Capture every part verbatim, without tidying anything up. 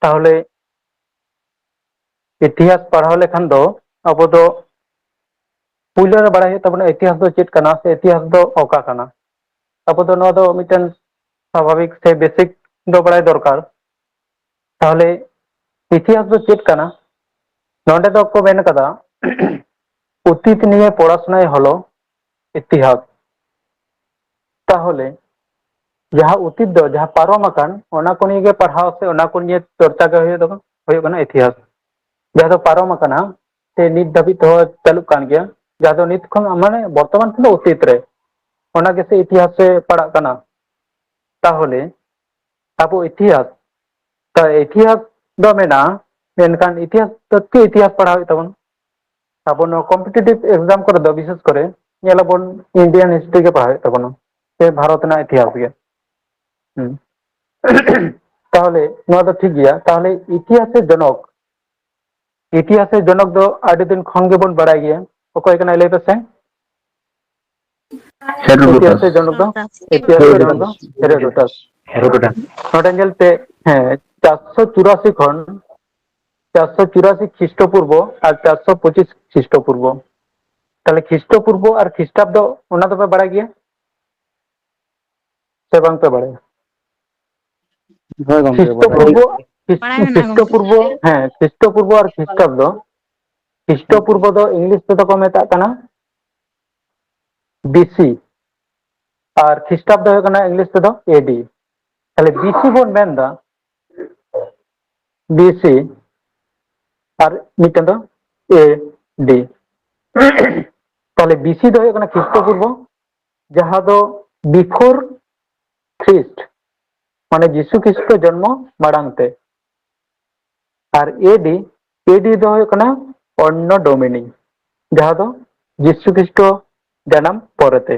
ᱛᱟᱦᱚᱞᱮ ᱤᱛᱤᱦᱟᱥ ᱯᱟᱲᱦᱟᱣ ᱞᱮᱠᱷᱟᱱ ᱫᱚ ᱟᱵᱚ ᱫᱚ ᱯᱩᱭᱞᱩ ᱨᱮ ᱵᱟᱲᱟᱭ ᱦᱩᱭᱩᱜ ᱛᱟᱵᱚᱱᱟ ᱤᱛᱤᱦᱟᱥ ᱫᱚ ᱪᱮᱫ ᱠᱟᱱᱟ ᱥᱮ ᱤᱛᱤᱦᱟᱥ ᱫᱚ ᱚᱠᱟ ᱠᱟᱱᱟ᱾ ᱟᱵᱚ ᱫᱚ ᱱᱚᱣᱟ ᱫᱚ ᱢᱤᱫᱴᱮᱱ ᱥᱟᱵᱷᱟᱵᱤᱠ ᱥᱮ ᱵᱮᱥᱤᱠ ᱫᱚ ᱵᱟᱲᱟᱭ ᱫᱚᱨᱠᱟᱨ᱾ ᱛᱟᱦᱚᱞᱮ ᱤᱛᱤᱦᱟᱥ ᱫᱚ ᱪᱮᱫ ᱠᱟᱱᱟ? ᱱᱚᱰᱮ ᱫᱚ ᱠᱚ ᱢᱮᱱ ᱠᱟᱫᱟ, ᱚᱛᱤᱛ ᱱᱤᱭᱮ ᱯᱚᱲᱟᱥᱩᱱᱟᱭ ᱦᱚᱞᱚ ᱤᱛᱤᱦᱟᱥ᱾ ᱛᱟᱦᱚᱞᱮ ᱡᱟᱦᱟᱸ ᱚᱛᱤᱛ ᱫᱚ ᱡᱟᱦᱟᱸ ᱯᱟᱨᱚᱢ ᱟᱠᱟᱱ, ᱚᱱᱟ ᱠᱚ ᱱᱤᱭᱮ ᱜᱮ ᱯᱟᱲᱦᱟᱣ ᱥᱮ ᱚᱱᱟ ᱠᱚ ᱱᱤᱭᱮ ᱪᱚᱨᱪᱟ ᱜᱮ ᱦᱩᱭᱩᱜ ᱛᱟᱵᱚᱱ, ᱦᱩᱭᱩᱜ ᱠᱟᱱᱟ ᱤᱛᱤᱦᱟᱥ᱾ ᱡᱟᱦᱟᱸ ᱫᱚ ᱯᱟᱨᱚᱢ ᱟᱠᱟᱱᱟ ᱥᱮ ᱱᱤᱛ ᱫᱷᱟᱹᱵᱤᱡ ᱛᱮᱦᱚᱸ ᱪᱟᱹᱞᱩᱜ ᱠᱟᱱ ᱜᱮᱭᱟ, ᱡᱟᱦᱟᱸ ᱫᱚ ᱱᱤᱛ ᱠᱷᱚᱱ ᱢᱟᱱᱮ ᱵᱚᱨᱛᱚᱢᱟᱱ ᱠᱷᱚᱱ ᱫᱚ ᱚᱛᱤᱛ ᱨᱮ, ᱚᱱᱟ ᱜᱮᱥᱮ ᱤᱛᱤᱦᱟᱥ ᱨᱮ ᱯᱟᱲᱟᱜ ᱠᱟᱱᱟ᱾ ᱛᱟᱦᱚᱞᱮ ᱟᱵᱚ ᱤᱛᱤᱦᱟᱥ, ᱛᱚ ᱤᱛᱤᱦᱟᱥ ᱫᱚ ᱢᱮᱱᱟᱜᱼᱟ, ᱢᱮᱱᱠᱷᱟᱱ ᱤᱛᱤᱦᱟᱥ ᱫᱚ ᱪᱮᱫ ᱤᱛᱤᱦᱟᱥ ᱯᱟᱲᱦᱟᱣ ᱦᱩᱭᱩᱜ ᱛᱟᱵᱚᱱᱟ? ᱟᱵᱚ ᱱᱚᱣᱟ ᱠᱚᱢᱯᱤᱴᱤᱴᱤᱵᱷ ᱮᱠᱡᱟᱢ ᱠᱚᱨᱮ ᱫᱚ ᱵᱤᱥᱮᱥ ᱠᱚᱨᱮ ᱧᱮᱞ ᱟᱵᱚᱱ ᱤᱱᱰᱤᱭᱟᱱ ᱦᱤᱥᱴᱨᱤ ᱜᱮ ᱯᱟᱲᱦᱟᱣ ᱦᱩᱭᱩᱜ ᱛᱟᱵᱚᱱᱟ, ᱥᱮ ᱵᱷᱟᱨᱚᱛ ᱨᱮᱱᱟᱜ ᱤᱛᱤᱦᱟᱥ ᱜᱮ᱾ ᱦᱩᱸ᱾ ᱛᱟᱦᱚᱞᱮ ᱱᱚᱣᱟ ᱫᱚ ᱴᱷᱤᱠ ᱜᱮᱭᱟ᱾ ᱛᱟᱦᱚᱞᱮ ᱤᱛᱤᱦᱟᱥ ᱨᱮ ᱡᱚᱱᱚᱠ, ᱤᱛᱤᱦᱟᱥ ᱨᱮ ᱡᱚᱱᱚᱠ ᱫᱚ ᱟᱹᱰᱤ ᱫᱤᱱ ᱠᱷᱚᱱ ᱜᱮᱵᱚᱱ ᱵᱟᱲᱟᱭ ᱜᱮᱭᱟ᱾ ᱚᱠᱚᱭ ᱠᱟᱱᱟᱭ ᱞᱟᱹᱭ ᱯᱮᱥᱮ? ᱤᱛᱤᱦᱟᱥ ᱨᱮ ᱡᱚᱱᱚᱠ ᱫᱚ, ᱤᱛᱤᱦᱟᱥ ᱨᱮ ᱡᱚᱱᱚᱠ ᱫᱚ ᱦᱮᱨᱳᱰᱳᱴᱟᱥ᱾ ᱱᱚᱰᱮ ᱧᱮᱞ ᱯᱮ, ᱦᱮᱸ, ᱪᱟᱨᱥᱚ ᱪᱩᱨᱟᱥᱤ ᱠᱷᱚᱱ ᱪᱟᱨᱥᱚ ᱪᱩᱨᱟᱥᱤ ᱠᱷᱨᱤᱥᱴᱚ ᱯᱩᱨᱵᱚ ᱟᱨ ᱪᱟᱨᱥᱚ ᱯᱚᱸᱪᱤᱥ ᱠᱷᱨᱤᱥᱴᱚ ᱯᱩᱨᱵᱚ᱾ ᱛᱟᱦᱚᱞᱮ ᱠᱷᱨᱤᱥᱴᱚ ᱯᱩᱨᱵᱚ ᱟᱨ ᱠᱷᱨᱤᱥᱴᱟᱵᱫᱚ ᱚᱱᱟ ᱫᱚᱯᱮ ᱵᱟᱲᱟᱭ ᱜᱮᱭᱟ ᱥᱮ ᱵᱟᱝ ᱯᱮ ᱵᱟᱲᱟᱭᱟ? ᱦᱳᱭ ᱜᱚᱢᱠᱮ, ᱠᱷᱨᱤᱥᱴᱚ ᱵᱟᱲᱟᱭ᱾ ᱯᱩᱨᱵᱚ, ᱠᱷᱨᱤᱥ-, ᱵᱟᱲᱟᱭ ᱢᱮᱱᱟᱜᱼᱟ ᱠᱷᱨᱤᱥᱴᱚ ᱜᱚᱢᱠᱮ᱾ ᱯᱩᱨᱵᱚ, ᱦᱮᱸ, ᱠᱷᱨᱤᱥᱴᱚ ᱯᱩᱨᱵᱚ ᱟᱨ ᱠᱷᱨᱤᱥᱴᱟᱵᱫᱚ, ᱠᱷᱨᱤᱥᱴᱚ ᱯᱩᱨᱵᱚ ᱫᱚ ᱤᱝᱞᱤᱥ ᱛᱮᱫᱚ ᱠᱚ ᱢᱮᱛᱟᱜ ᱠᱟᱱᱟ ᱵᱤᱥᱤ, ᱟᱨ ᱠᱷᱨᱤᱥᱴᱟᱵᱫᱚ ᱦᱩᱭᱩᱜ ᱠᱟᱱᱟ ᱤᱝᱞᱤᱥ ᱛᱮᱫᱚ ᱮᱰᱤ᱾ ᱛᱟᱦᱞᱮ ᱵᱤᱥᱤ ᱵᱚᱱ ᱢᱮᱱᱫᱟ, ᱵᱤᱥᱤ, ᱟᱨ ᱢᱤᱫᱴᱮᱱ ᱫᱚ ᱮᱰᱤ᱾ ᱛᱟᱦᱞᱮ ᱵᱤᱥᱤ ᱫᱚ ᱦᱩᱭᱩᱜ ᱠᱟᱱᱟ ᱠᱷᱨᱤᱥᱴᱚ ᱯᱩᱨᱵᱚ, ᱡᱟᱦᱟᱸ ᱫᱚ before Christ, ᱢᱟᱱᱮ ᱡᱤᱥᱩ ᱠᱷᱨᱤᱥᱴᱚ ᱡᱚᱱᱢᱚ ᱢᱟᱲᱟᱝ ᱛᱮ᱾ ᱟᱨ ᱮᱰᱤ, ᱮᱰᱤ ᱫᱚ ᱦᱩᱭᱩᱜ ᱠᱟᱱᱟ ᱚᱱᱱᱚ ᱰᱳᱢᱤᱱᱤ, ᱡᱟᱦᱟᱸ ᱫᱚ ᱡᱤᱥᱩ ᱠᱷᱨᱤᱥᱴᱚ ᱡᱟᱱᱟᱢ ᱯᱚᱨᱮᱛᱮ᱾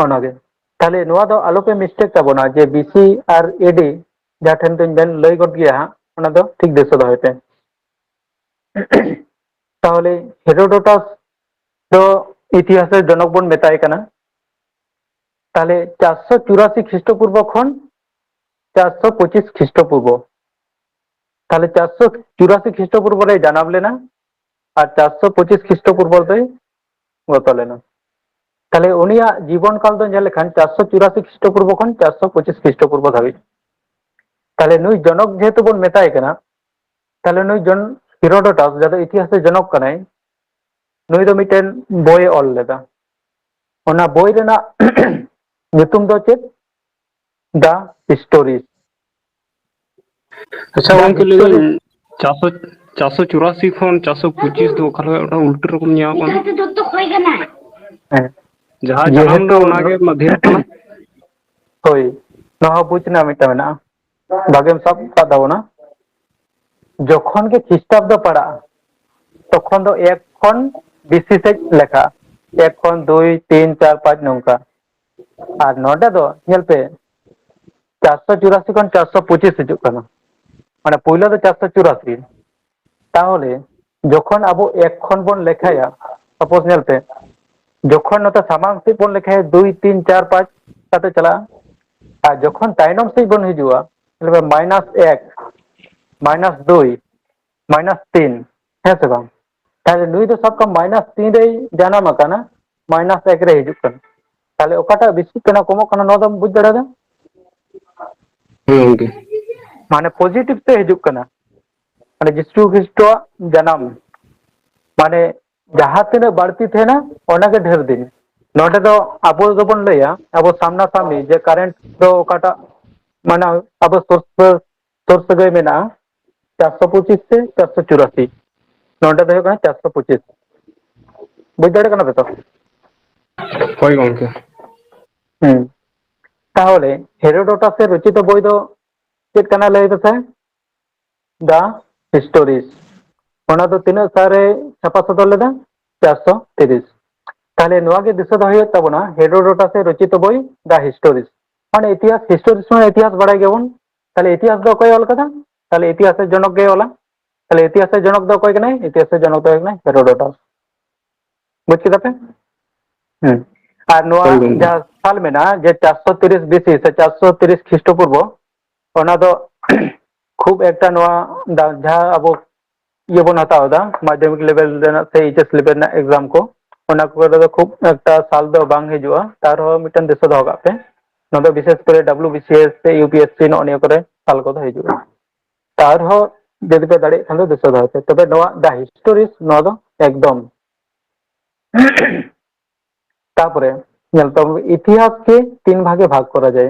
ᱚᱱᱟᱜᱮ᱾ ᱛᱟᱦᱞᱮ ᱱᱚᱣᱟ ᱫᱚ ᱟᱞᱚᱯᱮ ᱢᱤᱥᱴᱮᱠ ᱛᱟᱵᱚᱱᱟ ᱡᱮ ᱵᱤᱥᱤ ᱟᱨ ᱮᱰᱤ ᱡᱟᱦᱟᱸ ᱴᱷᱮᱱ ᱫᱚᱧ ᱵᱮᱱ ᱞᱟᱹᱭ ᱜᱚᱫ ᱜᱮᱭᱟ ᱦᱟᱸᱜ, ᱚᱱᱟ ᱫᱚ ᱴᱷᱤᱠ ᱫᱤᱥᱟᱹ ᱫᱚᱦᱚᱭ ᱯᱮ᱾ ᱛᱟᱦᱚᱞᱮ ᱦᱮᱨᱳᱰᱳᱴᱟᱥ ᱫᱚ ᱤᱛᱤᱦᱟᱥ ᱨᱮ ᱡᱚᱱᱚᱠ ᱵᱚᱱ ᱢᱮᱛᱟᱭ ᱠᱟᱱᱟ᱾ ᱛᱟᱦᱚᱞᱮ ᱪᱟᱨᱥᱚ ᱪᱩᱨᱟᱥᱤ ᱠᱷᱨᱤᱥᱴᱚ ᱯᱩᱨᱵᱚ ᱠᱷᱚᱱ ᱪᱟᱨᱥᱚ ᱯᱚᱸᱪᱤᱥ ᱠᱷᱨᱤᱥᱴᱚ ᱯᱩᱨᱵᱚ᱾ ᱛᱟᱦᱞᱮ ᱪᱟᱨᱥᱚ ᱪᱩᱨᱟᱥᱤ ᱠᱷᱨᱤᱥᱴᱚ ᱯᱩᱨᱵᱚ ᱨᱮ ᱡᱟᱱᱟᱢ ᱞᱮᱱᱟ ᱟᱨ ᱪᱟᱨᱥᱚ ᱯᱚᱸᱪᱤᱥ ᱠᱷᱨᱤᱥᱴᱚ ᱯᱩᱨᱵᱚ ᱨᱮᱫᱚᱭ ᱜᱚᱛᱚ ᱞᱮᱱᱟ᱾ ᱛᱟᱦᱞᱮ ᱩᱱᱤᱭᱟᱜ ᱡᱤᱵᱚᱱ ᱠᱟᱞ ᱫᱚ ᱧᱮᱞ ᱞᱮᱠᱷᱟᱱ ᱪᱟᱨᱥᱚ ᱪᱩᱨᱟᱥᱤ ᱠᱷᱨᱤᱥᱴᱚ ᱯᱩᱨᱵᱚ ᱠᱷᱚᱱ ᱪᱟᱨᱥᱚ ᱯᱚᱸᱪᱤᱥ ᱠᱷᱨᱤᱥᱴᱚ ᱯᱩᱨᱵᱚ ᱫᱷᱟᱹᱵᱤᱡ᱾ ᱛᱟᱦᱞᱮ ᱱᱩᱭ ᱡᱚᱱᱚᱠ ᱡᱮᱦᱮᱛᱩ ᱵᱚᱱ ᱢᱮᱛᱟᱭ ᱠᱟᱱᱟ, ᱛᱟᱦᱞᱮ ᱱᱩᱭ ᱡᱚᱱ ᱦᱤᱨᱳᱰᱳᱴᱟᱥ, ᱡᱟᱦᱟᱸ ᱫᱚ ᱤᱛᱤᱦᱟᱥ ᱨᱮ ᱡᱚᱱᱚᱠ ᱠᱟᱱᱟᱭ, ᱱᱩᱭ ᱫᱚ ᱢᱤᱫᱴᱮᱱ ᱵᱳᱭᱮ ᱚᱞ ᱞᱮᱫᱟ᱾ ᱚᱱᱟ ᱵᱳᱭ ᱨᱮᱱᱟᱜ ᱧᱩᱛᱩᱢ ᱫᱚ ᱪᱮᱫ? The Histories᱾ ᱟᱪᱪᱷᱟ The ᱜᱚᱝᱠᱮ, ᱞᱟᱹᱭ ᱫᱟᱹᱧ Histories᱾ ᱪᱟᱨᱥᱚ ᱪᱟᱨᱥᱚ ᱪᱩᱨᱟᱥᱤ ᱠᱷᱚᱱ ᱪᱟᱨᱥᱚ ᱯᱚᱸᱪᱤᱥ ᱫᱚ ᱚᱠᱟ ᱞᱮᱠᱟ ᱢᱤᱫᱴᱟᱝ ᱩᱞᱴᱟᱹ ᱨᱚᱠᱚᱢ ᱧᱮᱞᱚᱜ ᱠᱟᱱᱟ? ᱦᱮᱸ᱾ ᱡᱟᱦᱟᱸ ᱡᱟᱱᱟᱢ ᱡᱮᱦᱮᱛᱩ ᱞᱮᱱᱟ ᱚᱱᱟᱜᱮ ᱢᱟ ᱰᱷᱮᱨ ᱠᱟᱱᱟ᱾ ᱦᱳᱭ, ᱱᱚᱣᱟ ᱦᱚᱸ ᱵᱩᱡᱽ ᱨᱮᱱᱟᱜ ᱢᱤᱫᱴᱟᱝ ᱢᱮᱱᱟᱜᱼᱟ, ᱵᱷᱟᱜᱮᱢ ᱥᱟᱵ ᱟᱠᱟᱫ ᱛᱟᱵᱚᱱᱟ᱾ ᱡᱚᱠᱷᱚᱱ ᱜᱮ ᱠᱷᱨᱤᱥᱴᱟᱵᱫᱚ ᱯᱟᱲᱟᱜᱼᱟ, ᱛᱚᱠᱷᱚᱱ ᱫᱚ ᱮᱠ ᱠᱷᱚᱱ ᱵᱤᱥᱤ ᱥᱮᱫ ᱞᱮᱠᱷᱟᱜᱼᱟ, ᱮᱠ ᱠᱷᱚᱱ ᱫᱩᱭ, ᱛᱤᱱ, ᱪᱟᱨ, ᱯᱟᱸᱪ ᱱᱚᱝᱠᱟ᱾ ᱟᱨ ᱱᱚᱰᱮ ᱫᱚ ᱧᱮᱞ ᱯᱮ, ᱪᱟᱨᱥᱚ ᱪᱩᱨᱟᱥᱤ ᱠᱷᱚᱱ ᱪᱟᱨᱥᱚ ᱯᱚᱸᱪᱤᱥ ᱦᱤᱡᱩᱜ ᱠᱟᱱᱟ, ᱢᱟᱱᱮ ᱯᱳᱭᱞᱳ ᱫᱚ ᱪᱟᱨᱥᱚ ᱪᱩᱨᱟᱥᱤ᱾ ᱛᱟᱦᱚᱞᱮ ᱡᱚᱠᱷᱚᱱ ᱟᱵᱚ ᱮᱠ ᱠᱷᱚᱱ ᱵᱚᱱ ᱞᱮᱠᱷᱟᱭᱟ, ᱥᱟᱯᱳᱡ ᱧᱮᱞ ᱯᱮ, ᱡᱚᱠᱷᱚᱱ ᱱᱚᱛᱮ ᱥᱟᱢᱟᱝ ᱥᱮᱫ ᱵᱚᱱ ᱞᱮᱠᱷᱟᱭᱟ ᱫᱩᱭ, ᱛᱤᱱ, ᱪᱟᱨ, ᱯᱟᱸᱪ ᱠᱟᱛᱮ ᱪᱟᱞᱟᱜᱼᱟ, ᱟᱨ ᱡᱚᱠᱷᱚᱱ ᱛᱟᱭᱱᱚᱢ ᱥᱮᱫ ᱵᱚᱱ ᱦᱤᱡᱩᱜᱼᱟ, ᱧᱮᱞ ᱯᱮ ᱢᱟᱭᱱᱟᱥ ᱮᱠ, ᱢᱟᱭᱱᱟᱥ ᱫᱩᱭ, ᱢᱟᱭᱱᱟᱥ ᱛᱤᱱ, ᱦᱮᱸ ᱥᱮ ᱵᱟᱝ? ᱛᱟᱦᱞᱮ ᱱᱩᱭ ᱫᱚ ᱥᱟᱵ ᱠᱟᱜ ᱢᱟᱭᱱᱟᱥ ᱛᱤᱱ ᱨᱮᱭ ᱡᱟᱱᱟᱢ ᱟᱠᱟᱱᱟ, ᱢᱟᱭᱱᱟᱥ ᱮᱠ ᱨᱮ ᱦᱤᱡᱩᱜ ᱠᱟᱱᱟ᱾ ᱛᱟᱦᱞᱮ ᱚᱠᱟᱴᱟᱜ ᱵᱮᱥᱤᱜ ᱠᱟᱱᱟ, ᱠᱚᱢᱚᱜ ᱠᱟᱱᱟ, ᱱᱚᱣᱟ ᱫᱚᱢ ᱵᱩᱡᱽ ᱫᱟᱲᱮᱭᱟᱫᱟ? ᱦᱮᱸ ᱜᱚᱝᱠᱮ᱾ ᱢᱟᱱᱮ ᱯᱚᱡᱤᱴᱤᱵᱷ ᱛᱮ ᱦᱤᱡᱩᱜ ᱠᱟᱱᱟ, ᱢᱟᱱᱮ ᱡᱤᱥᱩ ᱠᱷᱨᱤᱥᱴᱚᱣᱟᱜ ᱡᱟᱱᱟᱢ, ᱢᱟᱱᱮ ᱡᱟᱦᱟᱸ ᱛᱤᱱᱟᱹᱜ ᱵᱟᱹᱲᱛᱤ ᱛᱟᱦᱮᱱᱟ, ᱚᱱᱟᱜᱮ ᱰᱷᱮᱨ ᱫᱤᱱ᱾ ᱱᱚᱰᱮ ᱫᱚ ᱟᱵᱚ ᱫᱚᱵᱚᱱ ᱞᱟᱹᱭᱟ, ᱟᱵᱚ ᱥᱟᱢᱱᱟ ᱥᱟᱢᱱᱤ ᱡᱮ ᱠᱟᱨᱮᱱᱴ ᱫᱚ ᱚᱠᱟᱴᱟᱜ, ᱢᱟᱱᱮ ᱟᱵᱚ ᱥᱩᱨ ᱥᱩᱨ ᱥᱩᱨ ᱥᱟᱹᱜᱟᱹᱭ ᱢᱮᱱᱟᱜᱼᱟ, ᱪᱟᱨᱥᱚ ᱯᱚᱸᱪᱤᱥ ᱥᱮ ᱪᱟᱨᱥᱚ ᱪᱩᱨᱟᱥᱤ, ᱱᱚᱰᱮ ᱫᱚ ᱦᱩᱭᱩᱜ ᱠᱟᱱᱟ ᱪᱟᱨᱥᱚ ᱯᱚᱸᱪᱤᱥ᱾ ᱵᱩᱡᱽ ᱫᱟᱲᱮᱭᱟᱜ ᱠᱟᱱᱟ ᱯᱮ ᱛᱚ? ᱦᱳᱭ ᱜᱚᱝᱠᱮ᱾ ᱦᱩᱸ᱾ ᱛᱟᱦᱚᱞᱮ ᱦᱮᱨᱳᱰᱳᱴᱟᱥ ᱮ ᱨᱚᱪᱤᱛᱚ ᱵᱳᱭ ᱫᱚ ᱪᱮᱫ ᱠᱟᱱᱟ ᱞᱟᱹᱭ ᱯᱮᱥᱮ? The Histories᱾ ᱚᱱᱟ ᱫᱚ ᱛᱤᱱᱟᱹᱜ ᱥᱟᱞ ᱨᱮ ᱪᱷᱟᱯᱟ ᱥᱚᱫᱚᱨ ᱞᱮᱫᱟ? ᱪᱟᱨᱥᱚ ᱛᱤᱨᱤᱥ᱾ ᱛᱟᱦᱚᱞᱮ ᱱᱚᱣᱟ ᱜᱮ ᱫᱤᱥᱟᱹ ᱫᱚᱦᱚᱭ ᱦᱩᱭᱩᱜ ᱛᱟᱵᱚᱱᱟ, ᱦᱮᱨᱳᱰᱳᱴᱟᱥ ᱮ ᱨᱚᱪᱤᱛᱚ ᱵᱳᱭ The Histories᱾ ᱢᱟᱱᱮ ᱤᱛᱤᱦᱟᱥ, histories ᱢᱟᱱᱮ ᱤᱛᱤᱦᱟᱥ ᱵᱟᱲᱟᱭ ᱜᱮᱭᱟᱵᱚᱱ᱾ ᱛᱟᱦᱚᱞᱮ ᱤᱛᱤᱦᱟᱥ ᱫᱚ ᱚᱠᱚᱭ ᱚᱞ ᱠᱟᱫᱟ? ᱛᱟᱦᱚᱞᱮ ᱤᱛᱤᱦᱟᱥ ᱨᱮ ᱡᱚᱱᱚᱠ ᱜᱮ ᱚᱞᱟ᱾ ᱛᱟᱦᱚᱞᱮ ᱤᱛᱤᱦᱟᱥ ᱨᱮ ᱡᱚᱱᱚᱠ ᱫᱚ ᱚᱠᱚᱭ ᱠᱟᱱᱟᱭ? ᱤᱛᱤᱦᱟᱥ ᱨᱮ ᱡᱚᱱᱚᱠ ᱫᱚ ᱦᱩᱭᱩᱜ ᱠᱟᱱᱟᱭ ᱦᱮᱨᱳᱰᱳᱴᱟᱥ᱾ ᱵᱩᱡᱽ ᱠᱮᱫᱟ ᱯᱮ? ᱦᱮᱸ᱾ ᱟᱨ ᱱᱚᱣᱟ ᱦᱳᱭ ᱜᱚᱝᱠᱮ᱾ ᱡᱟᱦᱟᱸ ᱥᱟᱞ ᱢᱮᱱᱟᱜᱼᱟ, ᱡᱮ ᱪᱟᱨᱥᱚ ᱛᱤᱨᱤᱥ ᱵᱤᱥᱤ ᱥᱮ ᱪᱟᱨᱥᱚ ᱛᱤᱨᱤᱥ ᱠᱷᱨᱤᱥᱴᱚ ᱯᱩᱨᱵᱚ, ᱚᱱᱟ ᱫᱚ ᱠᱷᱩᱵ ᱮᱠᱴᱟ ᱱᱚᱣᱟ ᱫᱟ- ᱡᱟᱦᱟᱸ ᱟᱵᱚ ᱤᱭᱟᱹ ᱵᱚᱱ ᱦᱟᱛᱟᱣ ᱮᱫᱟ, ᱢᱟᱫᱽᱫᱷᱚᱢᱤᱠ ᱞᱮᱵᱮᱞ ᱨᱮᱱᱟᱜ ᱥᱮ ᱮᱭᱤᱪ ᱮᱥ ᱞᱮᱵᱮᱞ ᱨᱮᱱᱟᱜ ᱮᱠᱡᱟᱢ ᱠᱚ, ᱚᱱᱟ ᱠᱚᱨᱮ ᱫᱚ ᱠᱷᱩᱵ ᱮᱠᱴᱟ ᱥᱟᱞ ᱫᱚ ᱵᱟᱝ ᱦᱤᱡᱩᱜᱼᱟ᱾ ᱛᱟᱨ ᱨᱮᱦᱚᱸ ᱢᱤᱫᱴᱮᱱ ᱫᱤᱥᱟᱹ ᱫᱚᱦᱚ ᱠᱟᱜ ᱯᱮ, ᱱᱚᱣᱟ ᱫᱚ ᱵᱤᱥᱮᱥ ᱠᱚᱨᱮ ᱰᱟᱵᱞᱤᱭᱩ ᱵᱤ ᱥᱤ ᱮᱥ ᱥᱮ ᱭᱩ ᱯᱤ ᱮᱥ ᱥᱤ ᱱᱚᱜᱼᱚ ᱱᱤᱭᱟᱹ ᱠᱚᱨᱮ ᱥᱟᱞ ᱠᱚᱫᱚ ᱦᱤᱡᱩᱜᱼᱟ᱾ ᱛᱟᱨ ᱨᱮᱦᱚᱸ ᱡᱩᱫᱤ ᱯᱮ ᱫᱟᱲᱮᱭᱟᱜ ᱠᱷᱟᱱ ᱫᱚ ᱫᱤᱥᱟᱹ ᱫᱚᱦᱚᱭ ᱯᱮ᱾ ᱛᱚᱵᱮ ᱱᱚᱣᱟ ᱫᱟ ᱦᱤᱥᱴᱳᱨᱤ ᱱᱚᱣᱟ ᱫᱚ ᱮᱠᱫᱚᱢ ᱛᱟᱯᱚᱨᱮ ᱧᱮᱞ ᱛᱟᱵᱚᱱ, ᱤᱛᱤᱦᱟᱥ ᱠᱮ ᱛᱤᱱ ᱵᱷᱟᱜᱮ ᱵᱷᱟᱜᱽ ᱠᱚᱨᱟ ᱡᱟᱭ᱾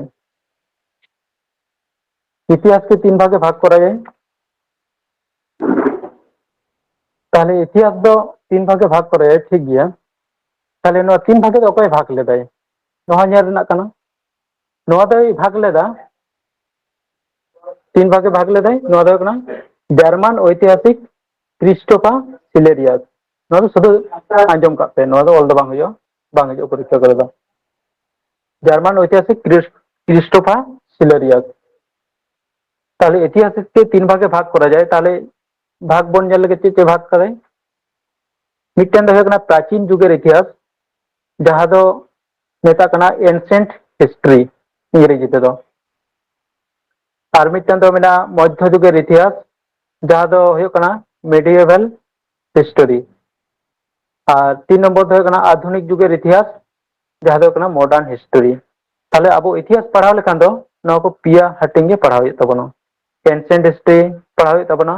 ᱤᱛᱤᱦᱟᱥ ᱠᱮ ᱛᱤᱱ ᱵᱷᱟᱜᱮ ᱵᱷᱟᱜᱽ ᱠᱚᱨᱟ ᱡᱟᱭ᱾ ᱛᱟᱦᱞᱮ ᱤᱛᱤᱦᱟᱥ ᱫᱚ ᱛᱤᱱ ᱵᱷᱟᱜᱮ ᱵᱷᱟᱜᱽ ᱠᱚᱨᱟ ᱡᱟᱭ, ᱴᱷᱤᱠ ᱜᱮᱭᱟ᱾ ᱛᱟᱦᱞᱮ ᱱᱚᱣᱟ ᱛᱤᱱ ᱵᱷᱟᱜᱮ ᱫᱚ ᱚᱠᱚᱭ ᱵᱷᱟᱜᱽ ᱞᱮᱫᱟᱭ? ᱱᱚᱣᱟ ᱧᱮᱞ ᱨᱮᱱᱟᱜ ᱠᱟᱱᱟ᱾ ᱱᱚᱣᱟ ᱫᱚᱭ ᱵᱷᱟᱜᱽ ᱞᱮᱫᱟ, ᱛᱤᱱ ᱵᱷᱟᱜᱮ ᱵᱷᱟᱜᱽ ᱞᱮᱫᱟᱭ᱾ ᱱᱚᱣᱟ ᱫᱚ ᱦᱩᱭᱩᱜ ᱠᱟᱱᱟ ᱡᱟᱨᱢᱟᱱ ᱳᱭᱛᱤᱦᱟᱥᱤᱠ ᱠᱨᱤᱥᱴᱳᱯᱷᱟ ᱥᱤᱞᱮᱨᱤᱭᱟᱥ᱾ ᱱᱚᱣᱟ ᱫᱚ ᱥᱩᱫᱷᱩ ᱟᱸᱡᱚᱢ ᱠᱟᱜ ᱯᱮ, ᱱᱚᱣᱟ ᱫᱚ ᱚᱞ ᱫᱚ ᱵᱟᱝ ᱦᱩᱭᱩᱜᱼᱟ, ᱵᱟᱝ ᱦᱤᱡᱩᱜᱼᱟ ᱯᱚᱨᱤᱠᱠᱷᱟ ᱠᱚᱨᱮ ᱫᱚ᱾ ᱡᱟᱨᱢᱟᱱ ᱳᱭᱛᱤᱦᱟᱥᱤᱠ ᱠᱨᱤᱥ- ᱠᱨᱤᱥᱴᱳᱯᱷᱟ ᱥᱤᱞᱮᱨᱤᱭᱟᱥ᱾ ᱛᱟᱦᱞᱮ ᱤᱛᱤᱦᱟᱥ ᱛᱮ ᱛᱤᱱ ᱵᱷᱟᱜᱮ ᱵᱷᱟᱜᱽ ᱠᱚᱨᱟ ᱡᱟᱭ᱾ ᱛᱟᱦᱞᱮ ᱵᱷᱟᱜᱽ ᱵᱚᱱ ᱧᱮᱞ ᱞᱮᱜᱮ, ᱪᱮᱫ ᱪᱮᱫ ᱵᱷᱟᱜᱽ ᱠᱟᱫᱟᱭ᱾ ᱢᱤᱫᱴᱮᱱ ᱫᱚ ᱦᱩᱭᱩᱜ ᱠᱟᱱᱟ ᱯᱨᱟᱪᱤᱱ ᱡᱩᱜᱮᱨ ᱤᱛᱤᱦᱟᱥ, ᱡᱟᱦᱟᱸ ᱫᱚ ᱢᱮᱛᱟᱜ ᱠᱟᱱᱟ ᱮᱱᱥᱮᱱᱴ ᱦᱤᱥᱴᱨᱤ ᱤᱝᱨᱮᱡᱤ ᱛᱮᱫᱚ᱾ ᱟᱨ ᱢᱤᱫᱴᱮᱱ ᱫᱚ ᱢᱮᱱᱟᱜᱼᱟ ᱢᱚᱫᱽᱫᱷᱚ ᱡᱩᱜᱮᱨ ᱤᱛᱤᱦᱟᱥ, ᱡᱟᱦᱟᱸ ᱫᱚ ᱦᱩᱭᱩᱜ ᱠᱟᱱᱟ ᱢᱤᱰᱤᱭᱮᱵᱷᱟᱞ ᱦᱤᱥᱴᱳᱨᱤ᱾ ᱟᱨ ᱛᱤᱱ ᱱᱚᱢᱵᱚᱨ ᱫᱚ ᱦᱩᱭᱩᱜ ᱠᱟᱱᱟ ᱟᱫᱷᱩᱱᱤᱠ ᱡᱩᱜᱮᱨ ᱤᱛᱤᱦᱟᱥ, ᱡᱟᱦᱟᱸ ᱫᱚ ᱦᱩᱭᱩᱜ ᱠᱟᱱᱟ ᱢᱚᱰᱟᱨᱱ ᱦᱤᱥᱴᱳᱨᱤ᱾ ᱛᱟᱦᱞᱮ ᱟᱵᱚ ᱤᱛᱤᱦᱟᱥ ᱯᱟᱲᱦᱟᱣ ᱞᱮᱠᱷᱟᱱ ᱫᱚ ᱱᱚᱣᱟ ᱠᱚ ᱯᱮᱭᱟ ᱦᱟᱹᱴᱤᱧ ᱜᱮ ᱯᱟᱲᱦᱟᱣ ᱦᱩᱭᱩᱜ ᱛᱟᱵᱚᱱᱟ᱾ ᱮᱱᱥᱮᱱᱴ ᱦᱤᱥᱴᱨᱤ ᱯᱟᱲᱦᱟᱣ ᱦᱩᱭᱩᱜ ᱛᱟᱵᱚᱱᱟ,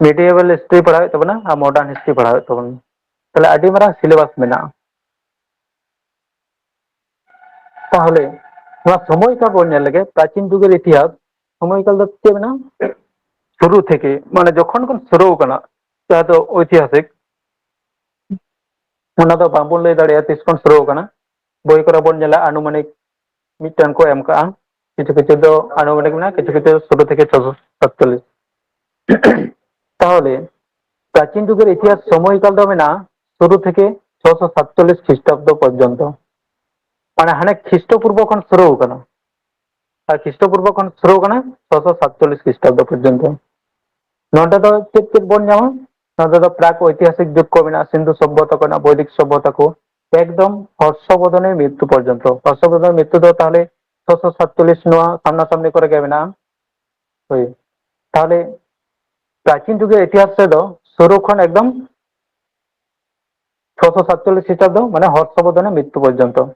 ᱢᱤᱰᱤᱭᱮᱵᱷᱟᱞ ᱦᱤᱥᱴᱨᱤ ᱯᱟᱲᱦᱟᱣ ᱦᱩᱭᱩᱜ ᱛᱟᱵᱚᱱᱟ, ᱟᱨ ᱢᱚᱰᱟᱨᱱ ᱦᱤᱥᱴᱨᱤ ᱯᱟᱲᱦᱟᱣ ᱦᱩᱭᱩᱜ ᱛᱟᱵᱚᱱᱟ᱾ ᱛᱟᱦᱞᱮ ᱟᱹᱰᱤ ᱢᱟᱨᱟᱝ ᱥᱤᱞᱮᱵᱟᱥ ᱢᱮᱱᱟᱜᱼᱟ᱾ ᱛᱟᱦᱚᱞᱮ ᱱᱚᱣᱟ ᱥᱚᱢᱚᱭ ᱠᱟᱞ ᱵᱚᱱ ᱧᱮᱞ ᱞᱮᱜᱮ, ᱯᱨᱟᱪᱤᱱ ᱡᱩᱜᱽ ᱨᱮ ᱤᱛᱤᱦᱟᱥ ᱥᱚᱢᱚᱭ ᱠᱟᱞ ᱫᱚ ᱪᱮᱫ ᱢᱮᱱᱟᱜᱼᱟ? ᱥᱩᱨᱩ ᱛᱷᱮᱠᱮ, ᱢᱟᱱᱮ ᱡᱚᱠᱷᱚᱱ ᱠᱷᱚᱱ ᱥᱩᱨᱩ ᱠᱟᱱᱟ, ᱡᱟᱦᱟᱸ ᱫᱚ ᱳᱭᱛᱤᱦᱟᱥᱤᱠ, ᱚᱱᱟ ᱫᱚ ᱵᱟᱝᱵᱚᱱ ᱞᱟᱹᱭ ᱫᱟᱲᱮᱭᱟᱜᱼᱟ ᱛᱤᱥ ᱠᱷᱚᱱ ᱥᱩᱨᱩ ᱠᱟᱱᱟ᱾ ᱵᱳᱭ ᱠᱚᱨᱮ ᱵᱚᱱ ᱧᱮᱞᱟ ᱟᱱᱩᱢᱟᱱᱤᱠ ᱢᱤᱫᱴᱟᱝ ᱠᱚ ᱮᱢ ᱠᱟᱜᱼᱟ, ᱠᱤᱪᱷᱩ ᱠᱤᱪᱷᱩ ᱫᱚ ᱟᱱᱩᱢᱟᱱᱤᱠ ᱢᱮᱱᱟᱜᱼᱟ, ᱠᱤᱪᱷᱩ ᱠᱤᱪᱷᱩ ᱥᱩᱨᱩ ᱛᱷᱮᱠᱮ ᱪᱷᱚᱥᱚ ᱥᱟᱛᱪᱚᱞᱞᱤᱥ᱾ ᱛᱟᱦᱚᱞᱮ ᱯᱨᱟᱪᱤᱱ ᱡᱩᱜᱽ ᱨᱮ ᱤᱛᱤᱦᱟᱥ ᱥᱚᱢᱚᱭ ᱠᱟᱞ ᱫᱚ ᱢᱮᱱᱟᱜᱼᱟ ᱥᱩᱨᱩ ᱛᱷᱮᱠᱮ ᱪᱷᱚᱥᱚ ᱥᱟᱛᱪᱚᱞᱞᱤᱥ ᱠᱷᱨᱤᱥᱴᱟᱵᱫᱚ ᱯᱚᱨᱡᱚᱱᱛᱚ, ᱢᱟᱱᱮ ᱦᱟᱱᱮ ᱠᱷᱨᱤᱥᱴᱚ ᱯᱩᱨᱵᱚ ᱠᱷᱚᱱ ᱥᱩᱨᱩ ᱠᱟᱱᱟ᱾ ᱟᱨ ᱠᱷᱨᱤᱥᱴᱚ ᱯᱩᱨᱵᱚ ᱠᱷᱚᱱ ᱥᱩᱨᱩ ᱠᱟᱱᱟ ᱪᱷᱚᱥᱚ ᱥᱟᱛᱪᱚᱞᱞᱤᱥ ᱠᱷᱨᱤᱥᱴᱟᱵᱫᱚ ᱯᱚᱨᱡᱚᱱᱛᱚ᱾ ᱱᱚᱰᱮ ᱫᱚ ᱪᱮᱫ ᱪᱮᱫ ᱵᱚᱱ ᱧᱟᱢᱟ? ᱱᱚᱰᱮ ᱫᱚ ᱯᱨᱟᱠ ᱳᱭᱛᱤᱦᱟᱥᱤᱠ ᱡᱩᱜᱽ ᱠᱚ ᱢᱮᱱᱟᱜᱼᱟ, ᱥᱤᱱᱫᱷᱩ ᱥᱚᱵᱷᱚᱛᱟ ᱠᱚ ᱢᱮᱱᱟᱜᱼᱟ, ᱵᱳᱭᱫᱤᱠ ᱥᱚᱵᱷᱚᱛᱟ ᱠᱚ, ᱮᱠᱫᱚᱢ ᱦᱚᱨᱥᱚᱵᱚᱨᱫᱷᱚᱱᱮᱨ ᱢᱨᱤᱛᱛᱩ ᱯᱚᱨᱡᱚᱱᱛᱚ᱾ ᱦᱚᱨᱥᱚᱵᱚᱨᱫᱷᱚᱱᱮᱨ ᱢᱨᱤᱛᱛᱩ ᱫᱚ ᱛᱟᱦᱚᱞᱮ ᱪᱷᱚᱥᱚ ᱥᱟᱛᱪᱚᱞᱞᱤᱥ ᱱᱚᱣᱟ ᱥᱟᱢᱱᱟ ᱥᱟᱢᱱᱤ ᱠᱚᱨᱮ ᱜᱮ ᱢᱮᱱᱟᱜᱼᱟ᱾ ᱦᱳᱭ᱾ ᱛᱟᱦᱚᱞᱮ ᱯᱨᱟᱪᱤᱱ ᱡᱩᱜᱽ ᱨᱮᱭᱟᱜ ᱤᱛᱤᱦᱟᱥ ᱨᱮᱫᱚ ᱥᱩᱨᱩ ᱠᱷᱚᱱ ᱮᱠᱫᱚᱢ ᱪᱷᱚᱥᱚ ᱥᱟᱛᱪᱚᱞᱞᱤᱥ ᱠᱷᱨᱤᱥᱴᱟᱵᱫᱚ, ᱢᱟᱱᱮ ᱦᱚᱨᱥᱚᱵᱚᱨᱫᱷᱚᱱᱮᱨ ᱢᱨᱤᱛᱛᱩ ᱯᱚᱨᱡᱚᱱᱛᱚ᱾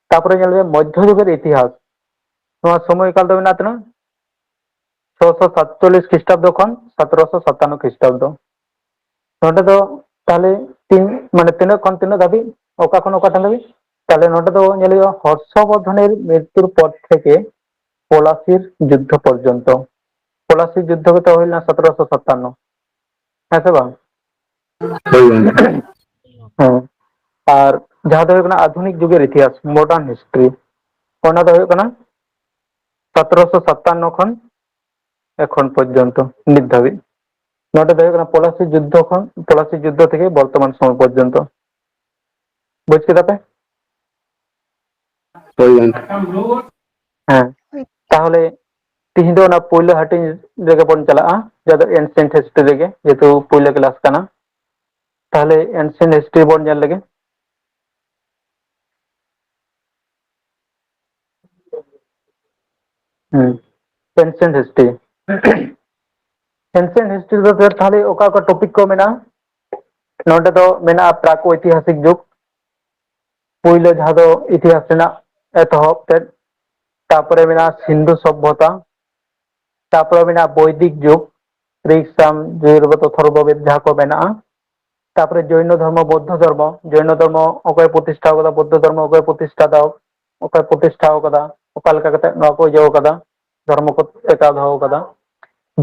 ᱛᱟᱯᱚᱨᱮ ᱧᱮᱞ ᱢᱮ ᱢᱚᱫᱽᱫᱷᱚ ᱡᱩᱜᱽ ᱨᱮᱭᱟᱜ ᱤᱛᱤᱦᱟᱥ᱾ ᱱᱚᱣᱟ ᱥᱚᱢᱚᱭ ᱠᱟᱞ ᱫᱚ ᱢᱮᱱᱟᱜ ᱛᱟᱦᱮᱱᱟ ᱪᱷᱚᱥᱚ ᱥᱟᱛᱪᱚᱞᱞᱤᱥ ᱠᱷᱨᱤᱥᱴᱟᱵᱫᱚ ᱠᱷᱚᱱ ᱥᱚᱛᱨᱚᱥᱚ ᱥᱟᱛᱟᱱᱱᱚ ᱠᱷᱨᱤᱥᱴᱟᱵᱫᱚ᱾ ᱱᱚᱰᱮ ᱫᱚ ᱛᱟᱦᱚᱞᱮ ᱛᱤᱱ, ᱢᱟᱱᱮ ᱛᱤᱱᱟᱹᱜ ᱠᱷᱚᱱ ᱛᱤᱱᱟᱹᱜ ᱫᱷᱟᱹᱵᱤᱡ, ᱚᱠᱟ ᱠᱷᱚᱱ ᱚᱠᱟ ᱴᱷᱮᱱ ᱫᱷᱟᱹᱵᱤᱡ? ᱛᱟᱦᱚᱞᱮ ᱱᱚᱰᱮ ᱫᱚ ᱧᱮᱞ ᱦᱩᱭᱩᱜᱼᱟ ᱦᱚᱨᱥᱚᱵᱚᱨᱫᱷᱚᱱᱮᱨ ᱢᱨᱤᱛᱛᱩᱨ ᱯᱚᱨ ᱛᱷᱮᱠᱮ ᱯᱚᱞᱟᱥᱤᱨ ᱡᱩᱫᱽᱫᱷᱚ ᱯᱚᱨᱡᱚᱱᱛᱚ᱾ ᱯᱚᱞᱟᱥᱤᱨ ᱡᱩᱫᱽᱫᱷᱚ ᱜᱮᱛᱚ ᱦᱩᱭ ᱞᱮᱱᱟ ᱥᱚᱛᱨᱚᱥᱚ ᱥᱟᱛᱟᱱᱱᱚ, ᱦᱮᱸ ᱥᱮ ᱵᱟᱝ? ᱦᱳᱭ ᱜᱚᱝᱠᱮ᱾ ᱦᱮᱸ᱾ ᱟᱨ ᱡᱟᱦᱟᱸ ᱫᱚ ᱦᱩᱭᱩᱜ ᱠᱟᱱᱟ ᱟᱫᱷᱩᱱᱤᱠ ᱡᱩᱜᱽ ᱨᱮᱭᱟᱜ ᱤᱛᱤᱦᱟᱥ, modern history, ᱚᱱᱟ ᱫᱚ ᱦᱩᱭᱩᱜ ᱠᱟᱱᱟ ᱥᱚᱛᱨᱚᱥᱚ ᱥᱟᱛᱟᱱᱱᱚ ᱠᱷᱚᱱ ᱮᱠᱷᱚᱱ ᱯᱚᱨᱡᱚᱱᱛᱚ, ᱱᱤᱛ ᱫᱷᱟᱹᱵᱤᱡ᱾ ᱱᱚᱰᱮ ᱫᱚ ᱦᱩᱭᱩᱜ ᱠᱟᱱᱟ ᱯᱚᱞᱟᱥᱤ ᱡᱩᱫᱽᱫᱷᱚ ᱠᱷᱚᱱ, ᱯᱚᱞᱟᱥᱤ ᱡᱩᱫᱽᱫᱷᱚ ᱛᱷᱮᱠᱮ ᱵᱚᱨᱛᱚᱢᱟᱱ ᱥᱚᱢᱚᱭ ᱯᱚᱨᱡᱚᱱᱛᱚ᱾ ᱵᱩᱡᱽ ᱠᱮᱫᱟ ᱯᱮ? ᱦᱳᱭ ᱜᱚᱝᱠᱮ᱾ ᱦᱮᱸ, ᱛᱟᱦᱚᱞᱮ ᱛᱤᱦᱤᱧ ᱫᱚ ᱚᱱᱟ ᱯᱳᱭᱞᱳ ᱦᱟᱹᱴᱤᱧ ᱨᱮᱜᱮ ᱵᱚᱱ ᱪᱟᱞᱟᱜᱼᱟ, ᱡᱟᱦᱟᱸ ᱫᱚ ancient history ᱨᱮᱜᱮ, ᱡᱮᱦᱮᱛᱩ ᱯᱳᱭᱞᱳ class ᱠᱟᱱᱟ᱾ ᱛᱟᱦᱚᱞᱮ ancient history ᱵᱚᱱ ᱧᱮᱞ ᱞᱮᱜᱮ᱾ ᱦᱩᱸ, ancient history᱾ Ancient history ᱫᱚ ᱛᱟᱦᱚᱞᱮ ᱚᱠᱟ ᱚᱠᱟ topic ᱠᱚ ᱢᱮᱱᱟᱜᱼᱟ? ᱱᱚᱰᱮ ᱫᱚ ᱢᱮᱱᱟᱜᱼᱟ ᱯᱨᱟᱠ ᱳᱭᱛᱤᱦᱟᱥᱤᱠ ᱡᱩᱜᱽ, ᱯᱩᱭᱞᱟᱹ ᱡᱟᱦᱟᱸ ᱫᱚ ᱤᱛᱤᱦᱟᱥ ᱨᱮᱱᱟᱜ ᱮᱛᱚᱦᱚᱵ ᱛᱮᱫ, ᱛᱟᱯᱚᱨᱮ ᱢᱮᱱᱟᱜᱼᱟ ᱥᱤᱱᱫᱷᱩ ᱥᱚᱵᱷᱚᱛᱟ, ᱛᱟᱯᱚᱨᱮ ᱢᱮᱱᱟᱜᱼᱟ ᱵᱳᱭᱫᱤᱠ ᱡᱩᱜᱽ, ᱨᱤᱠ, ᱥᱟᱢ, ᱡᱚᱡᱩᱨᱵᱮᱫ, ᱚᱛᱷᱚᱨᱵᱚᱵᱮᱫ ᱡᱟᱦᱟᱸ ᱠᱚ ᱢᱮᱱᱟᱜᱼᱟ, ᱛᱟᱯᱚᱨᱮ ᱡᱚᱭᱱᱚ ᱫᱷᱚᱨᱢᱚ, ᱵᱳᱫᱽᱫᱷᱚ ᱫᱷᱚᱨᱢᱚ, ᱡᱚᱭᱱᱚ ᱫᱷᱚᱨᱢᱚ ᱚᱠᱚᱭ ᱯᱨᱚᱛᱤᱥᱴᱷᱟ ᱟᱠᱟᱫᱟ, ᱵᱳᱫᱽᱫᱷᱚ ᱫᱷᱚᱨᱢᱚ ᱚᱠᱚᱭ ᱯᱨᱚᱛᱤᱥᱴᱷᱟ ᱫᱟ, ᱚᱠᱚᱭ ᱯᱨᱚᱛᱤᱥᱴᱷᱟ ᱟᱠᱟᱫᱟ, ᱚᱠᱟ ᱞᱮᱠᱟ ᱠᱟᱛᱮ ᱱᱚᱣᱟ ᱠᱚ ᱤᱭᱟᱹ ᱟᱠᱟᱫᱟ, ᱫᱷᱚᱨᱢᱚ ᱠᱚ ᱴᱮᱠᱟᱣ ᱫᱚᱦᱚ ᱟᱠᱟᱫᱟ᱾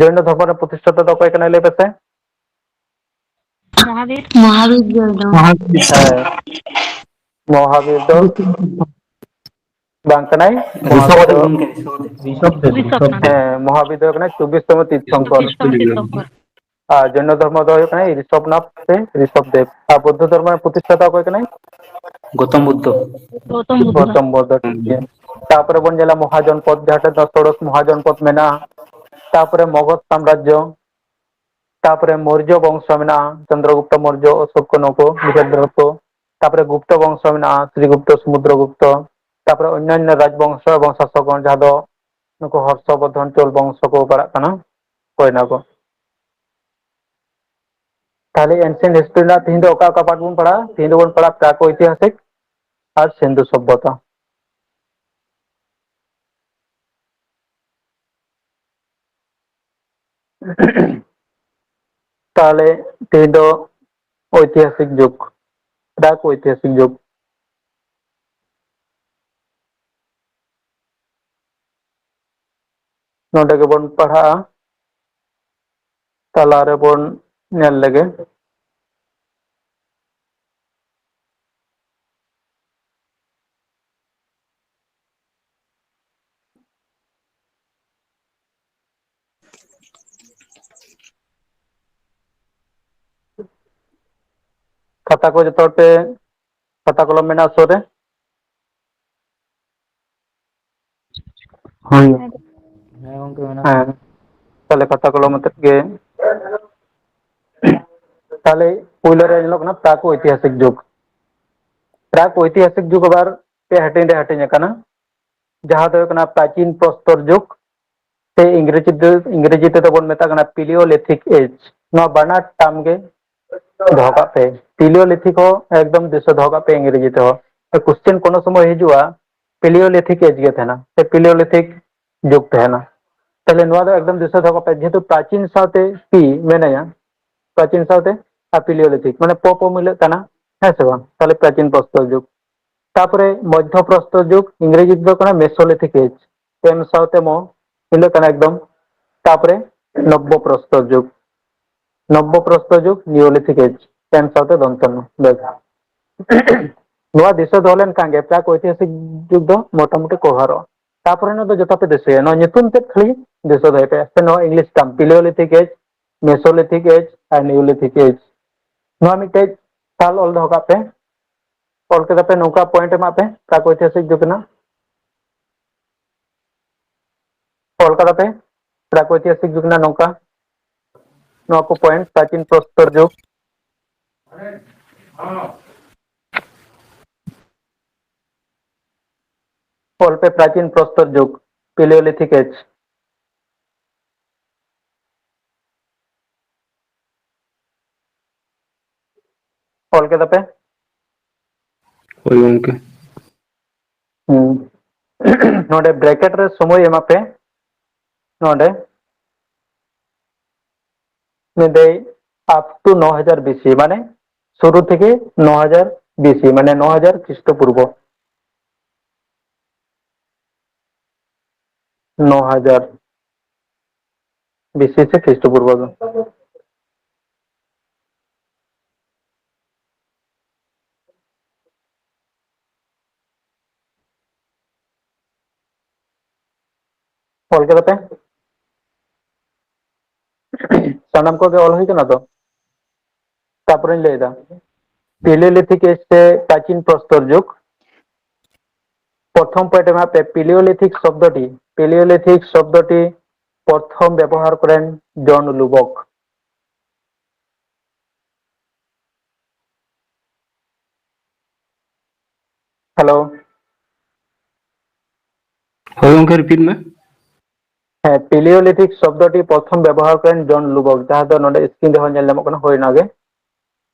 ᱡᱚᱭᱱᱚ ᱫᱷᱚᱨᱢᱚ ᱨᱮᱱ ᱯᱨᱚᱛᱤᱥᱴᱷᱟᱛᱟ ᱫᱚ ᱚᱠᱚᱭ ᱠᱟᱱᱟᱭ ᱞᱟᱹᱭ ᱯᱮᱥᱮ? ᱢᱚᱦᱟᱵᱤᱨ᱾ ᱢᱚᱦᱟᱵᱤᱨ ᱡᱚᱭᱱᱚ᱾ ᱦᱮᱸ, ᱢᱚᱦᱟᱵᱤᱨ ᱫᱚ ᱵᱟᱝ ᱠᱟᱱᱟᱭ᱾ ᱢᱚᱦᱟᱵᱤᱨ ᱫᱚ, ᱨᱤᱥᱚᱵᱷ ᱫᱮᱵ, ᱨᱤᱥᱚᱵᱷ ᱫᱮᱵ᱾ ᱦᱮᱸ, ᱢᱚᱦᱟᱵᱤᱨ ᱫᱚ ᱦᱩᱭᱩᱜ ᱠᱟᱱᱟᱭ ᱪᱚᱵᱵᱤᱥ ᱛᱚᱢᱚ ᱛᱤᱨᱛᱷᱚᱝᱠᱚᱨ᱾ ᱪᱚᱵᱵᱤᱥ ᱛᱚᱢᱚ ᱛᱤᱨᱛᱷᱚᱝᱠᱚᱨ᱾ ᱟᱨ ᱡᱚᱭᱱᱚ ᱫᱷᱚᱨᱢᱚ ᱫᱚ ᱦᱩᱭᱩᱜ ᱠᱟᱱᱟᱭ ᱨᱤᱥᱚᱵᱷᱱᱟᱛᱷ ᱥᱮ ᱨᱤᱥᱚᱵᱷ ᱫᱮᱵ᱾ ᱟᱨ ᱵᱳᱫᱽᱫᱷᱚ ᱫᱷᱚᱨᱢᱚ ᱨᱮᱱ ᱯᱨᱚᱛᱤᱥᱴᱷᱟᱛᱟ ᱚᱠᱚᱭ ᱠᱟᱱᱟᱭ? ᱜᱳᱛᱚᱢ ᱵᱩᱫᱽᱫᱷᱚ᱾ ᱜᱳᱛᱚᱢ ᱵᱩᱫᱽᱫᱷᱚ᱾ ᱜᱳᱛᱚᱢ ᱵᱩᱫᱽᱫᱷᱚ, ᱴᱷᱤᱠ ᱜᱮᱭᱟ᱾ ᱛᱟᱯᱚᱨᱮ ᱵᱚᱱ ᱧᱮᱞᱟ ᱢᱚᱦᱟᱡᱚᱱᱯᱚᱫ, ᱡᱟᱦᱟᱸ ᱴᱷᱮᱱ ᱫᱚ ᱥᱳᱲᱚᱥ ᱢᱚᱦᱟᱡᱚᱱᱯᱚᱫ ᱢᱮᱱᱟᱜᱼᱟ᱾ ᱛᱟᱯᱚᱨᱮ ᱢᱚᱜᱚᱫᱷ ᱥᱟᱢᱨᱟᱡᱽᱡᱚ, ᱛᱟᱯᱚᱨᱮ ᱢᱳᱨᱡᱚ ᱵᱚᱝᱥᱚ ᱢᱮᱱᱟᱜᱼᱟ, ᱪᱚᱱᱫᱨᱚᱜᱩᱯᱛᱚ ᱢᱳᱨᱡᱚ, ᱚᱥᱳᱠ ᱱᱩᱠᱩ, ᱵᱨᱤᱦᱚᱫᱨᱚᱛᱚ, ᱛᱟᱯᱚᱨᱮ ᱜᱩᱯᱛᱚ ᱵᱚᱝᱥᱚ ᱢᱮᱱᱟᱜᱼᱟ, ᱥᱨᱤᱜᱩᱯᱛᱚ, ᱥᱚᱢᱩᱫᱨᱚᱜᱩᱯᱛᱚ, ᱛᱟᱯᱚᱨᱮ ᱚᱱᱱᱟᱱᱱᱚ ᱨᱟᱡᱽ ᱵᱚᱝᱥᱚ ᱮᱵᱚᱝ ᱥᱟᱥᱚᱠ, ᱡᱟᱦᱟᱸ ᱫᱚ ᱱᱩᱠᱩ ᱦᱚᱨᱥᱚ ᱵᱚᱨᱫᱷᱚᱱ ᱪᱳᱞ ᱵᱚᱝᱥᱚ ᱠᱚ ᱯᱟᱲᱟᱜ ᱠᱟᱱᱟ, ᱦᱳᱭ ᱱᱟ ᱠᱚ᱾ ᱛᱟᱦᱞᱮ ancient history ᱨᱮᱱᱟᱜ ᱛᱤᱦᱤᱧ ᱫᱚ ᱚᱠᱟ ᱚᱠᱟ part ᱵᱚᱱ ᱯᱟᱲᱦᱟᱜᱼᱟ? ᱛᱤᱦᱤᱧ ᱫᱚᱵᱚᱱ ᱯᱟᱲᱦᱟᱜᱼᱟ ᱯᱨᱟᱠ ᱳᱭᱛᱤᱦᱟᱥᱤᱠ ᱟᱨ ᱥᱤᱱᱫᱷᱩ ᱥᱚᱵᱷᱚᱛᱟ᱾ ᱛᱟᱦᱞᱮ ᱛᱤᱦᱤᱧ ᱫᱚ ᱳᱭᱛᱤᱦᱟᱥᱤᱠ ᱡᱩᱜᱽ, ᱯᱨᱟᱠ ᱳᱭᱛᱤᱦᱟᱥᱤᱠ ᱡᱩᱜᱽ᱾ ᱱᱚᱰᱮ ᱜᱮᱵᱚᱱ ᱯᱟᱲᱦᱟᱜᱼᱟ, ᱛᱟᱞᱟ ᱨᱮᱵᱚᱱ ᱧᱮᱞ ᱞᱮᱜᱮ᱾ ᱠᱷᱟᱛᱟ ᱠᱚ ᱡᱚᱛᱚ ᱦᱚᱲ ᱯᱮ, ᱠᱷᱟᱛᱟ ᱠᱚᱞᱚᱢ ᱢᱮᱱᱟᱜᱼᱟ ᱥᱩᱨ ᱨᱮ? ᱦᱳᱭ᱾ ᱦᱮᱸ ᱜᱚᱝᱠᱮ, ᱢᱮᱱᱟᱜ᱾ ᱦᱮᱸ, ᱛᱟᱦᱞᱮ ᱠᱷᱟᱛᱟ ᱠᱚᱞᱚᱢ ᱟᱛᱮᱫ ᱜᱮ᱾ ᱛᱟᱦᱞᱮ ᱯᱩᱭᱞᱩ ᱨᱮ ᱧᱮᱞᱚᱜ ᱠᱟᱱᱟ ᱯᱨᱟᱠ ᱳᱭᱛᱤᱦᱟᱥᱤᱠ ᱡᱩᱜᱽ᱾ ᱯᱨᱟᱠ ᱳᱭᱛᱤᱦᱟᱥᱤᱠ ᱡᱩᱜᱽ ᱟᱵᱟᱨ ᱯᱮ ᱦᱟᱹᱴᱤᱧ ᱨᱮ ᱦᱟᱹᱴᱤᱧ ᱟᱠᱟᱱᱟ, ᱡᱟᱦᱟᱸ ᱫᱚ ᱦᱩᱭᱩᱜ ᱠᱟᱱᱟ ᱯᱨᱟᱪᱤᱱ ᱯᱨᱚᱥᱛᱚᱨ ᱡᱩᱜᱽ, ᱥᱮ ᱤᱝᱨᱮᱡᱤ ᱛᱮ, ᱤᱝᱨᱮᱡᱤ ᱛᱮᱫᱚ ᱵᱚᱱ ᱢᱮᱛᱟᱜ ᱠᱟᱱᱟ Paleolithic age᱾ ᱱᱚᱣᱟ ᱵᱟᱱᱟᱨ term ᱜᱮ ᱫᱚᱦᱚ ᱠᱟᱜ ᱯᱮ, Paleolithic ᱦᱚᱸ ᱮᱠᱫᱚᱢ ᱫᱤᱥᱟᱹ ᱫᱚᱦᱚ ᱠᱟᱜ ᱯᱮ ᱤᱝᱨᱮᱡᱤ ᱛᱮᱦᱚᱸ᱾ ᱠᱚᱥᱪᱮᱱ ᱠᱳᱱᱳ ᱥᱚᱢᱚᱭ ᱦᱤᱡᱩᱜᱼᱟ, Paleolithic age ᱜᱮ ᱛᱟᱦᱮᱱᱟ, ᱥᱮ Paleolithic ᱡᱩᱜᱽ ᱛᱟᱦᱮᱱᱟ᱾ ᱛᱟᱦᱞᱮ ᱱᱚᱣᱟ ᱫᱚ ᱮᱠᱫᱚᱢ ᱫᱤᱥᱟᱹ ᱫᱚᱦᱚ ᱠᱟᱜ ᱯᱮ, ᱡᱮᱦᱮᱛᱩ ᱯᱨᱟᱪᱤᱱ ᱥᱟᱶᱛᱮ ᱯᱤ ᱢᱮᱱᱟᱭᱟ, ᱯᱨᱟᱪᱤᱱ ᱥᱟᱶᱛᱮ ᱟᱨ Paleolithic, ᱢᱟᱱᱮ ᱯᱚ ᱯᱚ ᱢᱤᱞᱟᱹᱜ ᱠᱟᱱᱟ, ᱦᱮᱸ ᱥᱮ ᱵᱟᱝ? ᱛᱟᱦᱞᱮ ᱯᱨᱟᱪᱤᱱ ᱯᱨᱚᱥᱛᱚᱨ ᱡᱩᱜᱽ᱾ ᱛᱟᱯᱚᱨᱮ ᱢᱚᱫᱽᱫᱷᱚ ᱯᱨᱚᱥᱛᱚᱨ ᱡᱩᱜᱽ, ᱤᱝᱨᱮᱡᱤ ᱛᱮᱫᱚ ᱠᱟᱱᱟ Mesolithic age, ᱮᱢ ᱥᱟᱶᱛᱮ ᱢᱚ ᱢᱤᱞᱟᱹᱜ ᱠᱟᱱᱟ ᱮᱠᱫᱚᱢ᱾ ᱛᱟᱯᱚᱨᱮ ᱱᱚᱵᱵᱚ ᱯᱨᱚᱥᱛᱚᱨ ᱡᱩᱜᱽ, ᱱᱚᱵᱵᱚ ᱯᱨᱚᱥᱛᱚᱨ ᱡᱩᱜᱽ, Neolithic age, ᱮᱢ ᱥᱟᱶᱛᱮ ᱫᱚᱱᱛᱚ ᱱᱚ᱾ ᱵᱮᱥ᱾ ᱱᱚᱣᱟ ᱫᱤᱥᱟᱹ ᱫᱚᱦᱚ ᱞᱮᱱᱠᱷᱟᱱ ᱜᱮ ᱯᱨᱟᱠ ᱳᱭᱛᱤᱦᱟᱥᱤᱠ ᱡᱩᱜᱽ ᱫᱚ ᱢᱚᱴᱟᱢᱩᱴᱤ ᱠᱚᱵᱷᱟᱨᱚᱜᱼᱟ᱾ ᱛᱟᱯᱚᱨᱮ ᱱᱚᱣᱟ ᱫᱚ ᱡᱚᱛᱚ ᱯᱮ ᱫᱤᱥᱟᱹᱭᱟ, ᱱᱚᱣᱟ ᱧᱩᱛᱩᱢ ᱛᱮᱫ ᱠᱷᱟᱹᱞᱤ ᱫᱤᱥᱟᱹ ᱫᱚᱦᱚᱭ ᱯᱮ, ᱥᱮ ᱱᱚᱣᱟ English term Paleolithic age, Mesolithic age ᱟᱨ Neolithic age᱾ ᱱᱚᱣᱟ ᱢᱤᱫᱴᱮᱡ ᱥᱟᱞ ᱚᱞ ᱫᱚᱦᱚ ᱠᱟᱜ ᱯᱮ, ᱚᱞ ᱠᱮᱫᱟ ᱯᱮ, ᱱᱚᱝᱠᱟ ᱯᱚᱭᱮᱱᱴ ᱮᱢᱟᱜ ᱯᱮ ᱯᱨᱟᱠ ᱳᱭᱛᱤᱦᱟᱥᱤᱠ ᱡᱩᱜᱽ ᱨᱮᱱᱟᱜ᱾ ᱚᱞ ᱠᱟᱫᱟ ᱯᱮ ᱯᱨᱟᱠ ᱳᱭᱛᱤᱦᱟᱥᱤᱠ ᱡᱩᱜᱽ ᱨᱮᱱᱟᱜ ᱱᱚᱝᱠᱟ, ᱱᱚᱣᱟ ᱠᱚ ᱯᱚᱭᱮᱱᱴ, ᱯᱨᱟᱪᱤᱱ ᱯᱨᱚᱥᱛᱚᱨ ᱡᱩᱜᱽ᱾ ᱚᱞ ᱯᱮ ᱯᱨᱟᱪᱤᱱ ᱯᱨᱚᱥᱛᱚᱨ ᱡᱩᱜᱽ, Paleolithic age. ᱚᱞ ᱠᱮᱫᱟ ᱯᱮ? ᱦᱳᱭ ᱜᱚᱢᱠᱮ᱾ ᱦᱩᱸ᱾ ᱱᱚᱰᱮ ᱵᱨᱮᱠᱮᱴ ᱨᱮ ᱥᱚᱢᱚᱭ ᱮᱢᱟ ᱯᱮ᱾ ᱱᱚᱰᱮ ᱢᱮᱱᱫᱟᱹᱧ up to ᱱᱚ ᱦᱟᱡᱟᱨ ᱵᱤ ᱥᱤ, ᱢᱟᱱᱮ ᱥᱩᱨᱩ ᱛᱷᱮᱠᱮ ᱱᱚ ᱦᱟᱡᱟᱨ ᱵᱤ ᱥᱤ, ᱢᱟᱱᱮ ᱱᱚ ᱦᱟᱡᱟᱨ ᱠᱷᱨᱤᱥᱴᱚ ᱯᱩᱨᱵᱚ᱾ ᱱᱚ ᱦᱟᱡᱟᱨ ᱵᱤ ᱥᱤ ᱥᱮ ᱠᱷᱨᱤᱥᱴᱚ ᱯᱩᱨᱵᱚ ᱫᱚ᱾ ᱚᱞ ᱠᱮᱫᱟ ᱯᱮ? ᱥᱟᱱᱟᱢ ᱠᱚᱜᱮ ᱚᱞ ᱦᱩᱭ ᱠᱟᱱᱟ ᱛᱚ? ᱛᱟᱯᱚᱨᱮᱧ ᱞᱟᱹᱭ ᱮᱫᱟ, ᱯᱮᱞᱤᱭᱳᱞᱤᱛᱷᱤᱠ ᱮᱡᱽ ᱥᱮ ᱯᱨᱟᱪᱤᱱ ᱯᱨᱚᱥᱛᱚᱨ ᱡᱩᱜᱽ᱾ ᱯᱨᱚᱛᱷᱚᱢ ᱯᱚᱭᱮᱱᱴ ᱮᱢᱟ ᱯᱮ, ᱯᱮᱞᱤᱭᱳᱞᱤᱛᱷᱤᱠ ᱥᱚᱵᱫᱚᱴᱤ, ᱯᱮᱞᱤᱭᱳᱞᱤᱛᱷᱤᱠ ᱥᱚᱵᱫᱚᱴᱤ ᱯᱨᱚᱛᱷᱚᱢ ᱵᱮᱵᱚᱦᱟᱨ ᱠᱚᱨᱮᱱ ᱡᱚᱱ ᱞᱩᱵᱚᱠ᱾ ᱦᱮᱞᱳ᱾ ᱦᱳᱭ ᱜᱚᱢᱠᱮ, ᱨᱤᱯᱤᱴ ᱢᱮ᱾ ᱦᱮᱸ, ᱯᱮᱞᱤᱭᱳᱞᱤᱛᱷᱤᱠ ᱥᱚᱵᱫᱚᱴᱤ ᱯᱨᱚᱛᱷᱚᱢ ᱵᱮᱵᱚᱦᱟᱨ ᱠᱚᱨᱮᱱ ᱡᱚᱱ ᱞᱩᱵᱚᱠ, ᱡᱟᱦᱟᱸ ᱫᱚ ᱱᱚᱰᱮ ᱥᱠᱨᱤᱱ ᱨᱮᱦᱚᱸ ᱧᱮᱞ ᱧᱟᱢᱚᱜ ᱠᱟᱱᱟ, ᱦᱳᱭ ᱚᱱᱟᱜᱮ᱾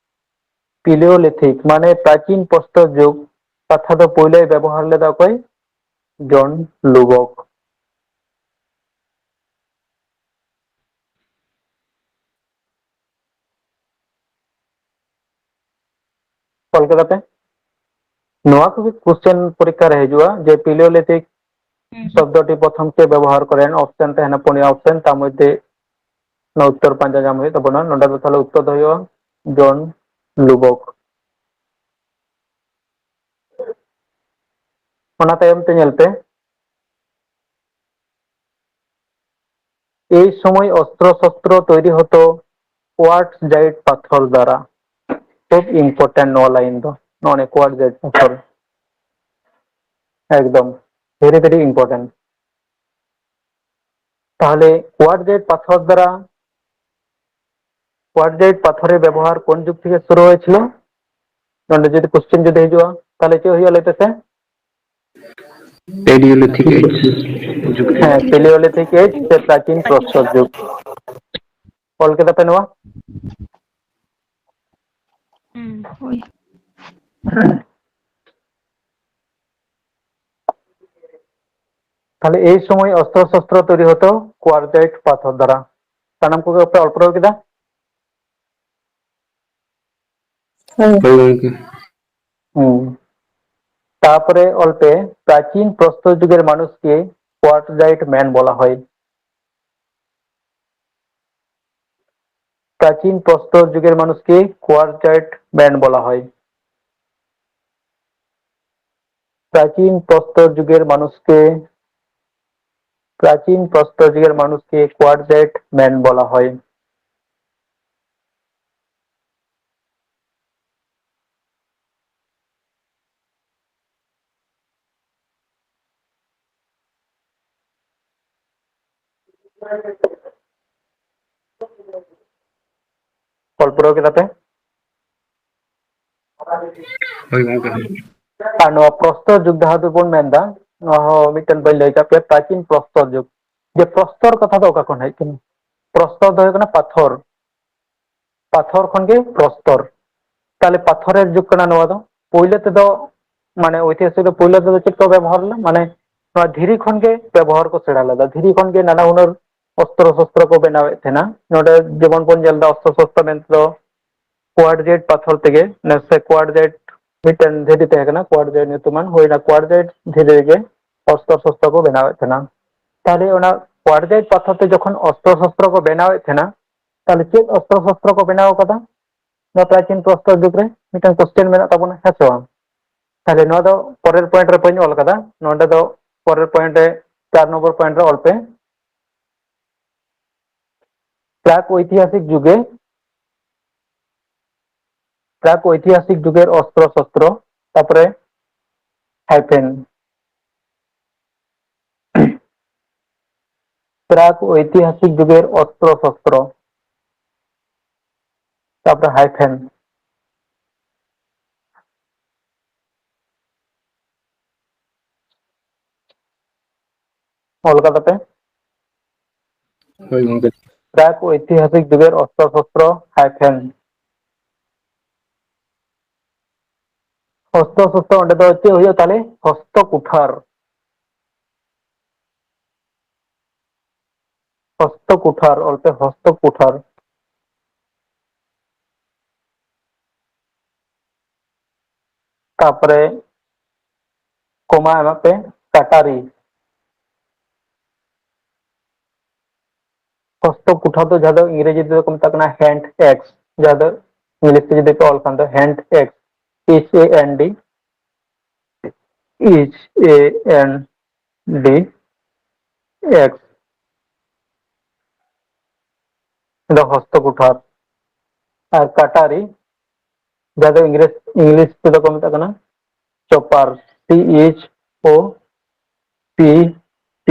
ᱯᱮᱞᱤᱭᱳᱞᱤᱛᱷᱤᱠ ᱢᱟᱱᱮ ᱯᱨᱟᱪᱤᱱ ᱯᱨᱚᱥᱛᱚᱨ ᱡᱩᱜᱽ ᱠᱟᱛᱷᱟ ᱫᱚ ᱯᱳᱭᱞᱳᱭ ᱵᱮᱵᱚᱦᱟᱨ ᱞᱮᱫᱟ ᱚᱠᱚᱭ? ᱡᱚᱱ ᱞᱩᱵᱚᱠ᱾ ᱚᱞ ᱠᱮᱫᱟ ᱯᱮ? ᱱᱚᱣᱟ ᱠᱚᱜᱮ ᱠᱚᱥᱪᱮᱱ ᱯᱚᱨᱤᱠᱠᱷᱟ ᱨᱮ ᱦᱤᱡᱩᱜᱼᱟ ᱡᱮ ᱯᱮᱞᱤᱭᱳᱞᱤᱛᱷᱤᱠ ᱦᱩᱸ᱾ ᱥᱚᱵᱫᱚᱴᱤ ᱯᱨᱚᱛᱷᱚᱢ ᱪᱮᱫ ᱵᱮᱵᱚᱦᱟᱨ ᱠᱚᱨᱮᱱ? ᱚᱯᱥᱮᱱ ᱛᱟᱦᱮᱱᱟ ᱯᱩᱱᱭᱟ ᱚᱯᱥᱮᱱ, ᱛᱟᱨ ᱢᱚᱫᱽᱫᱷᱮ ᱱᱚᱣᱟ ᱩᱛᱛᱚᱨ ᱯᱟᱸᱡᱟ ᱧᱟᱢ ᱦᱩᱭᱩᱜ ᱛᱟᱵᱚᱱᱟ᱾ ᱱᱚᱰᱮ ᱫᱚ ᱛᱟᱦᱚᱞᱮ ᱩᱛᱛᱚᱨ ᱫᱚ ᱦᱩᱭᱩᱜᱼᱟ ᱡᱚᱱ ᱞᱩᱵᱚᱠ᱾ ᱚᱱᱟ ᱛᱟᱭᱚᱢ ᱛᱮ ᱧᱮᱞ ᱯᱮ, এই সময় অস্ত্রশস্ত্র তৈরি হতো কোয়ার্টজাইট পাথর দ্বারা। খুব ইম্পর্টেন্ট ᱱᱚᱣᱟ ᱞᱟᱭᱤᱱ ᱫᱚ, ᱱᱚᱜᱼᱚ ᱱᱤᱭᱟᱹ ᱠᱳᱣᱟᱨᱴᱡᱟᱭᱤᱴ ᱯᱟᱛᱷᱚᱨ, ᱮᱠᱫᱚᱢ very very important. ᱛᱟᱦᱚᱞᱮ ᱠᱳᱣᱟᱨᱴᱡᱟᱭᱤᱴ ᱯᱟᱛᱷᱚᱨ ᱫᱟᱨᱟ, ᱠᱳᱣᱟᱨᱴᱡᱟᱭᱤᱴ ᱯᱟᱛᱷᱚᱨ ᱨᱮ ᱵᱮᱵᱚᱦᱟᱨ কোন যুগ থেকে শুরু হয়েছিল? ᱱᱚᱰᱮ ᱡᱩᱫᱤ ᱠᱚᱥᱪᱮᱱ ᱡᱩᱫᱤ ᱦᱤᱡᱩᱜᱼᱟ, ᱛᱟᱦᱚᱞᱮ ᱪᱮᱫ ᱦᱩᱭᱩᱜᱼᱟ ᱞᱟᱹᱭ ᱯᱮᱥᱮ? Paleolithic age ᱡᱩᱜᱽ ᱨᱮ᱾ ᱦᱮᱸ, Paleolithic age ᱥᱮ ᱯᱨᱟᱪᱤᱱ ᱯᱨᱚᱥᱛᱚᱨ ᱡᱩᱜᱽ᱾ ᱚᱞ ᱠᱮᱫᱟ ᱯᱮ ᱱᱚᱣᱟ? ᱦᱩᱸ, ᱦᱳᱭ᱾ ᱛᱟᱦᱞᱮ ᱮᱭ ᱥᱚᱢᱚᱭ ᱚᱥᱛᱨᱚ ᱥᱚᱥᱛᱨᱚ ᱛᱚᱭᱨᱤ ᱦᱚᱛᱚ quartzite ᱯᱟᱛᱷᱚᱨ ᱫᱟᱨᱟ᱾ ᱥᱟᱱᱟᱢ ᱠᱚᱜᱮ ᱯᱮ ᱚᱞ ᱯᱩᱨᱟᱹᱣ ᱠᱮᱫᱟ? ᱦᱳᱭ᱾ ᱦᱳᱭ ᱜᱚᱝᱠᱮ᱾ ᱦᱩᱸ᱾ ᱛᱟᱯᱚᱨᱮ ᱚᱞ ᱯᱮ, ᱯᱨᱟᱪᱤᱱ ᱯᱨᱚᱥᱛᱚᱨ যুগের মানুষকে কোয়ার্টজাইট ম্যান বলা হয়। প্রাচীন প্রস্তর যুগের মানুষকে কোয়ার্টজাইট ম্যান বলা হয়। প্রাচীন প্রস্তর যুগের মানুষকে প্রাচীন প্রস্তর যুগের মানুষকে কোয়ার্টজাইট ম্যান বলা হয়। ᱚᱞ ᱯᱩᱨᱟᱹᱣ ᱠᱮᱫᱟ ᱯᱮ? ᱦᱳᱭ ᱜᱚᱝᱠᱮ, ᱦᱳᱭ᱾ ᱟᱨ ᱱᱚᱣᱟ ᱯᱨᱚᱥᱛᱚᱨ ᱡᱩᱜᱽ ᱡᱟᱦᱟᱸ ᱫᱚᱵᱚᱱ ᱢᱮᱱᱫᱟ, ᱱᱚᱣᱟ ᱦᱚᱸ ᱢᱤᱫᱴᱮᱱ ᱵᱟᱹᱧ ᱞᱟᱹᱭ ᱠᱟᱜ ᱯᱮᱭᱟ, ᱯᱨᱟᱪᱤᱱ ᱯᱨᱚᱥᱛᱚᱨ ᱡᱩᱜᱽ᱾ ᱡᱮ ᱯᱨᱚᱥᱛᱚᱨ ᱠᱟᱛᱷᱟ ᱫᱚ ᱚᱠᱟ ᱠᱷᱚᱱ ᱦᱮᱡ ᱠᱟᱱᱟ? ᱯᱨᱚᱥᱛᱚᱨ ᱫᱚ ᱦᱩᱭᱩᱜ ᱠᱟᱱᱟ ᱯᱟᱛᱷᱚᱨ, ᱯᱟᱛᱷᱚᱨ ᱠᱷᱚᱱ ᱜᱮ ᱯᱨᱚᱥᱛᱚᱨ᱾ ᱛᱟᱦᱞᱮ ᱯᱟᱛᱷᱚᱨᱮᱨ ᱡᱩᱜᱽ ᱠᱟᱱᱟ ᱱᱚᱣᱟ ᱫᱚ᱾ ᱯᱳᱭᱞᱳ ᱛᱮᱫᱚ, ᱢᱟᱱᱮ, ᱳᱭᱛᱤᱦᱟᱥᱤᱠ ᱫᱚ ᱯᱳᱭᱞᱳ ᱛᱮᱫᱚ ᱪᱮᱫ ᱠᱚ ᱵᱮᱵᱚᱦᱟᱨ ᱞᱮᱫᱟ? ᱢᱟᱱᱮ, ᱱᱚᱣᱟ ᱫᱷᱤᱨᱤ ᱠᱷᱚᱱ ᱜᱮ ᱵᱮᱵᱚᱦᱟᱨ ᱠᱚ ᱥᱮᱬᱟ ᱞᱮᱫᱟ᱾ ᱫᱷᱤᱨᱤ ᱠᱷᱚᱱ ᱜᱮ ᱱᱟᱱᱟ ᱦᱩᱱᱟᱹᱨ ᱚᱥᱛᱨᱚ ᱥᱚᱥᱛᱨᱚ ᱠᱚ ᱵᱮᱱᱟᱣᱮᱫ ᱛᱟᱦᱮᱱᱟ᱾ ᱱᱚᱰᱮ ᱡᱮᱢᱚᱱ ᱵᱚᱱ ᱧᱮᱞ ᱮᱫᱟ, ᱚᱥᱛᱨᱚ ᱥᱚᱥᱛᱨᱚ ᱢᱮᱱᱛᱮ ᱫᱚ quartzite ᱯᱟᱛᱷᱚᱨ ᱛᱮᱜᱮ, ᱥᱮ quartzite ᱢᱤᱫᱴᱮᱱ ᱫᱷᱤᱨᱤ ᱛᱟᱦᱮᱸ ᱠᱟᱱᱟ, quartzite ᱧᱩᱛᱩᱢᱟᱱ, ᱦᱩᱭᱱᱟ quartzite ᱫᱷᱤᱨᱤ ᱨᱮᱜᱮ ᱚᱥᱛᱨᱚ ᱥᱚᱥᱛᱨᱚ ᱠᱚ ᱵᱮᱱᱟᱣᱮᱫ ᱛᱟᱦᱮᱱᱟ᱾ ᱛᱟᱦᱞᱮ ᱚᱱᱟ quartzite ᱯᱟᱛᱷᱚᱨ ᱛᱮ ᱡᱚᱠᱷᱚᱱ ᱚᱥᱛᱨᱚ ᱥᱚᱥᱛᱨᱚ ᱠᱚ ᱵᱮᱱᱟᱣᱮᱫ ᱛᱟᱦᱮᱱᱟ, ᱛᱟᱦᱞᱮ ᱪᱮᱫ ᱚᱥᱛᱨᱚ ᱥᱚᱥᱛᱨᱚ ᱠᱚ ᱵᱮᱱᱟᱣ ᱟᱠᱟᱫᱟ? ᱱᱚᱣᱟ ᱯᱨᱟᱪᱤᱱ ᱯᱨᱚᱥᱛᱚᱨ ᱡᱩᱜᱽ ᱨᱮ ᱢᱤᱫᱴᱟᱝ question ᱢᱮᱱᱟᱜ ᱛᱟᱵᱚᱱᱟ, ᱦᱮᱸ ᱥᱮ ᱵᱟᱝ? ᱛᱟᱦᱞᱮ ᱱᱚᱣᱟ ᱫᱚ ᱯᱚᱨᱮᱨ point ᱨᱮ ᱵᱟᱹᱧ ᱚᱞ ᱠᱟᱫᱟ, ᱱᱚᱰᱮ ᱫᱚ ᱯᱚᱨᱮᱨ point ᱨᱮ, ᱪᱟᱨ ᱱᱚᱢᱵᱚᱨ point ᱨᱮ ᱚᱞ ᱯᱮ᱾ ᱯᱨᱟᱠ ᱳᱭᱛᱤᱦᱟᱥᱤᱠ ᱡᱩᱜᱮ, প্রাক ঐতিহাসিক যুগের অস্ত্রশস্ত্র, তারপরে hyphen। প্রাক ঐতিহাসিক যুগের অস্ত্রশস্ত্র, তারপরে hyphen। ᱚᱞ ᱠᱟᱫᱟ ᱯᱮ? ᱦᱳᱭ ᱜᱚᱝᱠᱮ᱾ ᱯᱨᱟᱠ ᱳᱭᱛᱤᱦᱟᱥᱤᱠ ᱡᱩᱜᱮᱨ ᱚᱥᱛᱨᱚ ᱥᱚᱥᱛᱨᱚ hyphen᱾ ᱚᱥᱛᱨᱚ ᱥᱚᱥᱛᱨᱚ, ᱚᱸᱰᱮ ᱫᱚ ᱪᱮᱫ ᱦᱩᱭᱩᱜᱼᱟ ᱛᱟᱦᱞᱮ? ᱦᱚᱥᱛᱚ ᱠᱩᱴᱷᱟᱨ᱾ ᱦᱚᱥᱛᱚ ᱠᱩᱴᱷᱟᱨ, ᱚᱞ ᱯᱮ ᱦᱚᱥᱛᱚ ᱠᱩᱴᱷᱟᱨ᱾ ᱛᱟᱯᱚᱨᱮ ᱠᱚᱢᱟ ᱮᱢᱟᱜ ᱯᱮ, ᱠᱟᱴᱟᱨᱤ᱾ ᱦᱚᱥᱛᱚ ᱠᱩᱴᱷᱟᱨ ᱫᱚ ᱡᱟᱦᱟᱸ ᱫᱚ ᱤᱝᱨᱮᱡᱤ ᱛᱮᱫᱚ ᱠᱚ ᱢᱮᱛᱟᱜ ᱠᱟᱱᱟ hand axe, ᱡᱟᱦᱟᱸ ᱫᱚ ᱤᱝᱞᱤᱥ ᱛᱮ ᱡᱩᱫᱤ ᱯᱮ ᱚᱞ ᱠᱷᱟᱱ ᱫᱚ hand axe, H A N D, H A N D axe, ᱫᱚ ᱦᱚᱥᱛᱚ ᱠᱩᱴᱷᱟᱨ᱾ ᱟᱨ ᱠᱟᱴᱟᱨᱤ, ᱡᱟᱦᱟᱸ ᱫᱚ ᱤᱝᱨᱮᱡ-, ᱤᱝᱞᱤᱥ ᱛᱮᱫᱚ ᱠᱚ ᱢᱮᱛᱟᱜ ᱠᱟᱱᱟ chopper, C H O P P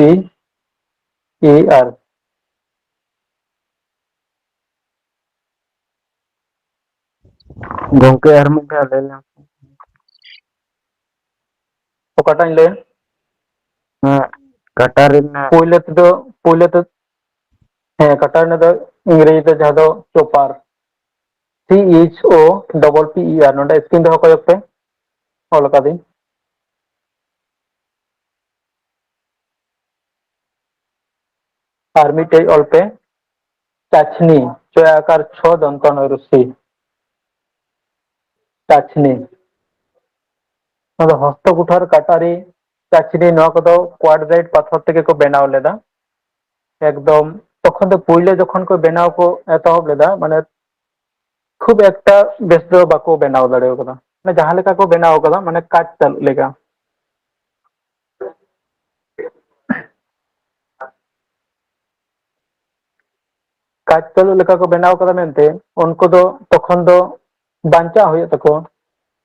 E R᱾ ᱜᱚᱝᱠᱮ, ᱟᱨ ᱢᱤᱫ ᱫᱷᱟᱣ ᱞᱟᱹᱭ ᱞᱮᱢ᱾ ᱚᱠᱟᱴᱟᱜ ᱤᱧ ᱞᱟᱹᱭᱟ? ᱦᱮᱸ, ᱠᱟᱴᱟᱨᱤ ᱨᱮᱱᱟᱜ᱾ ᱯᱳᱭᱞᱳ ᱛᱮᱫᱚ, ᱯᱳᱭᱞᱳ ᱛᱮ, ᱦᱮᱸ, ᱠᱟᱴᱟᱨᱤ ᱨᱮᱱᱟᱜ ᱫᱚ ᱤᱝᱨᱮᱡᱤ ᱛᱮ ᱡᱟᱦᱟᱸ ᱫᱚ chopper, C H O P P E R᱾ ᱱᱚᱰᱮ screen ᱫᱚᱦᱚ ᱠᱚᱭᱚᱜ ᱯᱮ, ᱚᱞ ᱟᱠᱟᱫᱟᱹᱧ᱾ ᱟᱨ ᱢᱤᱫᱴᱮᱡ ᱚᱞ ᱯᱮ, ᱪᱟᱪᱷᱱᱤ, ᱪᱚᱭᱟᱠᱟᱨ ᱪᱷᱚ ᱫᱚᱱᱛᱚ ᱱᱚᱭ ᱨᱩᱥᱤ, ᱪᱟᱪᱷᱱᱤ᱾ ᱱᱚᱣᱟ ᱫᱚ ᱦᱚᱥᱛᱚ ᱠᱩᱴᱷᱟᱨ, ᱠᱟᱴᱟᱨᱤ, ᱪᱟᱪᱷᱱᱤ, ᱱᱚᱣᱟ ᱠᱚᱫᱚ quartzite ᱯᱟᱛᱷᱚᱨ ᱛᱮᱜᱮ ᱠᱚ ᱵᱮᱱᱟᱣ ᱞᱮᱫᱟ᱾ ᱮᱠᱫᱚᱢ ᱛᱚᱠᱷᱚᱱ ᱫᱚ ᱯᱩᱭᱞᱟᱹ ᱡᱚᱠᱷᱚᱱ ᱠᱚ ᱵᱮᱱᱟᱣ ᱠᱚ ᱮᱛᱚᱦᱚᱵ ᱞᱮᱫᱟ, ᱢᱟᱱᱮ ᱠᱷᱩᱵ ᱮᱠᱴᱟ ᱵᱮᱥ ᱫᱚ ᱵᱟᱠᱚ ᱵᱮᱱᱟᱣ ᱫᱟᱲᱮ ᱠᱟᱫᱟ, ᱢᱟᱱᱮ ᱡᱟᱦᱟᱸ ᱞᱮᱠᱟ ᱠᱚ ᱵᱮᱱᱟᱣ ᱠᱟᱫᱟ, ᱢᱟᱱᱮ ᱠᱟᱡᱽ ᱪᱟᱹᱞᱩᱜ ᱞᱮᱠᱟ᱾ ᱠᱟᱡᱽ ᱪᱟᱹᱞᱩ ᱞᱮᱠᱟ ᱠᱚ ᱵᱮᱱᱟᱣ ᱠᱟᱫᱟ ᱢᱮᱱᱛᱮ ᱩᱱᱠᱩ ᱫᱚ ᱛᱚᱠᱷᱚᱱ ᱫᱚ ᱵᱟᱧᱪᱟᱣ ᱦᱩᱭᱩᱜ ᱛᱟᱠᱚᱣᱟ᱾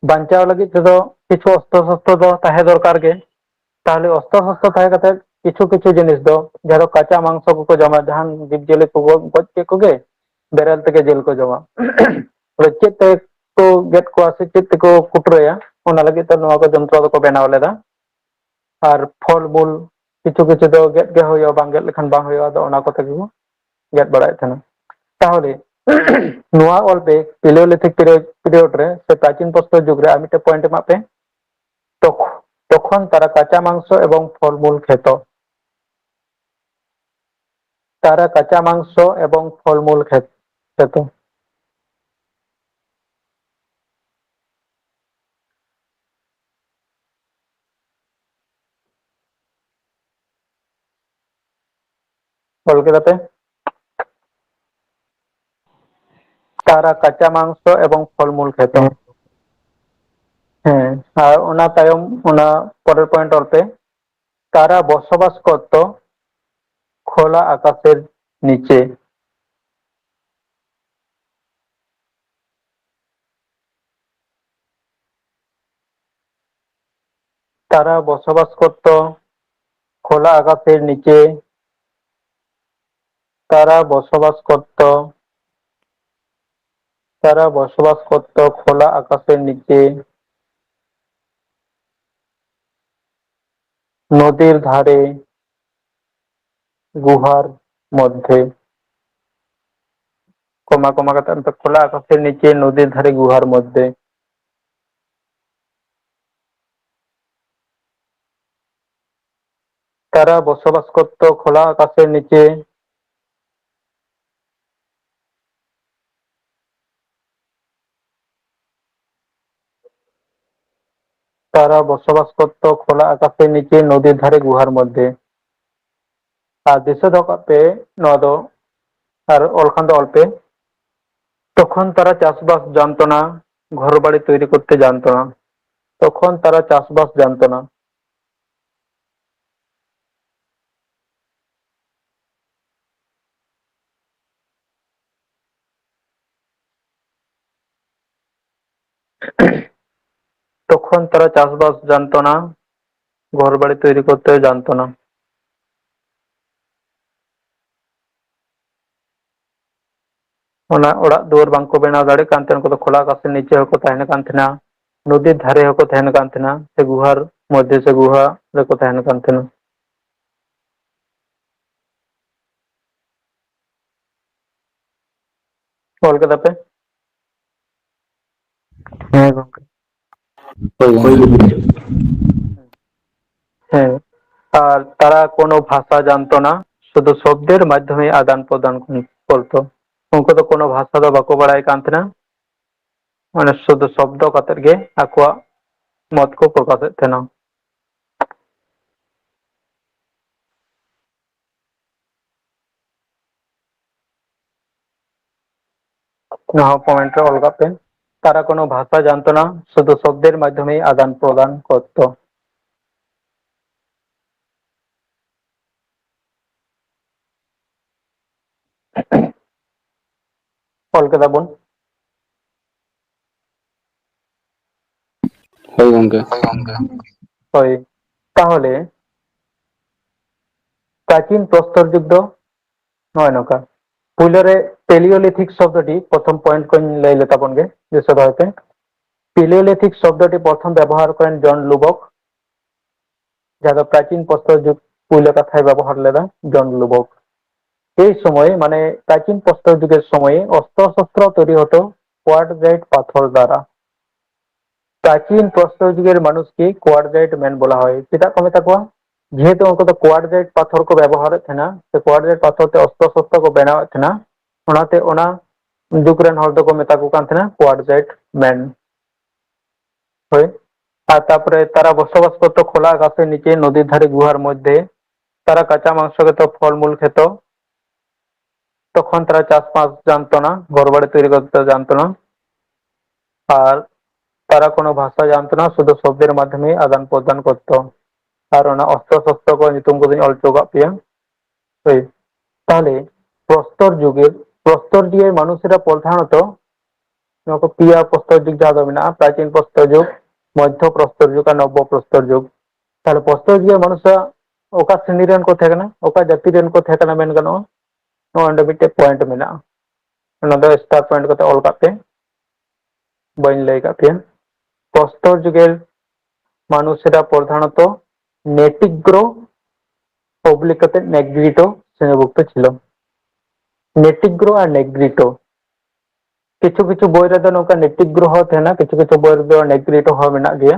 ᱵᱟᱧᱪᱟᱣ ᱞᱟᱹᱜᱤᱫ ᱛᱮᱫᱚ ᱠᱤᱪᱷᱩ ᱚᱥᱛᱨᱚ ᱥᱚᱥᱛᱨᱚ ᱫᱚ ᱛᱟᱦᱮᱸ ᱫᱚᱨᱠᱟᱨ ᱜᱮ᱾ ᱛᱟᱦᱚᱞᱮ ᱚᱥᱛᱨᱚ ᱥᱚᱥᱛᱨᱚ ᱛᱟᱦᱮᱸ ᱠᱟᱛᱮ ᱠᱤᱪᱷᱩ ᱠᱤᱪᱷᱩ ᱡᱤᱱᱤᱥ ᱫᱚ, ᱡᱟᱦᱟᱸ ᱫᱚ ᱠᱟᱸᱪᱟ ᱢᱟᱝᱥᱚ ᱠᱚᱠᱚ ᱡᱚᱢᱟ, ᱡᱟᱦᱟᱱ ᱡᱤᱵᱽ ᱡᱤᱭᱟᱹᱞᱤ ᱠᱚ ᱜᱚᱡ, ᱜᱚᱡ ᱠᱮᱫ ᱠᱚᱜᱮ, ᱵᱮᱨᱮᱞ ᱛᱮᱜᱮ ᱡᱤᱞ ᱠᱚ ᱡᱚᱢᱟ᱾ ᱛᱚᱵᱮ ᱪᱮᱫ ᱛᱮᱠᱚ ᱜᱮᱫ ᱠᱚᱣᱟ ᱥᱮ ᱪᱮᱫ ᱛᱮᱠᱚ ᱠᱩᱴᱨᱟᱹᱭᱟ, ᱚᱱᱟ ᱞᱟᱹᱜᱤᱫ ᱛᱮ ᱱᱚᱣᱟ ᱠᱚ ᱡᱚᱱᱛᱨᱚ ᱫᱚᱠᱚ ᱵᱮᱱᱟᱣ ᱞᱮᱫᱟ᱾ ᱟᱨ ᱯᱷᱚᱞ ᱢᱩᱞ, ᱠᱤᱪᱷᱩ ᱠᱤᱪᱷᱩ ᱫᱚ ᱜᱮᱫ ᱜᱮ ᱦᱩᱭᱩᱜᱼᱟ, ᱵᱟᱝ ᱜᱮᱫ ᱞᱮᱠᱷᱟᱱ ᱵᱟᱝ ᱦᱩᱭᱩᱜᱼᱟ, ᱟᱫᱚ ᱚᱱᱟ ᱠᱚᱛᱮ ᱜᱮᱵᱚ ᱜᱮᱫ ᱵᱟᱲᱟᱭᱮᱫ ᱛᱟᱦᱮᱱᱟ᱾ ᱛᱟᱦᱚᱞᱮ ᱱᱚᱣᱟ ᱚᱞ ᱵᱮᱜᱽ Paleolithic period, period ᱨᱮ ᱥᱮ ᱯᱨᱟᱪᱤᱱ ᱯᱨᱚᱥᱛᱚᱨ ᱡᱩᱜᱽ ᱨᱮ ᱟᱨ ᱢᱤᱫᱴᱮᱱ point ᱮᱢᱟᱜ ᱯᱮ, ᱛᱚᱠᱷ-, ᱛᱚᱠᱷᱚᱱ ᱛᱟᱨᱟ ᱠᱟᱸᱪᱟ ᱢᱟᱝᱥᱚ ᱮᱵᱚᱝ ᱯᱷᱚᱞᱢᱩᱞ ᱠᱷᱮᱛᱚ᱾ ᱛᱟᱨᱟ ᱠᱟᱸᱪᱟ ᱢᱟᱝᱥᱚ ᱮᱵᱚᱝ ᱯᱷᱚᱞᱢᱩᱞ ᱠᱷᱮᱛ-, ᱠᱷᱮᱛᱚ᱾ ᱚᱞ ᱠᱮᱫᱟ ᱯᱮ? ᱛᱟᱨᱟ ᱠᱟᱸᱪᱟ ᱢᱟᱝᱥᱚ ᱮᱵᱚᱝ ᱯᱷᱚᱞᱢᱩᱞ ᱠᱷᱮᱛᱚ᱾ ᱦᱮᱸ, ᱟᱨ ᱚᱱᱟ ᱛᱟᱭᱚᱢ ᱚᱱᱟ ᱯᱚᱨᱮᱨ point ᱚᱞ ᱯᱮ, ᱛᱟᱨᱟ ᱵᱚᱥᱚᱵᱟᱥ ᱠᱚᱨᱛᱚ ᱠᱷᱳᱞᱟ ᱟᱠᱟᱥᱮᱨ ᱱᱤᱪᱮ᱾ ᱛᱟᱨᱟ ᱵᱚᱥᱚᱵᱟᱥ ᱠᱚᱨᱛᱚ ᱠᱷᱳᱞᱟ ᱟᱠᱟᱥᱮᱨ ᱱᱤᱪᱮ᱾ ᱛᱟᱨᱟ ᱵᱚᱥᱚᱵᱟᱥ ᱠᱚᱨᱛᱚ, ᱛᱟᱨᱟ ᱵᱚᱥᱚᱵᱟᱥ ᱠᱚᱨᱛᱚ ᱠᱷᱳᱞᱟ ᱟᱠᱟᱥᱮᱨ ᱱᱤᱪᱮ, ᱱᱚᱫᱤᱨ ᱫᱷᱟᱨᱮ, ᱜᱩᱦᱟᱨ ᱢᱚᱫᱽᱫᱷᱮ᱾ ᱠᱚᱢᱟ ᱠᱚᱢᱟ ᱠᱟᱛᱮ ᱚᱱᱛᱮ ᱠᱷᱳᱞᱟ ᱟᱠᱟᱥᱮᱨ ᱱᱤᱪᱮ, ᱱᱚᱫᱤᱨ ᱫᱷᱟᱨᱮ, ᱜᱩᱦᱟᱨ ᱢᱚᱫᱽᱫᱷᱮ᱾ ᱛᱟᱨᱟ ᱵᱚᱥᱚᱵᱟᱥ ᱠᱚᱨᱛᱚ ᱠᱷᱳᱞᱟ ᱟᱠᱟᱥᱮᱨ ᱱᱤᱪᱮ, ᱛᱟᱨᱟ ᱵᱚᱥᱚᱵᱟᱥ ᱠᱚᱨᱛᱚ ᱠᱷᱳᱞᱟ ᱟᱠᱟᱥᱮᱨ ᱱᱤᱪᱮ, ᱱᱚᱫᱤᱨ ᱫᱷᱟᱨᱮ, ᱜᱩᱦᱟᱨ ᱢᱚᱫᱽᱫᱷᱮ᱾ ᱟᱨ ᱫᱤᱥᱟᱹ ᱫᱚᱦᱚ ᱠᱟᱜ ᱯᱮ, ᱱᱚᱣᱟ ᱫᱚ, ᱟᱨ ᱚᱞ ᱠᱷᱟᱱ ᱫᱚ ᱚᱞ ᱯᱮ, ᱛᱚᱠᱷᱚᱱ ᱛᱟᱨᱟ ᱪᱟᱥᱵᱟᱥ ᱡᱟᱱᱛᱚᱱᱟ, ᱜᱷᱚᱨ ᱵᱟᱲᱤ ᱛᱚᱭᱨᱤ ᱠᱚᱨᱛᱮ ᱡᱟᱱᱛᱚᱱᱟ᱾ ᱛᱚᱠᱷᱚᱱ ᱛᱟᱨᱟ ᱪᱟᱥᱵᱟᱥ ᱡᱟᱱᱛᱚᱱᱟ᱾ ᱛᱚᱠᱷᱚᱱ ᱛᱟᱨᱟ ᱪᱟᱥᱵᱟᱥ ᱡᱟᱱᱛᱚᱱᱟ, ᱜᱷᱚᱨ ᱵᱟᱲᱤ ᱛᱚᱭᱨᱤ ᱠᱚᱨᱛᱮ ᱡᱟᱱᱛᱚᱱᱟ᱾ ᱚᱱᱟ ᱚᱲᱟᱜ ᱫᱩᱣᱟᱹᱨ ᱵᱟᱝᱠᱚ ᱵᱮᱱᱟᱣ ᱫᱟᱲᱮᱭᱟᱜ ᱠᱟᱱ ᱛᱟᱦᱮᱸ, ᱩᱱᱠᱩ ᱫᱚ ᱠᱷᱳᱞᱟ ᱟᱠᱟᱥ ᱨᱮ ᱱᱤᱪᱮ ᱦᱚᱸᱠᱚ ᱛᱟᱦᱮᱱ ᱠᱟᱱ ᱛᱟᱦᱮᱱᱟ, ᱱᱚᱫᱤ ᱫᱷᱟᱨᱮ ᱦᱚᱸᱠᱚ ᱛᱟᱦᱮᱱ ᱠᱟᱱ ᱛᱟᱦᱮᱱᱟ, ᱥᱮ ᱜᱩᱦᱟᱨ ᱢᱚᱫᱽᱫᱷᱮ ᱥᱮ ᱜᱩᱦᱟ ᱨᱮᱠᱚ ᱛᱟᱦᱮᱱ ᱠᱟᱱ ᱛᱟᱦᱮᱱᱟ᱾ ᱚᱞ ᱠᱮᱫᱟ ᱯᱮ? ᱦᱮᱸ ᱜᱚᱝᱠᱮ᱾ ᱦᱳᱭ ᱜᱚᱝᱠᱮ᱾ ᱦᱮᱸ, ᱟᱨ ᱛᱟᱨᱟ ᱠᱳᱱᱳ ᱵᱷᱟᱥᱟ ᱡᱟᱱᱛᱚ ᱱᱟ, ᱥᱩᱫᱷᱩ ᱥᱚᱵᱫᱮᱨ ᱢᱟᱫᱽᱫᱷᱚᱢᱮ ᱟᱫᱟᱱ ᱯᱨᱚᱫᱟᱱ ᱠᱚᱨᱛᱚ᱾ ᱩᱱᱠᱩ ᱫᱚ ᱠᱳᱱᱳ ᱵᱷᱟᱥᱟ ᱫᱚ ᱵᱟᱠᱚ ᱵᱟᱲᱟᱭ ᱠᱟᱱ ᱛᱟᱦᱮᱱᱟ, ᱢᱟᱱᱮ ᱥᱩᱫᱷᱩ ᱥᱚᱵᱫᱚ ᱠᱟᱛᱮᱫ ᱜᱮ ᱟᱠᱚᱣᱟᱜ ᱢᱚᱛ ᱠᱚ ᱯᱨᱚᱠᱟᱥᱮᱫ ᱛᱟᱦᱮᱱᱟ᱾ ᱱᱚᱣᱟ ᱦᱚᱸ ᱯᱚᱭᱮᱱᱴ ᱨᱮ ᱚᱞ ᱠᱟᱜ ᱯᱮ᱾ ᱛᱟᱨᱟ ᱠᱳᱱᱳ ᱵᱷᱟᱥᱟ ᱡᱟᱱᱛᱚ ᱱᱟ, ᱥᱩᱫᱷᱩ ᱥᱚᱵᱫᱮᱨ ᱢᱟᱫᱽᱫᱷᱚᱢᱮ ᱟᱫᱟᱱ ᱯᱨᱚᱫᱟᱱ ᱠᱚᱨᱛᱚ᱾ ᱚᱞ ᱠᱮᱫᱟ ᱵᱚᱱ᱾ ᱦᱳᱭ ᱜᱚᱝᱠᱮ᱾ ᱦᱳᱭ, ᱛᱟᱦᱚᱞᱮ ᱯᱨᱟᱪᱤᱱ ᱯᱨᱚᱥᱛᱚᱨ ᱡᱩᱜᱽ ᱫᱚ ᱱᱚᱜᱼᱚᱭ ᱱᱚᱝᱠᱟ᱾ ᱯᱩᱭᱞᱳ ᱨᱮ ᱯᱮᱞᱤᱭᱳᱞᱤᱛᱷᱤᱠ ᱥᱚᱵᱫᱚᱴᱤ ᱯᱨᱚᱛᱷᱚᱢ ᱯᱚᱭᱮᱱᱴ ᱠᱚᱧ ᱞᱟᱹᱭ ᱞᱮᱛᱟ ᱵᱚᱱ ᱜᱮ, ᱫᱤᱥᱟᱹ ᱫᱚᱦᱚᱭ ᱯᱮ᱾ ᱯᱮᱞᱤᱭᱳᱞᱤᱛᱷᱤᱠ ᱥᱚᱵᱫᱚᱴᱤ ᱯᱨᱚᱛᱷᱚᱢ ᱵᱮᱵᱚᱦᱟᱨ ᱠᱚᱨᱮᱱ ᱡᱚᱱ ᱞᱩᱵᱚᱠ, ᱡᱟᱦᱟᱸ ᱫᱚ ᱯᱨᱟᱪᱤᱱ ᱯᱨᱚᱥᱛᱚᱨ ᱡᱩᱜᱽ ᱯᱩᱭᱞᱳ ᱠᱟᱛᱷᱟᱭ ᱵᱮᱵᱚᱦᱟᱨ ᱞᱮᱫᱟ, ᱡᱚᱱ ᱞᱩᱵᱚᱠ᱾ ᱮᱭ ᱥᱚᱢᱚᱭ, ᱢᱟᱱᱮ ᱯᱨᱟᱪᱤᱱ ᱯᱨᱚᱥᱛᱚᱨ ᱡᱩᱜᱮᱨ ᱥᱚᱢᱚᱭ, ᱚᱥᱛᱨᱚ ᱥᱚᱥᱛᱨᱚ ᱛᱚᱭᱨᱤ ᱦᱚᱛᱚ quartzite ᱯᱟᱛᱷᱚᱨ ᱫᱟᱨᱟ᱾ ᱯᱨᱟᱪᱤᱱ ᱯᱨᱚᱥᱛᱚᱨ ᱡᱩᱜᱮᱨ ᱢᱟᱱᱩᱥ ᱠᱤ quartzite ᱢᱮᱱ ᱵᱚᱞᱟ ᱦᱚᱭ᱾ ᱪᱮᱫᱟᱜ ᱠᱚ ᱢᱮᱛᱟ ᱠᱚᱣᱟ? ᱡᱮᱦᱮᱛᱩ ᱩᱱᱠᱩ ᱫᱚ quartzite ᱯᱟᱛᱷᱚᱨ ᱠᱚ ᱵᱮᱵᱚᱦᱟᱨᱮᱫ ᱛᱟᱦᱮᱱᱟ, ᱥᱮ quartzite ᱯᱟᱛᱷᱚᱨ ᱛᱮ ᱚᱥᱛᱨᱚ ᱥᱚᱥᱛᱨᱚ ᱠᱚ ᱵᱮᱱᱟᱣᱮᱫ ᱛᱟᱦᱮᱱᱟ, ᱚᱱᱟᱛᱮ ᱚᱱᱟ ᱡᱩᱜᱽ ᱨᱮᱱ ᱦᱚᱲ ᱫᱚᱠᱚ ᱢᱮᱛᱟ ᱠᱚ ᱠᱟᱱ ᱛᱟᱦᱮᱱᱟ quartzite men᱾ ᱦᱳᱭ᱾ ᱟᱨ ᱛᱟᱯᱚᱨᱮ ᱛᱟᱨᱟ ᱵᱚᱥᱚᱵᱟᱥ ᱠᱚᱨᱛᱚ ᱠᱷᱳᱞᱟ ᱟᱠᱟᱥᱮ ᱱᱤᱪᱮ ᱱᱚᱫᱤ ᱫᱷᱟᱨᱮ ᱜᱩᱦᱟᱨ ᱢᱚᱫᱽᱫᱷᱮ᱾ ᱛᱟᱨᱟ ᱠᱟᱸᱪᱟ ᱢᱟᱝᱥᱚ ᱠᱷᱮᱛᱚ, ᱯᱷᱚᱞ ᱢᱩᱞ ᱠᱷᱮᱛᱚ, ᱛᱚᱠᱷᱚᱱ ᱛᱟᱨᱟ ᱪᱟᱥᱵᱟᱥ ᱡᱟᱱᱛᱚᱱᱟ, ᱜᱷᱚᱨ ᱵᱟᱲᱤ ᱛᱚᱭᱨᱤ ᱠᱚᱨᱛᱮ ᱡᱟᱱᱛᱚᱱᱟ᱾ ᱟᱨ ᱛᱟᱨᱟ ᱠᱳᱱᱳ ᱵᱷᱟᱥᱟ ᱡᱟᱱᱛᱚᱱᱟ, ᱥᱩᱫᱷᱩ ᱥᱚᱵᱫᱮᱨ ᱢᱟᱫᱽᱫᱷᱚᱢᱮ ᱟᱫᱟᱱ ᱯᱨᱚᱫᱟᱱ ᱠᱚᱨᱛᱚ᱾ ᱟᱨ ᱚᱱᱟ ᱚᱥᱛᱨᱚ ᱥᱚᱥᱛᱨᱚ ᱠᱚ ᱧᱩᱛᱩᱢ ᱠᱚᱫᱚᱧ ᱚᱞ ᱦᱚᱪᱚ ᱠᱟᱜ ᱯᱮᱭᱟ᱾ ᱦᱳᱭ, ᱛᱟᱦᱞᱮ ᱯᱨᱚᱥᱛᱚᱨ ᱡᱩᱜᱮ, ᱯᱨᱚᱥᱛᱚᱨ ᱡᱩᱜᱮ ᱢᱟᱱᱩᱥᱮᱨᱟ ᱯᱨᱚᱫᱷᱟᱱᱚᱛᱚ ᱱᱚᱣᱟ ᱠᱚ ᱯᱮᱭᱟ ᱯᱨᱚᱥᱛᱚᱨ ᱡᱩᱜᱽ ᱡᱟᱦᱟᱸ ᱫᱚ ᱢᱮᱱᱟᱜᱼᱟ, ᱯᱨᱟᱪᱤᱱ ᱯᱨᱚᱥᱛᱚᱨ ᱡᱩᱜᱽ, ᱢᱚᱫᱽᱫᱷᱚ ᱯᱨᱚᱥᱛᱚᱨ ᱡᱩᱜᱽ ᱟᱨ ᱱᱚᱵᱵᱚ ᱯᱨᱚᱥᱛᱚᱨ ᱡᱩᱜᱽ᱾ ᱛᱟᱦᱞᱮ ᱯᱨᱚᱥᱛᱚᱨ ᱡᱩᱜᱽ ᱨᱮ ᱢᱟᱱᱩᱥ ᱚᱠᱟ ᱥᱨᱮᱱᱤ ᱨᱮᱱ ᱠᱚ ᱛᱟᱦᱮᱸ ᱠᱟᱱᱟ, ᱚᱠᱟ ᱡᱟᱹᱛᱤ ᱨᱮᱱ ᱠᱚ ᱛᱟᱦᱮᱸ ᱠᱟᱱᱟ ᱢᱮᱱ ᱜᱟᱱᱚᱜᱼᱟ? ᱱᱚᱣᱟ ᱚᱸᱰᱮ ᱢᱤᱫᱴᱮᱡ ᱯᱚᱭᱮᱱᱴ ᱢᱮᱱᱟᱜᱼᱟ, ᱚᱱᱟ ᱫᱚ ᱥᱴᱟᱨ ᱯᱚᱭᱮᱱᱴ ᱠᱟᱛᱮ ᱚᱞ ᱠᱟᱜ ᱯᱮ, ᱵᱟᱹᱧ ᱞᱟᱹᱭ ᱠᱟᱜ ᱯᱮᱭᱟ᱾ ᱯᱨᱚᱥᱛᱚᱨ ᱡᱩᱜᱮᱨ ᱢᱟᱱᱩᱥᱮᱨᱟ ᱯᱨᱚᱫᱷᱟᱱᱚᱛᱚ ᱱᱮᱴᱤᱜᱽᱨᱳ ᱚᱵᱞᱤᱠ ᱠᱟᱛᱮ ᱱᱮᱜᱽᱨᱤᱴᱳ ᱥᱨᱮᱱᱤᱵᱷᱩᱠᱛᱚ ᱪᱷᱤᱞᱚ᱾ ᱱᱮᱴᱤᱜᱽᱨᱳ ᱟᱨ ᱱᱮᱜᱽᱨᱤᱴᱳ, ᱠᱤᱪᱷᱩ ᱠᱤᱪᱷᱩ ᱵᱳᱭ ᱨᱮᱫᱚ ᱱᱚᱝᱠᱟ ᱱᱮᱴᱤᱜᱨᱳ ᱦᱚᱸ ᱛᱟᱦᱮᱱᱟ, ᱠᱤᱪᱷᱩ ᱠᱤᱪᱷᱩ ᱵᱳᱭ ᱨᱮᱫᱚ ᱱᱮᱜᱽᱨᱤᱴᱳ ᱦᱚᱸ ᱢᱮᱱᱟᱜ ᱜᱮᱭᱟ᱾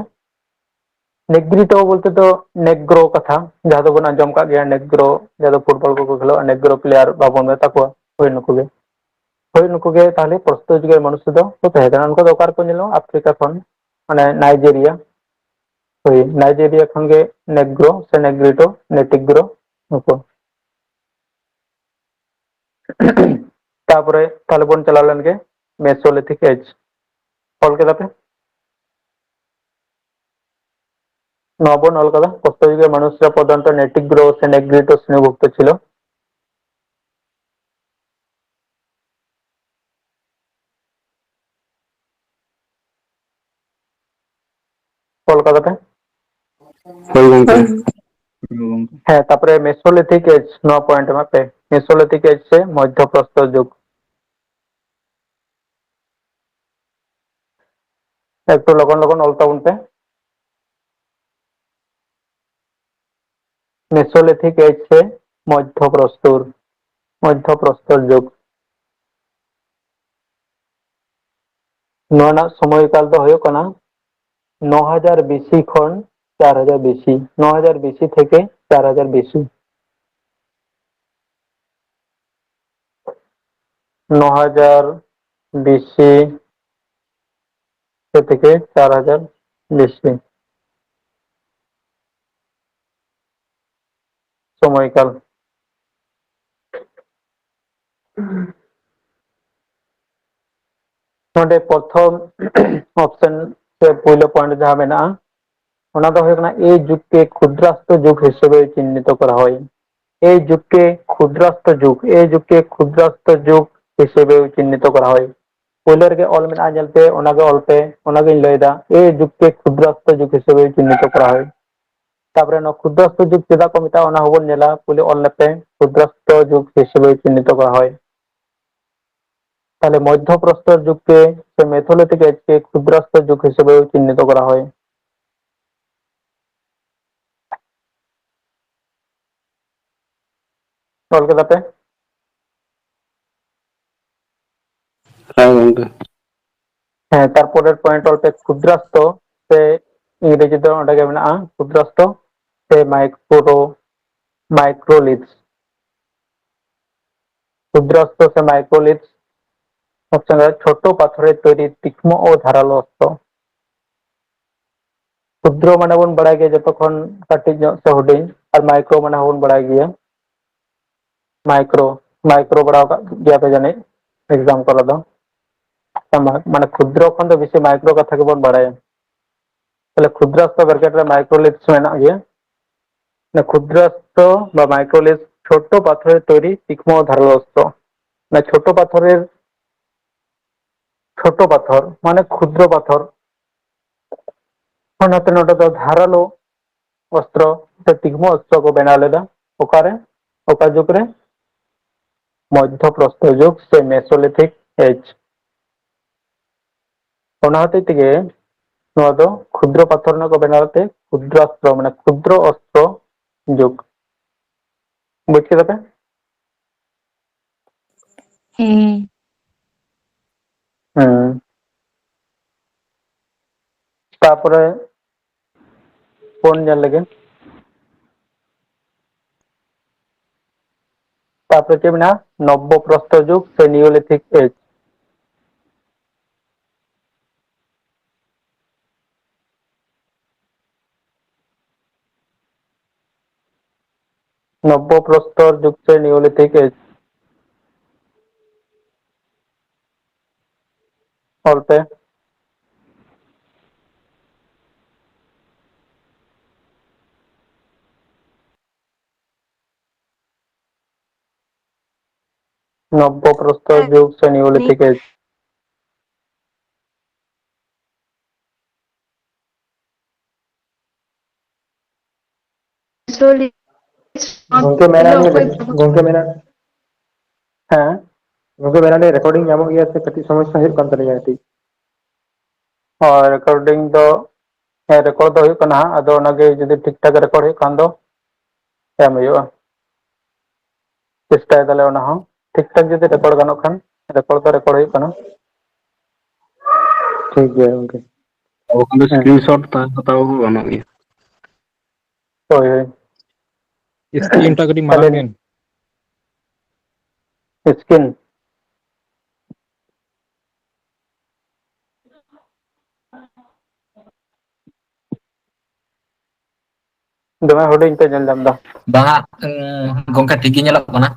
ᱱᱮᱜᱽᱨᱤᱴᱳ ᱵᱚᱞᱛᱮ ᱫᱚ ᱱᱮᱜᱽᱨᱳ ᱠᱟᱛᱷᱟ, ᱡᱟᱦᱟᱸ ᱫᱚᱵᱚᱱ ᱟᱸᱡᱚᱢ ᱠᱟᱜ ᱜᱮᱭᱟ, ᱱᱮᱜᱽᱨᱳ, ᱡᱟᱦᱟᱸ ᱫᱚ ᱯᱷᱩᱴᱵᱚᱞ ᱠᱚᱠᱚ ᱠᱷᱮᱞᱳᱜᱼᱟ, ᱱᱮᱜᱽᱨᱳ ᱯᱞᱮᱭᱟᱨ ᱵᱟᱵᱚᱱ ᱢᱮᱛᱟ ᱠᱚᱣᱟ, ᱦᱳᱭ ᱱᱩᱠᱩ ᱜᱮ᱾ ᱦᱳᱭ ᱱᱩᱠᱩ ᱜᱮ ᱛᱟᱦᱚᱞᱮ ᱯᱨᱚᱥᱛᱚᱨ ᱡᱩᱜᱽ ᱨᱮ ᱢᱟᱱᱩᱥ ᱫᱚ ᱠᱚ ᱛᱟᱦᱮᱸ ᱠᱟᱱᱟ᱾ ᱩᱱᱠᱩ ᱫᱚ ᱚᱠᱟ ᱨᱮᱠᱚ ᱧᱮᱞᱚᱜᱼᱟ? ᱟᱯᱷᱨᱤᱠᱟ ᱠᱷᱚᱱ, ᱢᱟᱱᱮ ᱱᱟᱭᱡᱮᱨᱤᱭᱟ, ᱦᱳᱭ ᱱᱟᱭᱡᱮᱨᱤᱭᱟ ᱠᱷᱚᱱ ᱜᱮ ᱱᱮᱜᱽᱨᱳ ᱥᱮ ᱱᱮᱜᱽᱨᱤᱴᱳ, ᱱᱮᱴᱤᱜᱨᱳ ᱱᱩᱠᱩ᱾ ᱛᱟᱯᱚᱨᱮ ᱛᱟᱦᱚᱞᱮ ᱵᱚᱱ ᱪᱟᱞᱟᱣ ᱞᱮᱱ ᱜᱮ ᱢᱮᱥᱳᱞᱤᱛᱷᱤᱠ ᱮᱡᱽ᱾ ᱚᱞ ᱠᱮᱫᱟ ᱯᱮ? ᱱᱚᱣᱟ ᱵᱚᱱ ᱚᱞ ᱠᱟᱫᱟ, ᱯᱨᱚᱥᱛᱚᱨ ᱡᱩᱜᱽ ᱨᱮ ᱢᱟᱱᱩᱥ ᱨᱮ ᱯᱨᱚᱫᱷᱟᱱᱛᱚ ᱱᱮᱴᱤᱜᱨᱳ ᱥᱮ ᱱᱮᱜᱽᱨᱤᱴᱳ ᱥᱨᱮণᱤᱵᱷᱩᱠᱛᱚ ছিল᱾ ᱚᱞ ᱠᱟᱫᱟ ᱯᱮ? ᱦᱳᱭ ᱜᱚᱝᱠᱮ᱾ ᱦᱮᱸ, ᱛᱟᱯᱚᱨᱮ ᱢᱮᱥᱳᱞᱤᱛᱷᱤᱠ ᱮᱡᱽ, ᱱᱚᱣᱟ ᱯᱚᱭᱮᱱᱴ ᱮᱢᱟᱜ ᱯᱮ, ᱢᱮᱥᱳᱞᱤᱛᱷᱤᱠ ᱮᱡᱽ ᱥᱮ ᱢᱚᱫᱽᱫᱷᱚ ᱯᱨᱚᱥᱛᱚᱨ ᱡᱩᱜᱽ᱾ ᱮᱠᱴᱩ ᱞᱚᱜᱚᱱ ᱞᱚᱜᱚᱱ ᱚᱞ ᱛᱟᱵᱚᱱ ᱯᱮ᱾ ᱢᱮᱥᱳᱞᱤᱛᱷᱤᱠ ᱮᱡᱽ ᱥᱮ ᱢᱚᱫᱽᱫᱷᱚ ᱯᱨᱚᱥᱛᱚᱨ, ᱢᱚᱫᱽᱫᱷᱚ ᱯᱨᱚᱥᱛᱚᱨ ᱡᱩᱜᱽ᱾ ᱱᱚᱣᱟ ᱨᱮᱱᱟᱜ ᱥᱚᱢᱚᱭ ᱠᱟᱞ ᱫᱚ ᱦᱩᱭᱩᱜ ᱠᱟᱱᱟ ᱱᱚ ᱦᱟᱡᱟᱨ ᱵᱤᱥᱤ ᱠᱷᱚᱱ ᱪᱟᱨ ᱦᱟᱡᱟᱨ ᱵᱤᱥᱤ, ᱱᱚ ᱦᱟᱡᱟᱨ ᱵᱤᱥᱤ ᱛᱷᱮᱠᱮ ᱪᱟᱨ ᱦᱟᱡᱟᱨ ᱵᱤᱥᱤ᱾ ᱱᱚ ᱦᱟᱡᱟᱨ ᱵᱤᱥᱤ ᱛᱷᱮᱠᱮ ᱪᱟᱨ ᱦᱟᱡᱟᱨ ᱵᱤᱥᱤ ᱥᱚᱢᱚᱭ ᱠᱟᱞ᱾ ᱱᱚᱰᱮ ᱯᱨᱚᱛᱷᱚᱢ ᱚᱯᱥᱮᱱ ᱥᱮ ᱯᱩᱭᱞᱩ ᱯᱚᱭᱮᱱᱴ ᱡᱟᱦᱟᱸ ᱢᱮᱱᱟᱜᱼᱟ, ᱚᱱᱟ ᱫᱚ ᱦᱩᱭᱩᱜ ᱠᱟᱱᱟ ᱮ ᱡᱩᱜᱽ ᱠᱮ ᱠᱷᱩᱫᱨᱟᱥᱛᱚ ᱡᱩᱜᱽ ᱦᱤᱥᱟᱹᱵᱮ ᱪᱤᱱᱦᱤᱛᱚ ᱠᱚᱨᱟ ᱦᱚᱭ᱾ ᱮ ᱡᱩᱜᱽ ᱠᱮ ᱠᱷᱩᱫᱨᱟᱥᱛᱚ ᱡᱩᱜᱽ, ᱮ ᱡᱩᱜᱽ ᱠᱮ ᱠᱷᱩᱫᱨᱟᱥᱛᱚ ᱡᱩᱜᱽ ᱦᱤᱥᱟᱹᱵᱮ ᱪᱤᱱᱦᱤᱛᱚ ᱠᱚᱨᱟ ᱦᱚᱭ᱾ ᱯᱩᱭᱞᱩ ᱨᱮᱜᱮ ᱚᱞ ᱢᱮᱱᱟᱜᱼᱟ, ᱧᱮᱞ ᱯᱮ, ᱚᱱᱟᱜᱮ ᱚᱞ ᱯᱮ, ᱚᱱᱟᱜᱤᱧ ᱞᱟᱹᱭᱫᱟ, ᱮ ᱡᱩᱜᱽ ᱠᱮ ᱠᱷᱩᱫᱨᱟᱥᱛᱚ ᱡᱩᱜᱽ ᱦᱤᱥᱟᱹᱵᱮ ᱪᱤᱱᱦᱤᱛᱚ ᱠᱚᱨᱟ ᱦᱚᱭ᱾ ᱛᱟᱯᱚᱨᱮ ᱱᱚᱣᱟ ᱠᱷᱩᱫᱨᱟᱥᱛᱚ ᱡᱩᱜᱽ ᱪᱮᱫᱟᱜ ᱠᱚ ᱢᱮᱛᱟᱜᱼᱟ, ᱚᱱᱟ ᱦᱚᱸᱵᱚᱱ ᱧᱮᱞᱟ᱾ ᱯᱩᱭᱞᱩ ᱚᱞ ᱞᱮᱯᱮ, ᱠᱷᱩᱫᱨᱟᱥᱛᱚ ᱡᱩᱜᱽ ᱦᱤᱥᱟᱹᱵᱮ ᱪᱤᱱᱦᱤᱛᱚ ᱠᱚᱨᱟ ᱦᱚᱭ᱾ ᱛᱟᱦᱞᱮ ᱢᱚᱫᱽᱫᱷᱚ ᱯᱨᱚᱥᱛᱚᱨ ᱡᱩᱜᱽ ᱠᱮ ᱥᱮ ᱢᱮᱥᱳᱞᱤᱛᱷᱤᱠ ᱮᱡᱽ ᱠᱮ ᱠᱷᱩᱫᱨᱟᱥᱛᱚ ᱡᱩᱜᱽ ᱦᱤᱥᱟᱹᱵᱮ ᱪᱤᱱᱦᱤᱛᱚ ᱠᱚᱨᱟ ᱦᱚᱭ᱾ ᱚᱞ ᱠᱮᱫᱟ ᱯᱮ? ᱦᱮᱸ᱾ ᱦᱮᱸ, ᱛᱟᱨᱯᱚᱨᱮᱨ point ᱚᱞ ᱯᱮ, ᱠᱷᱩᱫᱨᱟᱥᱛᱚ ᱥᱮ ᱤᱝᱨᱮᱡᱤ ᱫᱚ ᱚᱸᱰᱮ ᱜᱮ ᱢᱮᱱᱟᱜᱼᱟ, ᱠᱷᱩᱫᱨᱟᱥᱛᱚ ᱥᱮ ᱢᱟᱭᱠᱨᱳ, ᱢᱟᱭᱠᱨᱳᱞᱤᱛᱷ᱾ ᱠᱷᱩᱫᱨᱟᱥᱛᱚ ᱥᱮ ᱢᱟᱭᱠᱨᱳᱞᱤᱛᱷ, option ᱨᱮ ᱪᱷᱳᱴᱳ ᱯᱟᱛᱷᱚᱨᱮ ᱛᱚᱭᱨᱤ ᱛᱤᱠᱢᱚ ᱳ ᱫᱷᱟᱨᱟᱞᱳ ᱚᱥᱛᱨᱚ᱾ ᱠᱷᱩᱫᱨᱚ ᱢᱟᱱᱮ ᱵᱚᱱ ᱵᱟᱲᱟᱭ ᱜᱮᱭᱟ ᱡᱚᱛᱚ ᱠᱷᱚᱱ ᱠᱟᱹᱴᱤᱡ ᱧᱚᱜ ᱥᱮ ᱦᱩᱰᱤᱧ, ᱟᱨ ᱢᱟᱭᱠᱨᱳ ᱢᱟᱱᱮ ᱦᱚᱸᱵᱚᱱ ᱵᱟᱲᱟᱭ ᱜᱮᱭᱟ᱾ ᱢᱟᱭᱠᱨᱳ, ᱢᱟᱭᱠᱨᱳ ᱵᱟᱲᱟᱣ ᱠᱟᱜ ᱜᱮᱭᱟ ᱯᱮ ᱡᱟᱹᱱᱤᱡ exam ᱠᱚᱨᱮ ᱫᱚ᱾ ᱢᱟᱱᱮ ᱠᱷᱩᱫᱨᱚ ᱠᱷᱚᱱ ᱫᱚ ᱵᱮᱥᱤ ᱢᱟᱭᱠᱨᱳ ᱠᱟᱛᱷᱟ ᱜᱮᱵᱚᱱ ᱵᱟᱲᱟᱭᱟ᱾ ᱛᱟᱦᱞᱮ ᱠᱷᱩᱫᱨᱟᱥᱛᱚ bracket ᱨᱮ ᱢᱟᱭᱠᱨᱳᱞᱤᱛᱷ ᱢᱮᱱᱟᱜ ᱜᱮᱭᱟ᱾ ᱢᱟᱱᱮ ᱠᱷᱩᱫᱨᱟᱥᱛᱚ ᱵᱟ ᱢᱟᱭᱠᱨᱳᱞᱤᱛᱷ ᱪᱷᱳᱴᱳ ᱯᱟᱛᱷᱚᱨᱮ ᱛᱚᱭᱨᱤ ᱛᱤᱠᱢᱚ ᱫᱷᱟᱨᱟᱞᱳ ᱚᱥᱛᱨᱚ᱾ ᱢᱟᱱᱮ ᱪᱷᱳᱴᱳ ᱯᱟᱛᱷᱚᱨᱮᱨ, ᱪᱷᱳᱴᱳ ᱯᱟᱛᱷᱚᱨ ᱢᱟᱱᱮ ᱠᱷᱩᱫᱨᱚ ᱯᱟᱛᱷᱚᱨ, ᱚᱱᱟᱛᱮ ᱱᱚᱰᱮ ᱫᱚ ᱫᱷᱟᱨᱟᱞᱳ ᱚᱥᱛᱨᱚ ᱥᱮ ᱛᱤᱠᱢᱚ ᱚᱥᱛᱨᱚ ᱠᱚ ᱵᱮᱱᱟᱣ ᱞᱮᱫᱟ᱾ ᱚᱠᱟᱨᱮ? ᱚᱠᱟ ᱡᱩᱜᱽ ᱨᱮ? ᱢᱚᱫᱽᱫᱷᱚ ᱯᱨᱚᱥᱛᱚᱨ ᱡᱩᱜᱽ ᱥᱮ Mesolithic age᱾ ᱚᱱᱟ ᱦᱚᱛᱮᱡ ᱛᱮᱜᱮ ᱱᱚᱣᱟ ᱫᱚ ᱠᱷᱩᱫᱨᱚ ᱯᱟᱛᱷᱚᱨ ᱨᱮᱱᱟᱜ ᱠᱚ ᱵᱮᱱᱟᱣ ᱛᱮ ᱠᱷᱩᱫᱨᱟᱥᱛᱨᱚ, ᱢᱟᱱᱮ ᱠᱷᱩᱫᱨᱚ ᱚᱥᱛᱨᱚ ᱡᱩᱜᱽ᱾ ᱵᱩᱡᱽ ᱠᱮᱫᱟ ᱯᱮ? ᱦᱮᱸ᱾ ᱦᱮᱸ᱾ ᱛᱟᱯᱚᱨᱮ ᱵᱚᱱ ᱧᱮᱞ ᱞᱮᱜᱮ᱾ ᱛᱟᱯᱚᱨᱮ ᱪᱮᱫ ᱢᱮᱱᱟᱜᱼᱟ? ᱱᱚᱵᱵᱚ ᱯᱨᱚᱥᱛᱚᱨ ᱡᱩᱜᱽ ᱥᱮ Neolithic age᱾ ᱱᱚᱵᱵᱚ ᱯᱨᱚᱥᱛᱚᱨ ᱡᱩᱜᱽ ᱥᱮ Neolithic age᱾ ᱚᱞ ᱯᱮ᱾ ᱱᱚᱵᱵᱚ ᱯᱨᱚᱥᱛᱚᱨ ᱡᱩᱜᱽ ᱥᱮ Neolithic age᱾ ᱜᱚᱝᱠᱮ ᱢᱮᱱᱟ ᱞᱤᱧ, ᱜᱚᱝᱠᱮ ᱢᱮᱱᱟ, ᱦᱮᱸ? ᱜᱚᱝᱠᱮ ᱢᱮᱱᱟ ᱞᱤᱧ recording ᱧᱟᱢᱚᱜ ᱜᱮᱭᱟ ᱥᱮ? ᱠᱟᱹᱴᱤᱡ ᱥᱚᱢᱚᱥᱥᱟ ᱦᱩᱭᱩᱜ ᱠᱟᱱ ᱛᱟᱹᱞᱤᱧᱟ ᱠᱟᱹᱴᱤᱡ᱾ ᱦᱳᱭ, recording ᱫᱚ, ᱦᱮᱸ, record ᱫᱚ ᱦᱩᱭᱩᱜ ᱠᱟᱱᱟ ᱦᱟᱸᱜ, ᱟᱫᱚ ᱚᱱᱟᱜᱮ ᱡᱩᱫᱤ ᱴᱷᱤᱠ ᱴᱷᱟᱠ record ᱦᱩᱭᱩᱜ ᱠᱷᱟᱱ ᱫᱚ ᱮᱢ ᱦᱩᱭᱩᱜᱼᱟ᱾ ᱪᱮᱥᱴᱟᱭ ᱫᱟᱞᱮ ᱚᱱᱟ ᱦᱚᱸ᱾ ᱴᱷᱤᱠ ᱴᱷᱟᱠ ᱡᱩᱫᱤ record ᱜᱟᱱᱚᱜ ᱠᱷᱟᱱ, record ᱫᱚ record ᱦᱩᱭᱩᱜ ᱠᱟᱱᱟ᱾ ᱴᱷᱤᱠ ᱜᱮᱭᱟ ᱜᱚᱝᱠᱮ᱾ ᱟᱵᱚ ᱠᱷᱟᱱ ᱫᱚ ᱦᱮᱸ᱾ Screenshot ᱛᱟᱦᱮᱸ ᱦᱟᱛᱟᱣ ᱦᱚᱸ ᱜᱟᱱᱚᱜ ᱜᱮᱭᱟ᱾ ᱦᱳᱭ, ᱦᱳᱭ᱾ Screen ᱴᱟ ᱠᱟᱹᱴᱤᱡ ᱢᱟᱨᱟᱝ ᱛᱟᱦᱞᱮ ᱵᱮᱱ᱾ Screen? ᱫᱚᱢᱮ ᱦᱩᱰᱤᱧ ᱯᱮ ᱧᱮᱞ ᱧᱟᱢ ᱫᱟ᱾ ᱵᱟᱝᱟ, ᱩᱸ, ᱜᱚᱝᱠᱮ, ᱴᱷᱤᱠ ᱜᱮ ᱧᱮᱞᱚᱜ ᱠᱟᱱᱟ᱾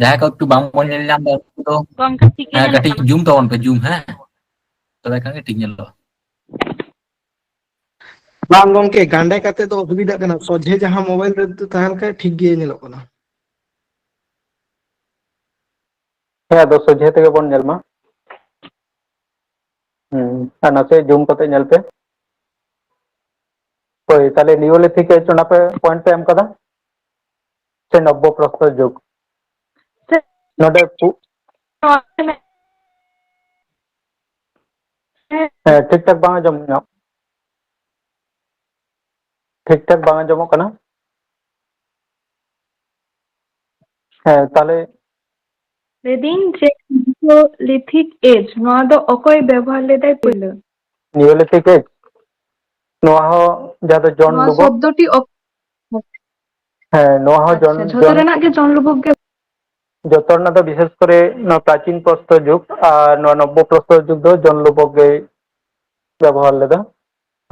ᱡᱟᱦᱟᱸᱭ ᱠᱚ ᱮᱠᱴᱩ ᱵᱟᱝ ᱵᱚᱱ ᱧᱮᱞ ᱧᱟᱢ ᱫᱟ, ᱩᱱᱠᱩ ᱫᱚ, ᱜᱚᱝᱠᱮ, ᱴᱷᱤᱠ ᱜᱮ ᱦᱮᱸ, ᱧᱮᱞᱚᱜ ᱠᱟᱹᱴᱤᱡ ᱠᱟᱱᱟ᱾ Zoom ᱛᱟᱵᱚᱱ ᱯᱮ, zoom, ᱦᱮᱸ? ᱛᱚᱵᱮ ᱠᱷᱟᱱ ᱜᱮ ᱴᱷᱤᱠ ᱧᱮᱞᱚᱜᱼᱟ᱾ ᱵᱟᱝ ᱜᱚᱝᱠᱮ, ᱜᱟᱸᱰᱮ ᱠᱟᱛᱮ ᱫᱚ ᱚᱥᱩᱵᱤᱫᱷᱟᱜ ᱠᱟᱱᱟ᱾ ᱥᱚᱡᱷᱮ ᱡᱟᱦᱟᱸ mobile ᱨᱮ ᱛᱟᱦᱮᱱ ᱠᱷᱟᱡ ᱴᱷᱤᱠ ᱜᱮ ᱧᱮᱞᱚᱜ ᱠᱟᱱᱟ᱾ ᱦᱮᱸ, ᱟᱫᱚ ᱥᱚᱡᱷᱮ ᱛᱮᱜᱮ ᱵᱚᱱ ᱧᱮᱞ ᱢᱟ᱾ ᱦᱩᱸ, ᱟᱨ ᱱᱟᱥᱮ zoom ᱠᱟᱛᱮ ᱧᱮᱞ ᱯᱮ᱾ ᱦᱳᱭ, ᱛᱟᱦᱞᱮ Neolithic age ᱚᱱᱟ ᱯᱮ point ᱯᱮ ᱮᱢ ᱠᱟᱫᱟ? ᱥᱮ ᱱᱚᱵᱵᱚ ᱯᱨᱚᱥᱛᱚᱨ ᱡᱩᱜᱽ? ᱥᱮ ᱱᱚᱰᱮ ᱯᱩ-, ᱱᱚᱣᱟ ᱠᱟᱱᱟ᱾ ᱦᱮᱸ᱾ ᱦᱮᱸ, ᱴᱷᱤᱠ ᱴᱷᱟᱠ ᱵᱟᱝ ᱟᱸᱡᱚᱢ ᱧᱟᱢ, ᱴᱷᱤᱠ ᱴᱷᱟᱠ ᱵᱟᱝ ᱟᱸᱡᱚᱢᱚᱜ ᱠᱟᱱᱟ᱾ ᱦᱮᱸ, ᱛᱟᱦᱞᱮ ᱞᱟᱹᱭᱫᱟᱹᱧ ᱡᱮ Neolithic age, ᱱᱚᱣᱟ ᱫᱚ ᱚᱠᱚᱭ ᱵᱮᱵᱚᱦᱟᱨ ᱞᱮᱫᱟᱭ ᱯᱳᱭᱞᱳ? Neolithic age? ᱱᱚᱣᱟ ᱦᱚᱸ ᱡᱟᱦᱟᱸ ᱫᱚ ᱡᱚᱱ ᱱᱚᱣᱟ ᱞᱩᱵᱚᱠ᱾ ᱥᱚᱵᱫᱚᱴᱤ ᱚᱠ-, ᱦᱮᱸ, ᱱᱚᱣᱟ ᱦᱚᱸ ᱡᱚᱱ, ᱟᱪᱪᱷᱟ, ᱡᱚᱛᱚ ᱡᱚᱱ, ᱨᱮᱱᱟᱜ ᱜᱮ ᱡᱚᱱ ᱞᱩᱵᱚᱠ ᱜᱮ᱾ ᱡᱚᱛᱚ ᱨᱮᱱᱟᱜ ᱫᱚ ᱵᱤᱥᱮᱥ ᱠᱚᱨᱮ ᱱᱚᱣᱟ ᱯᱨᱟᱪᱤᱱ ᱯᱨᱚᱥᱛᱚᱨ ᱡᱩᱜᱽ ᱟᱨ ᱱᱚᱣᱟ ᱱᱚᱵᱵᱚ ᱯᱨᱚᱥᱛᱚᱨ ᱡᱩᱜᱽ ᱫᱚ ᱡᱚᱱ ᱞᱩᱵᱚᱠ ᱜᱮᱭ ᱵᱮᱵᱚᱦᱟᱨ ᱞᱮᱫᱟ᱾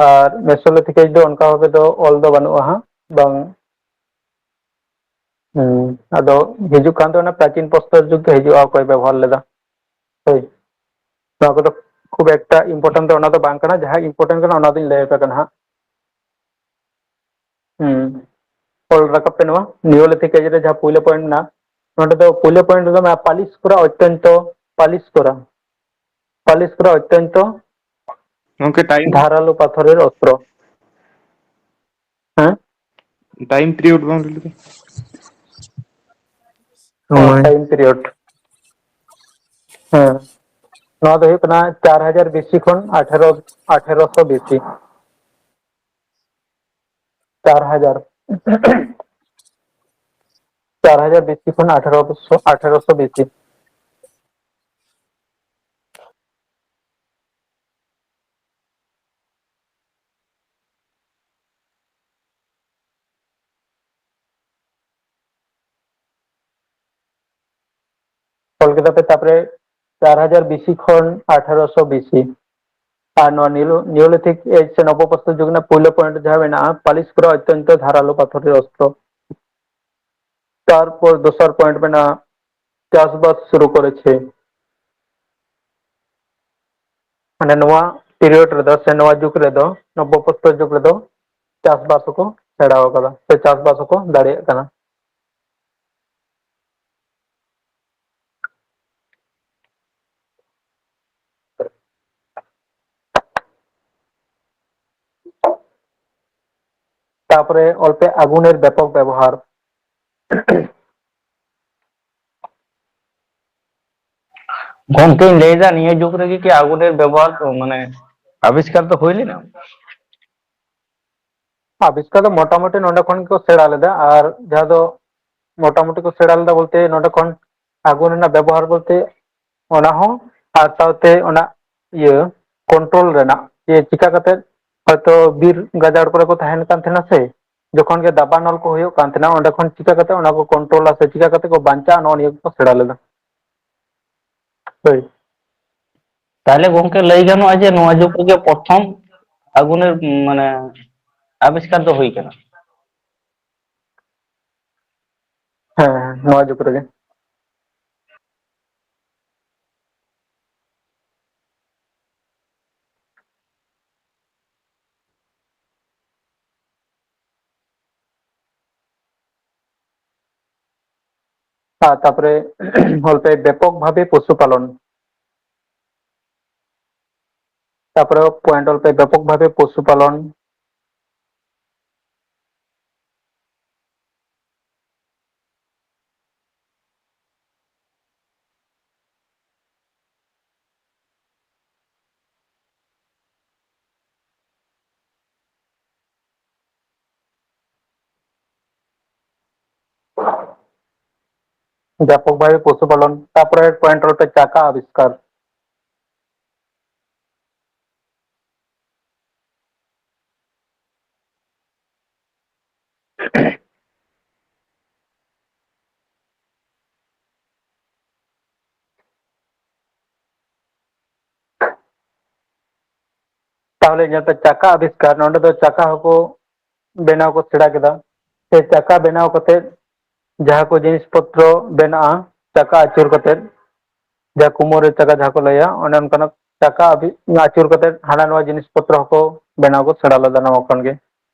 ᱟᱨ Mesolithic age ᱫᱚ ᱚᱱᱠᱟ ᱵᱷᱟᱵᱮ ᱫᱚ ᱚᱞ ᱫᱚ ᱵᱟᱹᱱᱩᱜᱼᱟ ᱦᱟᱸᱜ, ᱵᱟᱝ᱾ ᱦᱩᱸ, ᱟᱫᱚ ᱦᱤᱡᱩᱜ ᱠᱟᱱ ᱫᱚ ᱚᱱᱟ ᱯᱨᱟᱪᱤᱱ ᱯᱨᱚᱥᱛᱚᱨ ᱡᱩᱜᱽ ᱜᱮ ᱦᱤᱡᱩᱜᱼᱟ, ᱚᱠᱚᱭ ᱵᱮᱵᱚᱦᱟᱨ ᱞᱮᱫᱟ᱾ ᱦᱳᱭ, ᱱᱚᱣᱟ ᱠᱚᱫᱚ ᱠᱷᱩᱵ ᱮᱠᱴᱟ important ᱫᱚ ᱚᱱᱟ ᱫᱚ ᱵᱟᱝ ᱠᱟᱱᱟ, ᱡᱟᱦᱟᱸ important ᱠᱟᱱᱟ ᱚᱱᱟ ᱫᱚᱧ ᱞᱟᱹᱭ ᱟᱯᱮ ᱠᱟᱱᱟ ᱦᱟᱸᱜ᱾ ᱦᱩᱸ, ᱚᱞ ᱨᱟᱠᱟᱵ ᱯᱮ ᱱᱚᱣᱟ Neolithic age ᱨᱮ ᱡᱟᱦᱟᱸ ᱯᱩᱭᱞᱩ point ᱢᱮᱱᱟᱜᱼᱟ, ᱱᱚᱰᱮ ᱫᱚ ᱯᱩᱭᱞᱩ point ᱨᱮᱫᱚ ᱢᱮᱱᱟᱜᱼᱟ ᱯᱟᱞᱤᱥ ᱠᱚᱨᱟ ᱚᱛᱛᱚᱱᱛᱚ, ᱯᱟᱞᱤᱥ ᱠᱚᱨᱟ, ᱯᱟᱞᱤᱥ ᱠᱚᱨᱟ ᱚᱛᱛᱚᱱᱛᱚ ᱜᱚᱝᱠᱮ, time? ᱫᱷᱟᱨᱟᱞᱳ ᱯᱟᱛᱷᱚᱨᱮᱨ ᱚᱥᱛᱨᱚ᱾ ᱦᱮᱸ? Time period ᱵᱟᱝ ᱞᱟᱹᱭ ᱞᱮᱫᱟ? ᱚ, ᱥᱚᱢᱚᱭ᱾ Time period᱾ ᱦᱮᱸ᱾ ᱱᱚᱣᱟ ᱫᱚ ᱦᱩᱭᱩᱜ ᱠᱟᱱᱟ ᱪᱟᱨ ᱦᱟᱡᱟᱨ B C ᱠᱷᱚᱱ ᱟᱴᱷᱮᱨᱚ, ᱟᱴᱷᱮᱨᱚᱥᱚ B C᱾ ᱪᱟᱨ ᱦᱟᱡᱟᱨ᱾ ᱪᱟᱨ ᱦᱟᱡᱟᱨ B C ᱠᱷᱚᱱ ᱟᱴᱷᱮᱨᱚᱥᱚ, ᱟᱴᱷᱮᱨᱚᱥᱚ B C᱾ ᱠᱮᱫᱟ ᱯᱮ, ᱛᱟᱯᱚᱨᱮ ᱪᱟᱨ ᱦᱟᱡᱟᱨ ᱵᱤᱥᱤ ᱠᱷᱚᱱ ᱟᱴᱷᱟᱨᱚᱥᱚ ᱵᱤᱥᱤ᱾ ᱟᱨ ᱱᱚᱣᱟ ᱱᱤᱭᱳ-, ᱱᱤᱭᱳᱞᱤᱛᱷᱤᱠ ᱮᱡᱽ ᱥᱮ ᱱᱚᱵᱚ ᱯᱨᱚᱥᱛᱚᱨ ᱡᱩᱜᱽ ᱨᱮᱱᱟᱜ ᱯᱩᱭᱞᱩ ᱯᱚᱭᱮᱱᱴ ᱡᱟᱦᱟᱸ ᱢᱮᱱᱟᱜᱼᱟ, ᱯᱟᱹᱞᱤᱥ ᱠᱚᱨᱟ ᱚᱛᱛᱚᱱᱛᱚ ᱫᱷᱟᱨᱟᱞᱩ ᱯᱟᱛᱷᱚᱨᱤ ᱚᱥᱛᱨᱚ᱾ ᱛᱟᱨᱯᱚᱨ ᱫᱚᱥᱟᱨ ᱯᱚᱭᱮᱱᱴ ᱢᱮᱱᱟᱜᱼᱟ, ᱪᱟᱥᱵᱟᱥ ᱥᱩᱨᱩ ᱠᱚᱨᱮᱪᱷᱮ᱾ ᱢᱟᱱᱮ ᱱᱚᱣᱟ ᱯᱤᱨᱤᱭᱚᱰ ᱨᱮᱫᱚ ᱥᱮ ᱱᱚᱣᱟ ᱡᱩᱜᱽ ᱨᱮᱫᱚ, ᱱᱚᱵᱚ ᱯᱨᱚᱥᱛᱚᱨ ᱡᱩᱜᱽ ᱨᱮᱫᱚ ᱪᱟᱥᱵᱟᱥ ᱦᱚᱸᱠᱚ ᱥᱮᱬᱟ ᱟᱠᱟᱫᱟ ᱥᱮ ᱪᱟᱥᱵᱟᱥ ᱦᱚᱸᱠᱚ ᱫᱟᱲᱮᱭᱟᱜ ᱠᱟᱱᱟ᱾ ᱛᱟᱯᱚᱨᱮ ᱚᱞᱯᱮ ᱟᱜᱩᱱᱮᱨ ᱵᱮᱯᱚᱠ ᱵᱮᱵᱚᱦᱟᱨ᱾ ᱜᱚᱝᱠᱮᱧ ᱞᱟᱹᱭᱫᱟ, ᱱᱤᱭᱟᱹ ᱡᱩᱜᱽ ᱨᱮᱜᱮ ᱠᱤ ᱟᱜᱩᱱᱮᱨ ᱵᱮᱵᱚᱦᱟᱨ ᱫᱚ, ᱢᱟᱱᱮ, ᱟᱵᱤᱥᱠᱟᱨ ᱫᱚ ᱦᱩᱭ ᱞᱮᱱᱟ? ᱟᱵᱤᱥᱠᱟᱨ ᱫᱚ ᱢᱚᱴᱟᱢᱩᱴᱤ ᱱᱚᱰᱮ ᱠᱷᱚᱱ ᱜᱮᱠᱚ ᱥᱮᱬᱟ ᱞᱮᱫᱟ, ᱟᱨ ᱡᱟᱦᱟᱸ ᱫᱚ ᱢᱚᱴᱟᱢᱩᱴᱤ ᱠᱚ ᱥᱮᱬᱟ ᱞᱮᱫᱟ ᱵᱚᱞᱛᱮ, ᱱᱚᱰᱮ ᱠᱷᱚᱱ ᱟᱜᱩᱱ ᱨᱮᱱᱟᱜ ᱵᱮᱵᱚᱦᱟᱨ ᱵᱚᱞᱛᱮ ᱚᱱᱟ ᱦᱚᱸ, ᱟᱨ ᱥᱟᱶᱛᱮ ᱚᱱᱟ ᱤᱭᱟᱹ ᱠᱚᱱᱴᱨᱳᱞ ᱨᱮᱱᱟᱜ, ᱡᱮ ᱪᱤᱠᱟ ᱠᱟᱛᱮ ᱦᱚᱭᱛᱚ ᱵᱤᱨ ᱜᱟᱡᱟᱲ ᱠᱚᱨᱮ ᱠᱚ ᱛᱟᱦᱮᱱ ᱠᱟᱱ ᱛᱟᱦᱮᱱᱟ ᱥᱮ, ᱡᱚᱠᱷᱚᱱ ᱜᱮ ᱫᱟᱵᱟᱱᱚᱞ ᱠᱚ ᱦᱩᱭᱩᱜ ᱠᱟᱱ ᱛᱟᱦᱮᱱᱟ, ᱚᱸᱰᱮ ᱠᱷᱚᱱ ᱪᱤᱠᱟ ᱠᱟᱛᱮ ᱚᱱᱟ ᱠᱚ ᱠᱚᱱᱴᱨᱳᱞᱟ ᱥᱮ ᱪᱤᱠᱟ ᱠᱟᱛᱮ ᱠᱚ ᱵᱟᱧᱪᱟᱜᱼᱟ, ᱱᱚᱜᱼᱚ ᱱᱤᱭᱟᱹ ᱠᱚᱠᱚ ᱥᱮᱬᱟ ᱞᱮᱫᱟ᱾ ᱦᱳᱭ᱾ ᱛᱟᱦᱞᱮ ᱜᱚᱝᱠᱮ, ᱞᱟᱹᱭ ᱜᱟᱱᱚᱜᱼᱟ ᱡᱮ ᱱᱚᱣᱟ ᱡᱩᱜᱽ ᱨᱮᱜᱮ ᱯᱨᱚᱛᱷᱚᱢ ᱟᱜᱩᱱᱮᱨ, ᱢᱟᱱᱮ, ᱟᱵᱤᱥᱠᱟᱨ ᱫᱚ ᱦᱩᱭ ᱠᱟᱱᱟ᱾ ᱦᱮᱸ, ᱱᱚᱣᱟ ᱡᱩᱜᱽ ᱨᱮᱜᱮ᱾ ᱟᱨ ᱛᱟᱯᱚᱨᱮ ᱚᱞᱯᱮ ᱵᱮᱯᱚᱠ ᱵᱷᱟᱵᱮ ᱯᱚᱥᱩ ᱯᱟᱞᱚᱱ᱾ ᱛᱟᱯᱚᱨᱮ ᱯᱚᱭᱮᱱᱴ ᱚᱞᱯᱮ ᱵᱮᱯᱚᱠ ᱵᱷᱟᱵᱮ ᱯᱚᱥᱩ ᱯᱟᱞᱚᱱ᱾ ব্যাপকভাবে পশুপালন, তারপরে পয়েন্ট হলো চাকা আবিষ্কার। ᱛᱟᱦᱚᱞᱮ ᱧᱮᱞ ᱯᱮ, ᱪᱟᱠᱟ ᱟᱵᱤᱥᱠᱟᱨ, ᱱᱚᱸᱰᱮ ᱫᱚ ᱪᱟᱠᱟ ᱦᱚᱸᱠᱚ ᱵᱮᱱᱟᱣ ᱠᱚ ᱥᱮᱬᱟ ᱠᱮᱫᱟ᱾ ᱥᱮ ᱪᱟᱠᱟ ᱵᱮᱱᱟᱣ ᱠᱟᱛᱮᱫ ᱡᱟᱦᱟᱸ ᱠᱚ ᱡᱤᱱᱤᱥ ᱯᱚᱛᱨᱚ ᱵᱮᱱᱟᱜᱼᱟ, ᱪᱟᱠᱟ ᱟᱹᱪᱩᱨ ᱠᱟᱛᱮᱫ, ᱡᱟᱦᱟᱸ ᱠᱩᱢᱳᱨ ᱨᱮ ᱪᱟᱠᱟ ᱡᱟᱦᱟᱸ ᱠᱚ ᱞᱟᱹᱭᱟ, ᱚᱱᱮ ᱚᱱᱠᱟᱱᱟᱜ ᱪᱟᱠᱟ ᱟᱹᱵᱤ-, ᱟᱹᱪᱩᱨ ᱠᱟᱛᱮᱫ ᱦᱟᱱᱟ ᱱᱚᱣᱟ ᱡᱤᱱᱤᱥ ᱯᱚᱛᱨᱚ ᱦᱚᱸᱠᱚ ᱵᱮᱱᱟᱣ ᱠᱚ ᱥᱮᱬᱟ ᱞᱮᱫᱟ ᱱᱚᱣᱟ ᱠᱷᱚᱱ ᱜᱮ᱾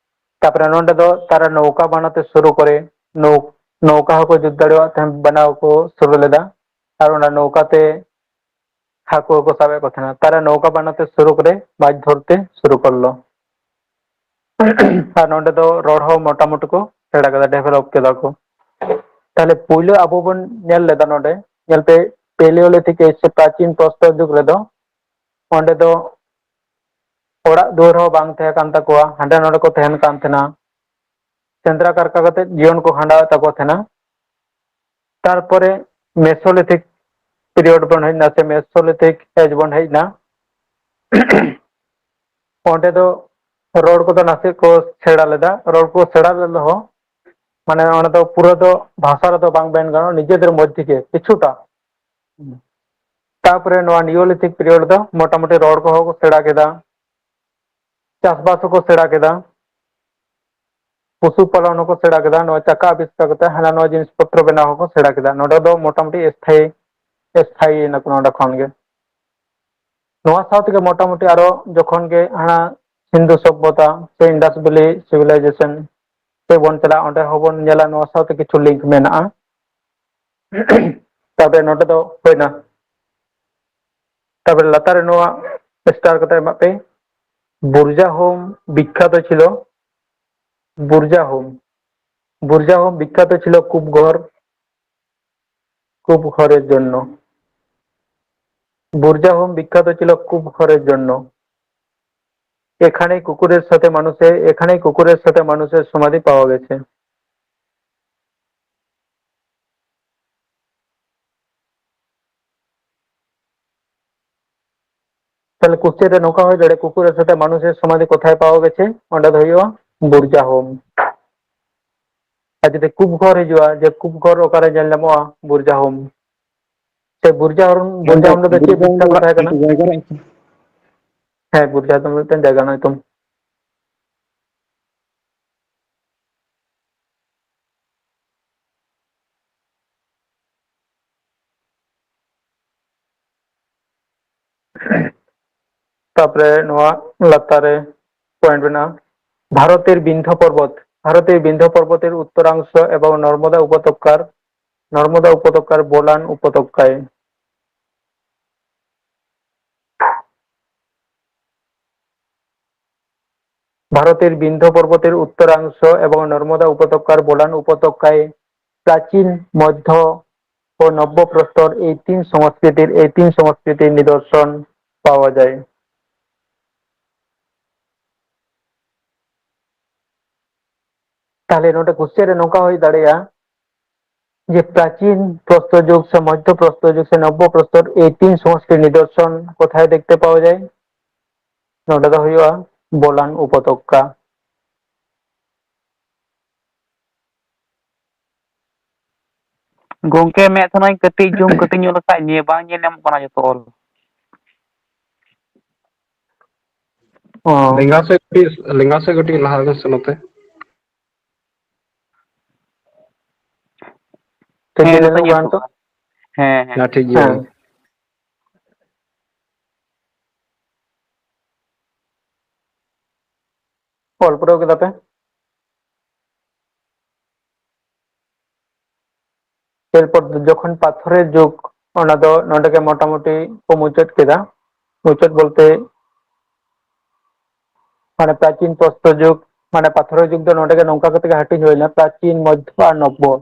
ᱛᱟᱨᱯᱚᱨᱮ ᱱᱚᱸᱰᱮ ᱫᱚ ᱛᱟᱨᱟ ᱱᱚᱣᱠᱟ ᱵᱟᱱᱟᱣ ᱛᱮ ᱥᱩᱨᱩ ᱠᱚᱨᱮ ᱱᱚᱣ-, ᱱᱚᱣᱠᱟ ᱦᱚᱸᱠᱚ ᱡᱩᱛ ᱫᱟᱲᱮᱭᱟᱜ ᱛᱟᱦᱮᱸᱫ, ᱵᱮᱱᱟᱣ ᱠᱚ ᱥᱩᱨᱩ ᱞᱮᱫᱟ᱾ ᱟᱨ ᱚᱱᱟ ᱱᱚᱣᱠᱟ ᱛᱮ ᱦᱟᱹᱠᱩ ᱦᱚᱸᱠᱚ ᱥᱟᱵᱮᱫ ᱠᱚ ᱛᱟᱦᱮᱱᱟ᱾ ᱛᱟᱨᱟ ᱱᱚᱣᱠᱟ ᱵᱟᱱᱟᱣ ᱛᱮ ᱥᱩᱨᱩ ᱠᱚᱨᱮ ᱢᱟᱪ ᱫᱷᱚᱨᱛᱮ ᱥᱩᱨᱩ ᱠᱚᱨᱞᱚ᱾ ᱟᱨ ᱱᱚᱸᱰᱮ ᱫᱚ ᱨᱚᱲ ᱦᱚᱸ ᱢᱚᱴᱟᱢᱩᱴᱤ ᱠᱚ ᱥᱮᱬᱟ ᱠᱮᱫᱟ, develop ᱠᱮᱫᱟ ᱠᱚ᱾ ᱛᱟᱦᱞᱮ ᱯᱩᱭᱞᱩ ᱟᱵᱚ ᱵᱚᱱ ᱧᱮᱞ ᱞᱮᱫᱟ ᱱᱚᱸᱰᱮ, ᱧᱮᱞ ᱯᱮ, Paleolithic age ᱥᱮ ᱯᱨᱟᱪᱤᱱ ᱯᱨᱚᱥᱛᱚᱨ ᱡᱩᱜᱽ ᱨᱮᱫᱚ ᱚᱸᱰᱮ ᱫᱚ ᱚᱲᱟᱜ ᱫᱩᱣᱟᱹᱨ ᱦᱚᱸ ᱵᱟᱝ ᱛᱟᱦᱮᱸ ᱠᱟᱱ ᱛᱟᱠᱚᱣᱟ, ᱦᱟᱸᱰᱮ ᱱᱚᱸᱰᱮ ᱠᱚ ᱛᱟᱦᱮᱱ ᱠᱟᱱ ᱛᱟᱦᱮᱱᱟ᱾ ᱥᱮᱸᱫᱽᱨᱟ ᱠᱟᱨᱠᱟ ᱠᱟᱛᱮ ᱡᱤᱭᱚᱱ ᱠᱚ ᱠᱷᱟᱸᱰᱟᱣᱮᱫ ᱛᱟᱠᱚ ᱛᱟᱦᱮᱱᱟ᱾ ᱛᱟᱨᱯᱚᱨᱮ Mesolithic period ᱵᱚᱱ ᱦᱮᱡ ᱮᱱᱟ, ᱥᱮ Mesolithic age ᱵᱚᱱ ᱦᱮᱡ ᱮᱱᱟ᱾ ᱚᱸᱰᱮ ᱫᱚ ᱨᱚᱲ ᱠᱚᱫᱚ ᱱᱟᱥᱮ ᱠᱚ ᱥᱮᱬᱟ ᱞᱮᱫᱟ᱾ ᱨᱚᱲ ᱠᱚ ᱥᱮᱬᱟ ᱞᱮᱫ ᱨᱮᱦᱚᱸ, ᱢᱟᱱᱮ, ᱚᱸᱰᱮ ᱫᱚ ᱯᱩᱨᱟᱹ ᱫᱚ ᱵᱷᱟᱥᱟ ᱨᱮᱫᱚ ᱵᱟᱝ ᱢᱮᱱ ᱜᱟᱱᱚᱜᱼᱟ, ᱱᱤᱡᱮᱫᱮᱨ ᱢᱚᱫᱽᱫᱷᱮ ᱜᱮ ᱠᱤᱪᱷᱩᱴᱟ᱾ ᱛᱟᱯᱚᱨᱮ ᱱᱚᱣᱟ Neolithic period ᱫᱚ ᱢᱚᱴᱟᱢᱩᱴᱤ ᱨᱚᱲ ᱠᱚᱦᱚᱸ ᱠᱚ ᱥᱮᱬᱟ ᱠᱮᱫᱟ, ᱪᱟᱥᱵᱟᱥ ᱦᱚᱸᱠᱚ ᱥᱮᱬᱟ ᱠᱮᱫᱟ, ᱯᱚᱥᱩ ᱯᱟᱞᱚᱱ ᱦᱚᱸᱠᱚ ᱥᱮᱬᱟ ᱠᱮᱫᱟ, ᱱᱚᱣᱟ ᱪᱟᱠᱟ ᱟᱵᱤᱥᱠᱟᱨ ᱠᱟᱛᱮ ᱦᱟᱱᱟ ᱱᱚᱣᱟ ᱡᱤᱱᱤᱥ ᱯᱚᱛᱨᱚ ᱵᱮᱱᱟᱣ ᱦᱚᱸᱠᱚ ᱥᱮᱬᱟ ᱠᱮᱫᱟ᱾ ᱱᱚᱰᱮ ᱫᱚ ᱢᱚᱴᱟᱢᱩᱴᱤ ᱮᱥᱛᱷᱟᱭᱤ, ᱮᱥᱛᱷᱟᱭᱤ ᱮᱱᱟ ᱠᱚ ᱱᱚᱰᱮ ᱠᱷᱚᱱ ᱜᱮ᱾ ᱱᱚᱣᱟ ᱥᱟᱶ ᱛᱮᱜᱮ ᱢᱚᱴᱟᱢᱩᱴᱤ ᱟᱨᱚ ᱡᱚᱠᱷᱚᱱ ᱜᱮ ᱦᱟᱱᱟ ᱥᱤᱱᱫᱷᱩ ᱥᱚᱵᱷᱚᱛᱟ ᱥᱮ Indus Valley civilization ᱥᱮᱫ ᱵᱚᱱ ᱪᱟᱞᱟᱜᱼᱟ, ᱚᱸᱰᱮ ᱦᱚᱸᱵᱚᱱ ᱧᱮᱞᱟ ᱱᱚᱣᱟ ᱥᱟᱶᱛᱮ ᱠᱤᱪᱷᱩ link ᱢᱮᱱᱟᱜᱼᱟ᱾ ᱛᱟᱨᱯᱚᱨᱮ ᱱᱚᱰᱮ ᱫᱚ ᱦᱩᱭᱱᱟ᱾ ᱛᱟᱨᱯᱚᱨᱮ ᱞᱟᱛᱟᱨ ᱨᱮ ᱱᱚᱣᱟ star ᱠᱟᱛᱮ ᱮᱢᱟᱜ ᱯᱮ, ᱵᱩᱨᱡᱟ ᱦᱳᱢ ᱵᱤᱠᱠᱷᱟᱛᱚ ᱪᱷᱤᱞᱚ, ᱵᱩᱨᱡᱟ ᱦᱳᱢ, ᱵᱩᱨᱡᱟ ᱦᱳᱢ ᱵᱤᱠᱠᱷᱟᱛᱚ ᱪᱷᱤᱞᱚ ᱠᱩᱯ ᱜᱷᱚᱨ, ᱠᱩᱯ ᱜᱷᱚᱨᱮᱨ ᱡᱚᱱᱱᱚ। বুর্জা হোম বিখ্যাত ছিল কূপ ঘরের জন্য। এখানেই কুকুরের সাথে মানুষের, এখানেই কুকুরের সাথে মানুষের সমাধি পাওয়া গেছে। ᱛᱟᱦᱞᱮ question ᱨᱮ ᱱᱚᱝᱠᱟ ᱦᱩᱭ ᱫᱟᱲᱮᱭᱟᱜᱼᱟ, ᱠᱩᱠᱩᱨ ᱥᱟᱛᱮ ᱢᱟᱱᱩᱥᱮᱨ ᱥᱚᱢᱟᱫᱷᱤ ᱠᱳᱛᱷᱟᱭ ᱯᱟᱣᱟ ᱜᱮᱪᱷᱮ? ᱚᱸᱰᱮ ᱫᱚ ᱦᱩᱭᱩᱜᱼᱟ ᱵᱩᱨᱡᱟ ᱦᱳᱢ᱾ ᱟᱨ ᱡᱩᱫᱤ ᱠᱩᱯ ᱜᱷᱚᱨ ᱦᱤᱡᱩᱜᱼᱟ, ᱡᱮ ᱠᱩᱯ ᱜᱷᱚᱨ ᱚᱠᱟᱨᱮ ᱧᱮᱞ ᱧᱟᱢᱚᱜᱼᱟ ᱵᱩᱨᱡᱟ ᱦᱳᱢ? ᱥᱮ ᱵᱩᱨᱡᱟ ᱦᱳᱢ, ᱵᱩᱨᱡᱟ ᱦᱳᱢ ᱨᱮᱫᱚ ᱪᱮᱫ ᱵᱤᱠᱠᱷᱟᱛ ᱠᱟᱛᱷᱟ ᱠᱟᱱᱟ? ᱡᱟᱭᱜᱟ ᱨᱮ ᱦᱮᱸ, ᱜᱩᱨᱡᱟ ᱫᱚ ᱢᱤᱫᱴᱮᱱ ᱡᱟᱭᱜᱟ ᱨᱮᱱᱟᱜ ᱧᱩᱛᱩᱢ᱾ ᱛᱟᱯᱚᱨᱮ ᱱᱚᱣᱟ ᱞᱟᱛᱟᱨ ᱨᱮ ᱯᱚᱭᱮᱱᱴ ᱢᱮᱱᱟᱜᱼᱟ, ᱵᱷᱟᱨᱚᱛᱮᱨ ᱵᱤᱱᱫᱷᱚ ᱯᱚᱨᱵᱚᱛ, ᱵᱷᱟᱨᱚᱛᱮᱨ ᱵᱤᱱᱫᱷᱚ ᱯᱚᱨᱵᱚᱛᱮᱨ ᱩᱛᱛᱚᱨᱟᱝশ এবং নর্মদা উপত্যকার, নর্মদা উপত্যকার বোলান উপত্যকায়। ভারতের বিন্ধ্য পর্বতের উত্তরাংশ এবং নর্মদা উপত্যকার বোলান উপত্যকায় প্রাচীন, মধ্য ও নব্য প্রস্তর এই তিন সংস্কৃতির, এই তিন সংস্কৃতির নিদর্শন পাওয়া যায়। তাহলে ᱱᱚᱰᱮ ᱠᱩᱥᱪᱮᱱ ᱨᱮ ᱱᱚᱝᱠᱟ ᱦᱩᱭ ᱫᱟᱲᱮᱭᱟᱜᱼᱟ ᱡᱮ ᱯᱨᱟᱪᱤᱱ ᱯᱨᱚᱥᱛᱚᱨ ᱡᱩᱜᱽ ᱥᱮ ᱢᱚᱫᱽᱫᱷᱚ ᱯᱨᱚᱥᱛᱚᱨ ᱡᱩᱜᱽ ᱥᱮ ᱱᱚᱵᱽᱵᱚ ᱯᱨᱚᱥᱛᱚᱨ ᱮᱭ ᱛᱤᱱ ᱥᱚᱝᱥᱠᱨᱤᱛ ᱱᱤᱫᱚᱨᱥᱚᱱ ᱠᱚᱛᱷᱟᱭ ᱫᱮᱠᱷᱛᱮ ᱯᱟᱣᱟ ᱡᱟᱭ? ᱱᱚᱰᱮ ᱫᱚ ᱦᱩᱭᱩᱜᱼᱟ ᱵᱚᱞᱟᱱ ᱩᱯᱚᱛᱚᱠᱟ᱾ ᱜᱚᱝᱠᱮ, ᱢᱮᱫ ᱛᱷᱚᱱᱟᱧ ᱠᱟᱹᱴᱤᱡ ᱡᱩᱢ ᱠᱟᱹᱴᱤᱡ ᱧᱚᱜ ᱞᱮᱠᱷᱟᱡ ᱱᱤᱭᱟᱹ ᱵᱟᱝ ᱧᱮᱞ ᱧᱟᱢᱚᱜ ᱠᱟᱱᱟ ᱡᱚᱛᱚ ᱚᱞ᱾ ᱚ᱾ ᱞᱮᱸᱜᱟ ᱥᱮᱫ ᱠᱟᱹᱴᱤᱡ, ᱞᱮᱸᱜᱟ ᱥᱮᱫ ᱠᱟᱹᱴᱤᱡ ᱞᱟᱦᱟ ᱢᱮᱥᱮ ᱱᱚᱛᱮ᱾ ᱴᱷᱤᱠ ᱜᱮ ᱦᱮᱸ, ᱱᱤᱛᱚᱜ ᱧᱮᱞᱚᱜ ᱧᱮᱞ ᱠᱟᱱᱟ ᱴᱷᱤᱠᱚᱜ ᱱᱤᱛᱚᱜ? ᱠᱟᱱᱟ᱾ ᱦᱮᱸ, ᱦᱮᱸ᱾ ᱦᱮᱸ, ᱴᱷᱤᱠ ᱜᱮᱭᱟ᱾ ᱦᱮᱸ᱾ ᱚᱞ ᱯᱩᱨᱟᱹᱣ ᱠᱮᱫᱟ ᱯᱮ? ᱮᱨᱯᱚᱨ ᱡᱚᱠᱷᱚᱱ ᱯᱟᱛᱷᱚᱨᱮᱨ ᱡᱩᱜᱽ, ᱚᱱᱟ ᱫᱚ ᱱᱚᱰᱮ ᱜᱮ ᱢᱚᱴᱟᱢᱩᱴᱤ ᱠᱚ ᱢᱩᱪᱟᱹᱫ ᱠᱮᱫᱟ᱾ ᱢᱩᱪᱟᱹᱫ ᱵᱚᱞᱛᱮ ᱢᱟᱱᱮ ᱯᱨᱟᱪᱤᱱ ᱯᱨᱚᱥᱛᱚᱨ ᱡᱩᱜᱽ, ᱢᱟᱱᱮ ᱯᱟᱛᱷᱚᱨᱮᱨ ᱡᱩᱜᱽ ᱫᱚ ᱱᱚᱰᱮ ᱜᱮ ᱱᱚᱝᱠᱟ ᱠᱟᱛᱮ ᱜᱮ ᱦᱟᱹᱴᱤᱧ ᱦᱩᱭᱱᱟ, ᱯᱨᱟᱪᱤᱱ, ᱢᱚᱫᱽᱫᱷᱚ ᱟᱨ ᱱᱚᱵᱽᱵᱚ᱾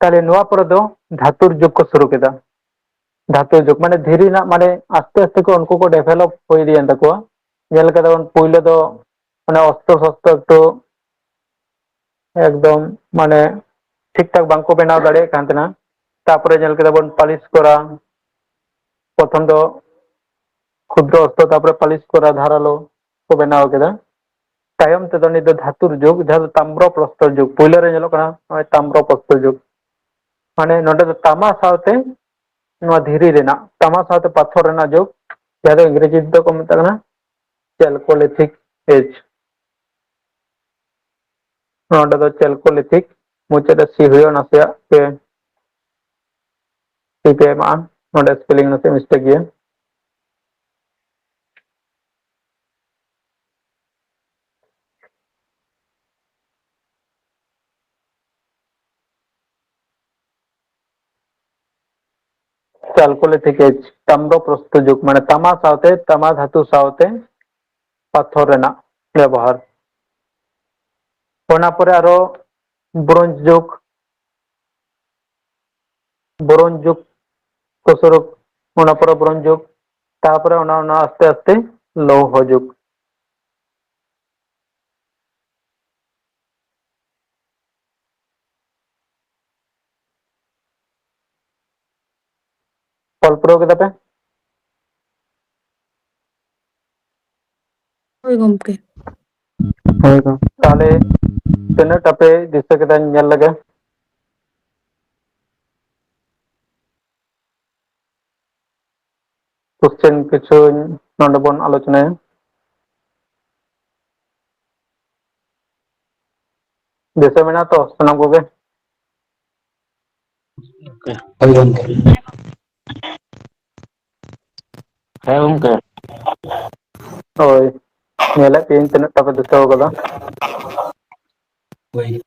ᱛᱟᱦᱞᱮ ᱱᱚᱣᱟ ᱯᱚᱨᱮ ᱫᱚ ᱫᱷᱟᱛᱩᱨ ᱡᱩᱜᱽ ᱠᱚ ᱥᱩᱨᱩ ᱠᱮᱫᱟ᱾ ᱫᱷᱟᱛᱩᱨ ᱡᱩᱜᱽ ᱢᱟᱱᱮ ᱫᱷᱤᱨᱤ ᱨᱮᱱᱟᱜ, ᱢᱟᱱᱮ ᱟᱥᱛᱮ ᱟᱥᱛᱮ ᱠᱚ ᱩᱱᱠᱩ ᱠᱚ ᱰᱮᱵᱷᱮᱞᱚᱯ ᱦᱩᱭ ᱤᱫᱤᱭᱮᱱ ᱛᱟᱠᱚᱣᱟ᱾ ᱧᱮᱞ ᱠᱟᱫᱟ ᱵᱚᱱ ᱯᱳᱭᱞᱳ ᱫᱚ ᱢᱟᱱᱮ ᱚᱥᱛᱨᱚ ᱥᱚᱥᱛᱨᱚ ᱮᱠᱴᱩ ᱮᱠᱫᱚᱢ ᱢᱟᱱᱮ ᱴᱷᱤᱠ ᱴᱷᱟᱠ ᱵᱟᱝᱠᱚ ᱵᱮᱱᱟᱣ ᱫᱟᱲᱮᱭᱟᱜ ᱠᱟᱱ ᱛᱟᱦᱮᱱᱟ᱾ ᱛᱟᱯᱚᱨᱮ ᱧᱮᱞ ᱠᱮᱫᱟ ᱵᱚᱱ ᱯᱟᱞᱤᱥ ᱠᱚᱨᱟ, ᱯᱨᱚᱛᱷᱚᱢ ᱫᱚ ᱠᱷᱩᱫᱨᱚ ᱚᱥᱛᱨᱚ, ᱛᱟᱯᱚᱨᱮ ᱯᱟᱞᱤᱥ ᱠᱚᱨᱟ, ᱫᱷᱟᱨᱟᱞᱳ ᱠᱚ ᱵᱮᱱᱟᱣ ᱠᱮᱫᱟ᱾ ᱛᱟᱭᱚᱢ ᱛᱮᱫᱚ ᱱᱤᱛ ᱫᱚ ᱫᱷᱟᱛᱩᱨ ᱡᱩᱜᱽ, ᱡᱟᱦᱟᱸ ᱫᱚ ᱛᱟᱢᱨᱚ ᱯᱨᱚᱥᱛᱚᱨ ᱡᱩᱜᱽ, ᱯᱳᱭᱞᱳ ᱨᱮ ᱧᱮᱞᱚᱜ ᱠᱟᱱᱟ ᱱᱚᱜᱼᱚᱭ ᱛᱟᱢᱨᱚ ᱯᱨᱚᱥᱛᱚᱨ ᱡᱩᱜᱽ, ᱢᱟᱱᱮ ᱱᱚᱰᱮ ᱫᱚ ᱛᱟᱢᱟ ᱥᱟᱶᱛᱮ ᱱᱚᱣᱟ ᱫᱷᱤᱨᱤ ᱨᱮᱱᱟᱜ, ᱛᱟᱢᱟ ᱥᱟᱶᱛᱮ ᱯᱟᱛᱷᱚᱨ ᱨᱮᱱᱟᱜ ᱡᱩᱜᱽ, ᱡᱟᱦᱟᱸ ᱫᱚ ᱤᱝᱨᱮᱡᱤ ᱛᱮᱫᱚ ᱠᱚ ᱢᱮᱛᱟᱜ ᱠᱟᱱᱟ chalcolithic age᱾ ᱱᱚᱰᱮ ᱫᱚ chalcolithic, ᱢᱩᱪᱟᱹᱫ ᱨᱮ C ᱦᱩᱭᱩᱜᱼᱟ, ᱱᱟᱥᱮᱭᱟᱜ ᱯᱮ ᱴᱷᱤᱠ ᱮ ᱮᱢᱟᱜᱼᱟ᱾ ᱱᱚᱰᱮ spelling ᱱᱟᱥᱮ mistake ᱜᱮᱭᱟ᱾ Chalcolithic age, ᱛᱟᱢᱨᱚ ᱯᱨᱚᱥᱛᱚᱨ ᱡᱩᱜᱽ, ᱢᱟᱱᱮ ᱛᱟᱢᱟ ᱥᱟᱶᱛᱮ, ᱛᱟᱢᱟ ᱫᱷᱟᱛᱩ ᱥᱟᱶᱛᱮ ᱯᱟᱛᱷᱚᱨ ᱨᱮᱱᱟᱜ ᱵᱮᱵᱚᱦᱟᱨ᱾ ᱚᱱᱟ ᱯᱚᱨᱮ ᱟᱨᱚ ᱵᱨᱳᱧᱡᱽ ᱡᱩᱜᱽ, ᱵᱨᱳᱧᱡᱽ ᱡᱩᱜᱽ ᱠᱚ ᱥᱩᱨᱩ, ᱚᱱᱟ ᱯᱚᱨᱮ ᱵᱨᱳᱧᱡᱽ ᱡᱩᱜᱽ, ᱛᱟᱯᱚᱨᱮ ᱚᱱᱟ, ᱚᱱᱟ ᱟᱥᱛᱮ ᱟᱥᱛᱮ ᱞᱳᱦᱚ ᱡᱩᱜᱽ᱾ ᱚᱞ ᱯᱩᱨᱟᱹᱣ ᱠᱮᱫᱟ ᱯᱮ? ᱦᱳᱭ ᱜᱚᱢᱠᱮ᱾ ᱦᱳᱭ ᱜᱚᱢᱠᱮ᱾ ᱛᱟᱦᱚᱞᱮ ᱛᱤᱱᱟᱹᱜ ᱴᱟ ᱯᱮ ᱫᱤᱥᱟᱹ ᱠᱮᱫᱟ ᱧᱮᱞ ᱞᱮᱜᱮ᱾ ᱠᱚᱥᱪᱮᱱ ᱠᱤᱪᱷᱩ ᱱᱚᱰᱮ ᱵᱚᱱ ᱟᱞᱳᱪᱚᱱᱟᱭᱟ᱾ ᱫᱤᱥᱟᱹ ᱢᱮᱱᱟᱜᱼᱟ ᱛᱚ ᱥᱟᱱᱟᱢ ᱠᱚᱜᱮ? ᱦᱳᱭ ᱜᱚᱢᱠᱮ᱾ ᱦᱮᱸ ᱜᱚᱢᱠᱮ᱾ ᱦᱳᱭ, ᱧᱮᱞᱮᱫ ᱯᱮᱭᱟᱹᱧ ᱛᱤᱱᱟᱹᱜ ᱴᱟ ᱯᱮ ᱫᱤᱥᱟᱹ ᱠᱟᱫᱟ᱾ ᱦᱳᱭ᱾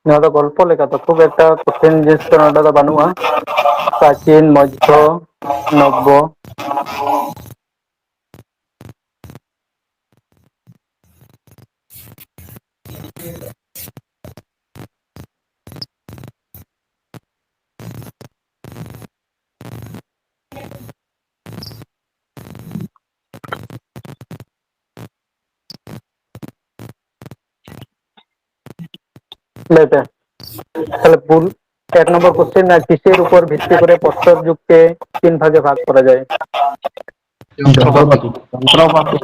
ᱱᱚᱣᱟ ᱫᱚ ᱜᱚᱞᱯᱚ ᱞᱮᱠᱟ ᱛᱚ, ᱠᱷᱩᱵ ᱮᱠᱴᱟ ᱠᱚᱴᱷᱤᱱ ᱡᱤᱱᱤᱥ ᱫᱚ ᱱᱚᱰᱮ ᱫᱚ ᱵᱟᱹᱱᱩᱜᱼᱟ᱾ ᱯᱨᱟᱪᱤᱱ, ᱢᱚᱫᱽᱫᱷᱚ, ᱱᱚᱵᱵᱚ᱾ ᱞᱟᱹᱭ ᱯᱮ᱾ ᱛᱟᱦᱞᱮ ᱯᱩᱨ-, ᱮᱠ ᱱᱚᱢᱵᱚᱨ ᱠᱚᱥᱪᱮᱱ, ᱠᱤᱥᱮᱨ ᱩᱯᱚᱨ ᱵᱷᱤᱛᱛᱤ ᱠᱚᱨᱮ ᱯᱨᱚᱥᱛᱚᱨ ᱡᱩᱜᱽ ᱠᱮ ᱛᱤᱱ ᱵᱷᱟᱜᱮ ᱵᱷᱟᱜᱽ ᱠᱚᱨᱟ ᱡᱟᱭ? যন্ত্রপাতি। যন্ত্রপাতি।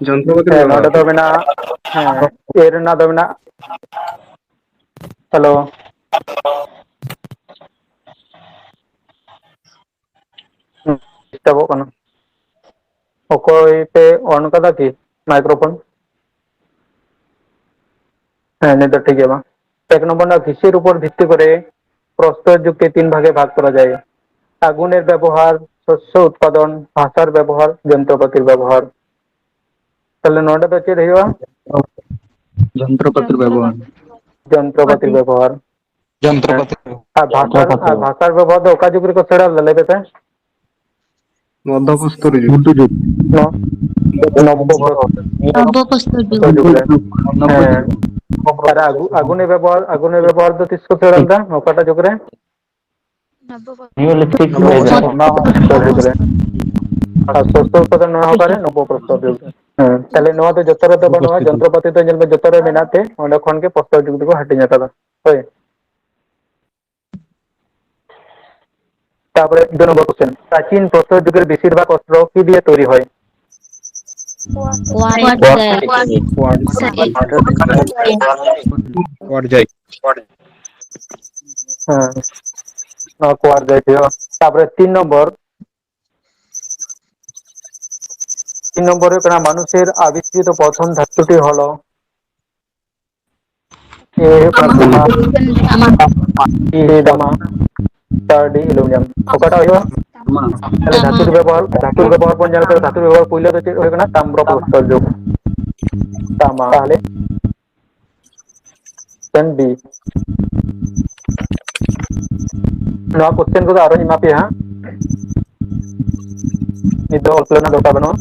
যন্ত্রপাতি হ্যাঁ, ব্যবহার। ᱱᱚᱰᱮ ᱫᱚ ᱢᱮᱱᱟᱜᱼᱟ, ᱦᱮᱸ, ᱮ ᱨᱮᱱᱟᱜ ᱫᱚ ᱢᱮᱱᱟᱜᱼᱟ, hello᱾ ᱚᱠᱚᱭ ᱯᱮ on ᱠᱟᱫᱟ ᱠᱤ microphone? ᱦᱮᱸ, ᱱᱤᱛ ᱫᱚ ᱴᱷᱤᱠ ᱜᱮᱭᱟ ᱵᱟᱝ? ᱮᱠ ᱱᱚᱢᱵᱚᱨ ᱨᱮᱱᱟᱜ ᱠᱨᱤᱥᱤᱨ ᱩᱯᱚᱨ ᱵᱷᱤᱛᱛᱤ ᱠᱚᱨᱮ ᱯᱨᱚᱥᱛᱚᱨ ᱡᱩᱜᱽ ᱠᱮ ᱛᱤᱱ ᱵᱷᱟᱜᱮ ᱵᱷᱟᱜᱽ ᱠᱚᱨᱟ ᱡᱟᱭ᱾ ᱟᱜᱩᱱᱮᱨ ᱵᱮᱵᱚᱦᱟᱨ, ᱥᱚᱥᱭᱚ ᱩᱛᱯᱟᱫᱚᱱ, ᱵᱷᱟᱥᱟᱨ ᱵᱮᱵᱚᱦᱟᱨ, ᱡᱚᱱᱛᱨᱚᱯᱟᱛᱤᱨ ᱵᱮᱵᱚᱦᱟᱨ᱾ ᱛᱟᱦᱞᱮ ᱱᱚᱰᱮ ᱫᱚ ᱪᱮᱫ ᱦᱩᱭᱩᱜᱼᱟ? ᱡᱚᱱᱛᱨᱚᱯᱟᱛᱤᱨ ᱵᱮᱵᱚᱦᱟᱨ᱾ ᱡᱚᱱᱛᱨᱚᱯᱟᱛᱤᱨ ᱵᱮᱵᱚᱦᱟᱨ᱾ ᱡᱚᱱᱛᱨᱚᱯᱟᱛᱤ᱾ ᱟᱨ ᱵᱷᱟᱥᱟᱨ, ᱟᱨ ᱵᱷᱟᱥᱟᱨ ᱵᱮᱵᱚᱦᱟᱨ ᱫᱚ ᱚᱠᱟ ᱡᱩᱜᱽ ᱨᱮᱠᱚ ᱥᱮᱬᱟ ᱞᱮᱫᱟ ᱞᱟᱹᱭ ᱯᱮᱥᱮ? ᱢᱚᱫᱽᱫᱷᱚᱯᱨᱚᱥᱛᱚᱨ ᱡᱩᱜᱽ᱾ ᱱᱚ-, ᱱᱚᱵᱵᱚ ᱯᱨᱚᱥᱛᱚᱨ ᱱᱚᱵᱵᱚ ᱯᱨᱚᱥᱛᱚᱨ ᱡᱩᱜᱽ᱾ ᱡᱩᱜᱽ ᱨᱮ᱾ ᱦᱮᱸ᱾ ᱟᱨ ᱟᱜᱩ-, ᱟᱜᱩᱱᱮ ᱵᱮᱵᱚᱦᱟᱨ, ᱟᱜᱩᱱᱮ ᱵᱮᱵᱚᱦᱟᱨ ᱫᱚ ᱛᱤᱥ ᱠᱚ ᱥᱮᱬᱟ ᱞᱮᱫᱟ? ᱚᱠᱟᱴᱟᱜ ᱡᱩᱜᱽ ᱨᱮ? ᱱᱤᱭᱳᱞᱤᱛᱷᱤᱠ ᱱᱚᱵᱵᱚ ᱯᱨᱚᱥᱛᱚᱨ ᱡᱩᱜᱽ ᱨᱮ᱾ ᱟᱨ ᱥᱚᱥᱭᱚ ᱩᱛᱯᱟᱫᱚᱱ ᱱᱚᱣᱟ ᱚᱠᱟᱨᱮ? ᱱᱚᱵᱵᱚ ᱯᱨᱚᱥᱛᱚᱨ ᱡᱩᱜᱽ᱾ ᱦᱮᱸ, ᱛᱟᱦᱞᱮ ᱱᱚᱣᱟ ᱫᱚ ᱡᱚᱛᱚ ᱨᱮᱫᱚ ᱵᱟᱹᱱᱩᱜᱼᱟ, ᱡᱚᱱᱛᱨᱚᱯᱟᱛᱤ ᱫᱚ ᱧᱮᱞ ᱢᱮ ᱡᱚᱛᱚ ᱨᱮ ᱢᱮᱱᱟᱜ ᱛᱮ ᱚᱸᱰᱮ ᱠᱷᱚᱱ ᱜᱮ ᱯᱨᱚᱥᱛᱚᱨ ᱡᱩᱜᱽ ᱫᱚᱠᱚ ᱦᱟᱹᱴᱤᱧ ᱟᱠᱟᱫᱟ᱾ ᱦᱳᱭ᱾ ᱛᱟᱯᱚᱨᱮ ᱫᱩ ᱱᱚᱢᱵᱚᱨ question, ᱯᱨᱟᱪᱤᱱ ᱯᱨᱚᱥᱛᱚᱨ ᱡᱩᱜᱽ ᱨᱮ ᱵᱮᱥᱤᱨ ᱵᱷᱟᱜᱽ ᱚᱥᱛᱨᱚ ᱠᱤ ᱫᱤᱭᱮ ᱛᱚᱭᱨᱤ ᱦᱚᱭ? ᱠᱚᱣᱟᱨ ᱡᱟᱭ᱾ ᱠᱚᱣᱟᱨ ᱡᱟᱭ᱾ ᱦᱮᱸ, ᱱᱚᱣᱟ ᱠᱚᱣᱟᱨ ᱡᱟᱭ ᱦᱩᱭᱩᱜᱼᱟ᱾ ᱛᱟᱯᱚᱨᱮ ᱛᱤᱱ ᱱᱚᱢᱵᱚᱨ, ᱛᱤᱱ ᱱᱚᱢᱵᱚᱨ ᱦᱩᱭᱩᱜ ᱠᱟᱱᱟ ᱢᱟᱱᱩᱥᱮᱨ ᱟᱵᱤᱥᱠᱨᱤᱛᱚ ᱯᱨᱚᱛᱷᱚᱢ ᱫᱷᱟᱛᱩᱴᱤ ᱦᱚᱞᱚ᱾ A ᱦᱩᱭᱩᱜ ᱠᱟᱱᱟ ᱛᱟᱢᱟ, B ᱛᱟᱢᱟ, ᱛᱟᱨ D aluminium᱾ ᱚᱠᱟᱴᱟᱜ ᱦᱩᱭᱩᱜᱼᱟ? ᱛᱟᱦᱞᱮ ᱛᱟᱢᱟ᱾ ᱫᱷᱟᱹᱛᱩ ᱵᱮᱵᱚᱦᱟᱨ, ᱫᱷᱟᱹᱛᱩ ᱵᱮᱵᱚᱦᱟᱨ ᱵᱚᱱ ᱧᱮᱞ ᱠᱮᱫᱟ, ᱫᱷᱟᱹᱛᱩ ᱵᱮᱵᱚᱦᱟᱨ ᱯᱩᱭᱞᱩ ᱫᱚ ᱪᱮᱫ ᱦᱩᱭ ᱠᱟᱱᱟ? ᱛᱟᱢᱨᱚ ᱯᱨᱚᱥᱛᱚᱨ ᱡᱩᱜᱽ᱾ ᱛᱟᱢᱟ᱾ ᱛᱟᱦᱞᱮ option D᱾ ᱱᱚᱣᱟ question ᱠᱚᱫᱚ ᱟᱨᱚᱧ ᱮᱢᱟ ᱯᱮᱭᱟ ᱦᱟᱸᱜ᱾ ᱱᱤᱛ ᱫᱚ ᱚᱞ ᱨᱮᱱᱟᱜ ᱫᱚᱨᱠᱟᱨ ᱵᱟᱹᱱᱩᱜᱼᱟ᱾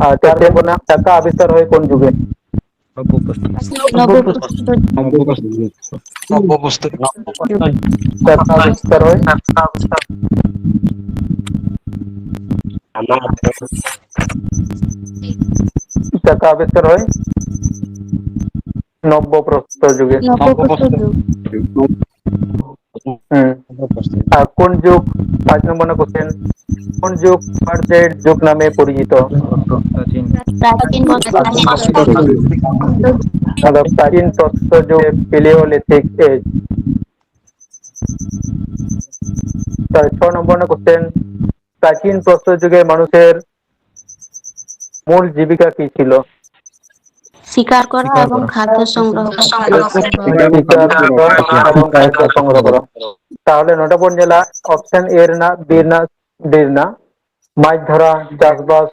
ᱟᱨ ᱪᱟᱨ ᱱᱚᱢᱵᱚᱨ ᱨᱮᱱᱟᱜ ᱪᱟᱠᱟ ᱟᱵᱤᱥᱠᱟᱨ ᱦᱩᱭ ᱠᱳᱱ ᱡᱩᱜᱽ ᱨᱮ? ᱱᱚᱵᱵᱚ ᱯᱨᱚᱥᱛᱚᱨ᱾ ᱱᱚᱵᱵᱚ ᱯᱨᱚᱥᱛᱚᱨ᱾ ᱱᱚᱵᱵᱚ ᱯᱨᱚᱥᱛᱚᱨ᱾ ᱪᱟᱠᱟ ᱟᱵᱤᱥᱠᱟᱨ ᱦᱩᱭ? ᱪᱟᱠᱟ ᱟᱵᱤᱥᱠᱟᱨ ᱦᱩᱭ? ᱱᱚᱵᱵᱚ ᱯᱨᱚᱥᱛᱚᱨ ᱡᱩᱜᱽ ᱨᱮ᱾ ᱱᱚᱵᱵᱚ ᱯᱨᱚᱥᱛᱚᱨ ᱡᱩᱜᱽ᱾ ᱦᱮᱸ᱾ ᱟᱨ ᱠᱳᱱ ᱡᱩᱜᱽ, ᱯᱟᱸᱪ ᱱᱚᱢᱵᱚᱨ ᱨᱮᱱᱟᱜ question, ᱠᱳᱱ ᱡᱩᱜᱽ ᱠᱚᱣᱟᱨᱡᱟᱭᱤᱴ ᱡᱩᱜᱽ ᱱᱟᱢᱮ ᱯᱚᱨᱤᱪᱤᱛᱚ? ᱯᱨᱟᱪᱤᱱ᱾ ᱯᱨᱟᱪᱤᱱ ᱵᱚᱞᱛᱮ ᱟᱫᱚ ᱯᱨᱟᱪᱤᱱ ᱯᱨᱚᱥᱛᱚᱨ ᱡᱩᱜᱽ, Paleolithic age᱾ ᱛᱟᱦᱞᱮ ᱪᱷᱚ ᱱᱚᱢᱵᱚᱨ ᱨᱮᱱᱟᱜ question, ᱯᱨᱟᱪᱤᱱ ᱯᱨᱚᱥᱛᱚᱨ ᱡᱩᱜᱽ ᱨᱮ ᱢᱟᱱᱩᱥᱮᱨ মূল জীবিকা কি ছিল? শিকার করা এবং খাদ্য সংগ্রহ করা। শিকার করা এবং খাদ্য সংগ্রহ করা। তাহলে ᱱᱚᱰᱮ ᱵᱚᱱ ᱧᱮᱞᱟ, option A ᱨᱮᱱᱟᱜ, B ᱨᱮᱱᱟᱜ, D ᱨᱮᱱᱟᱜ, ᱢᱟᱪ ᱫᱷᱚᱨᱟ, ᱪᱟᱥᱵᱟᱥ,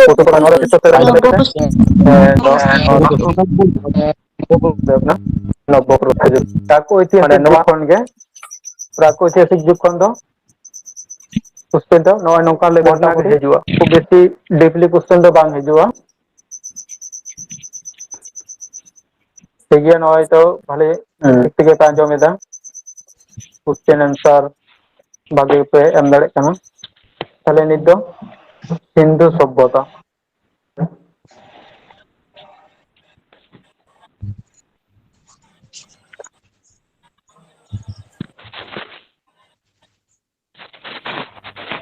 ᱯᱚᱛᱚᱵ ᱯᱟᱲᱦᱟᱣ ᱨᱮ ᱡᱚᱛᱚ ᱥᱮᱬᱟ ᱜᱤᱫᱽᱨᱟᱹ ᱠᱚ, ᱦᱮᱸ, ᱱᱚᱣᱟ, ᱱᱚᱣᱟ, ᱱᱚᱵᱵᱚ ᱯᱨᱚᱛᱤᱡᱩᱜᱽ᱾ ᱯᱨᱟᱠ ᱳᱭᱛᱤᱦᱟᱥᱤᱠ ᱡᱩᱜᱽ ᱠᱷᱚᱱ ᱜᱮ, ᱯᱨᱟᱠ ᱳᱭᱛᱤᱦᱟᱥᱤᱠ ᱡᱩᱜᱽ ᱠᱷᱚᱱ ᱫᱚ question ᱫᱚ ᱱᱚᱜᱼᱚᱭ ᱱᱚᱝᱠᱟ ᱞᱮᱠᱟ ᱜᱷᱚᱴᱚᱱᱟ ᱠᱚ ᱦᱤᱡᱩᱜᱼᱟ᱾ ᱠᱷᱩᱵ ᱵᱮᱥᱤ deeply question ᱫᱚ ᱵᱟᱝ ᱦᱤᱡᱩᱜᱼᱟ᱾ ᱴᱷᱤᱠ ᱜᱮᱭᱟ, ᱱᱚᱜᱼᱚᱭ ᱛᱚ ᱵᱷᱟᱞᱮ ᱦᱮᱸ᱾ ᱴᱷᱤᱠ ᱛᱮᱜᱮ ᱯᱮ ᱟᱸᱡᱚᱢ ᱮᱫᱟ᱾ Question answer ᱵᱷᱟᱜᱮ ᱯᱮ ᱮᱢ ᱫᱟᱲᱮᱭᱟᱜ ᱠᱟᱱᱟ᱾ ᱛᱟᱦᱞᱮ ᱱᱤᱛ ᱫᱚ ᱥᱤᱱᱫᱷᱩ ᱥᱚᱵᱷᱚᱛᱟ᱾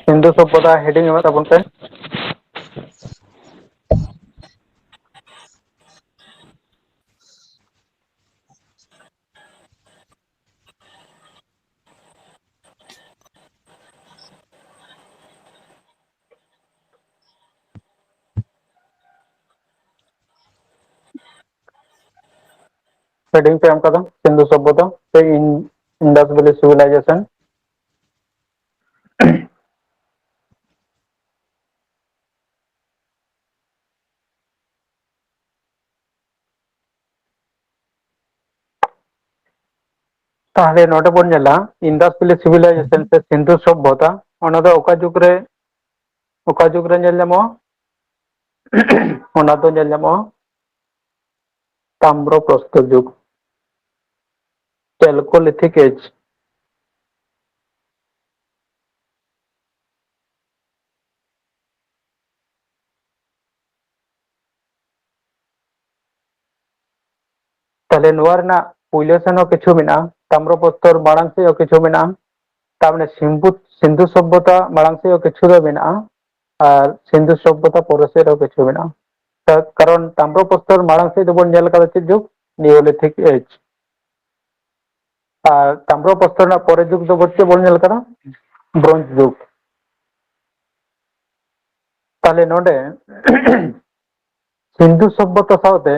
ᱥᱤᱱᱫᱷᱩ ᱥᱚᱵᱷᱚᱛᱟ heading ᱮᱢᱟᱜ ᱛᱟᱵᱚᱱ ᱯᱮ᱾ Heading ᱯᱮ ᱮᱢ ᱠᱟᱫᱟ, ᱥᱤᱱᱫᱷᱩ ᱥᱚᱵᱷᱚᱛᱟ ᱥᱮ ᱤᱱ-, Indus Valley Civilization᱾ ᱛᱟᱦᱞᱮ ᱱᱚᱰᱮ ᱵᱚᱱ ᱧᱮᱞᱟ, Indus Valley Civilization ᱥᱮ ᱥᱤᱱᱫᱷᱩ ᱥᱚᱵᱷᱚᱛᱟ, ᱚᱱᱟ ᱫᱚ ᱚᱠᱟ ᱡᱩᱜᱽ ᱨᱮ, ᱚᱠᱟ ᱡᱩᱜᱽ ᱨᱮ ᱧᱮᱞ ᱧᱟᱢᱚᱜᱼᱟ? ᱚᱱᱟ ᱫᱚ ᱧᱮᱞ ᱧᱟᱢᱚᱜᱼᱟ ᱛᱟᱢᱨᱚ ᱯᱨᱚᱥᱛᱚᱨ ᱡᱩᱜᱽ, Chalcolithic Age᱾ ᱛᱟᱦᱞᱮ ᱱᱚᱣᱟ ᱨᱮᱱᱟᱜ ᱯᱩᱭᱞᱟᱹ ᱥᱮᱱ ᱦᱚᱸ ᱠᱤᱪᱷᱩ ᱢᱮᱱᱟᱜᱼᱟ, ᱛᱟᱢᱨᱚ ᱯᱨᱚᱥᱛᱚᱨ ᱢᱟᱲᱟᱝ ᱥᱮᱫ ᱦᱚᱸ ᱠᱤᱪᱷᱩ ᱢᱮᱱᱟᱜᱼᱟ᱾ ᱛᱟᱨ ᱢᱟᱱᱮ ᱥᱤᱱᱫᱷᱩ, ᱥᱤᱱᱫᱷᱩ ᱥᱚᱵᱷᱚᱛᱟ ᱢᱟᱲᱟᱝ ᱥᱮᱫ ᱦᱚᱸ ᱠᱤᱪᱷᱩ ᱫᱚ ᱢᱮᱱᱟᱜᱼᱟ, ᱟᱨ ᱥᱤᱱᱫᱷᱩ ᱥᱚᱵᱷᱚᱛᱟ ᱯᱚᱨᱮ ᱥᱮᱫ ᱦᱚᱸ ᱠᱤᱪᱷᱩ ᱢᱮᱱᱟᱜᱼᱟ᱾ ᱛᱟ-, ᱠᱟᱨᱚᱱ ᱛᱟᱢᱨᱚ ᱯᱨᱚᱥᱛᱚᱨ ᱢᱟᱲᱟᱝ ᱥᱮᱫ ᱫᱚᱵᱚᱱ ᱧᱮᱞ ᱠᱟᱫᱟ ᱪᱮᱫ ᱡᱩᱜᱽ? Neolithic Age᱾ ᱟᱨ ᱛᱟᱢᱨᱚ ᱯᱨᱚᱥᱛᱚᱨ ᱨᱮᱱᱟᱜ ᱯᱚᱨᱮ ᱡᱩᱜᱽ ᱫᱚ ᱪᱮᱫ ᱵᱚᱱ ᱧᱮᱞ ᱠᱟᱫᱟ? Bronze ᱡᱩᱜᱽ᱾ ᱛᱟᱦᱞᱮ ᱱᱚᱰᱮ ᱥᱤᱱᱫᱷᱩ ᱥᱚᱵᱷᱚᱛᱟ ᱥᱟᱶᱛᱮ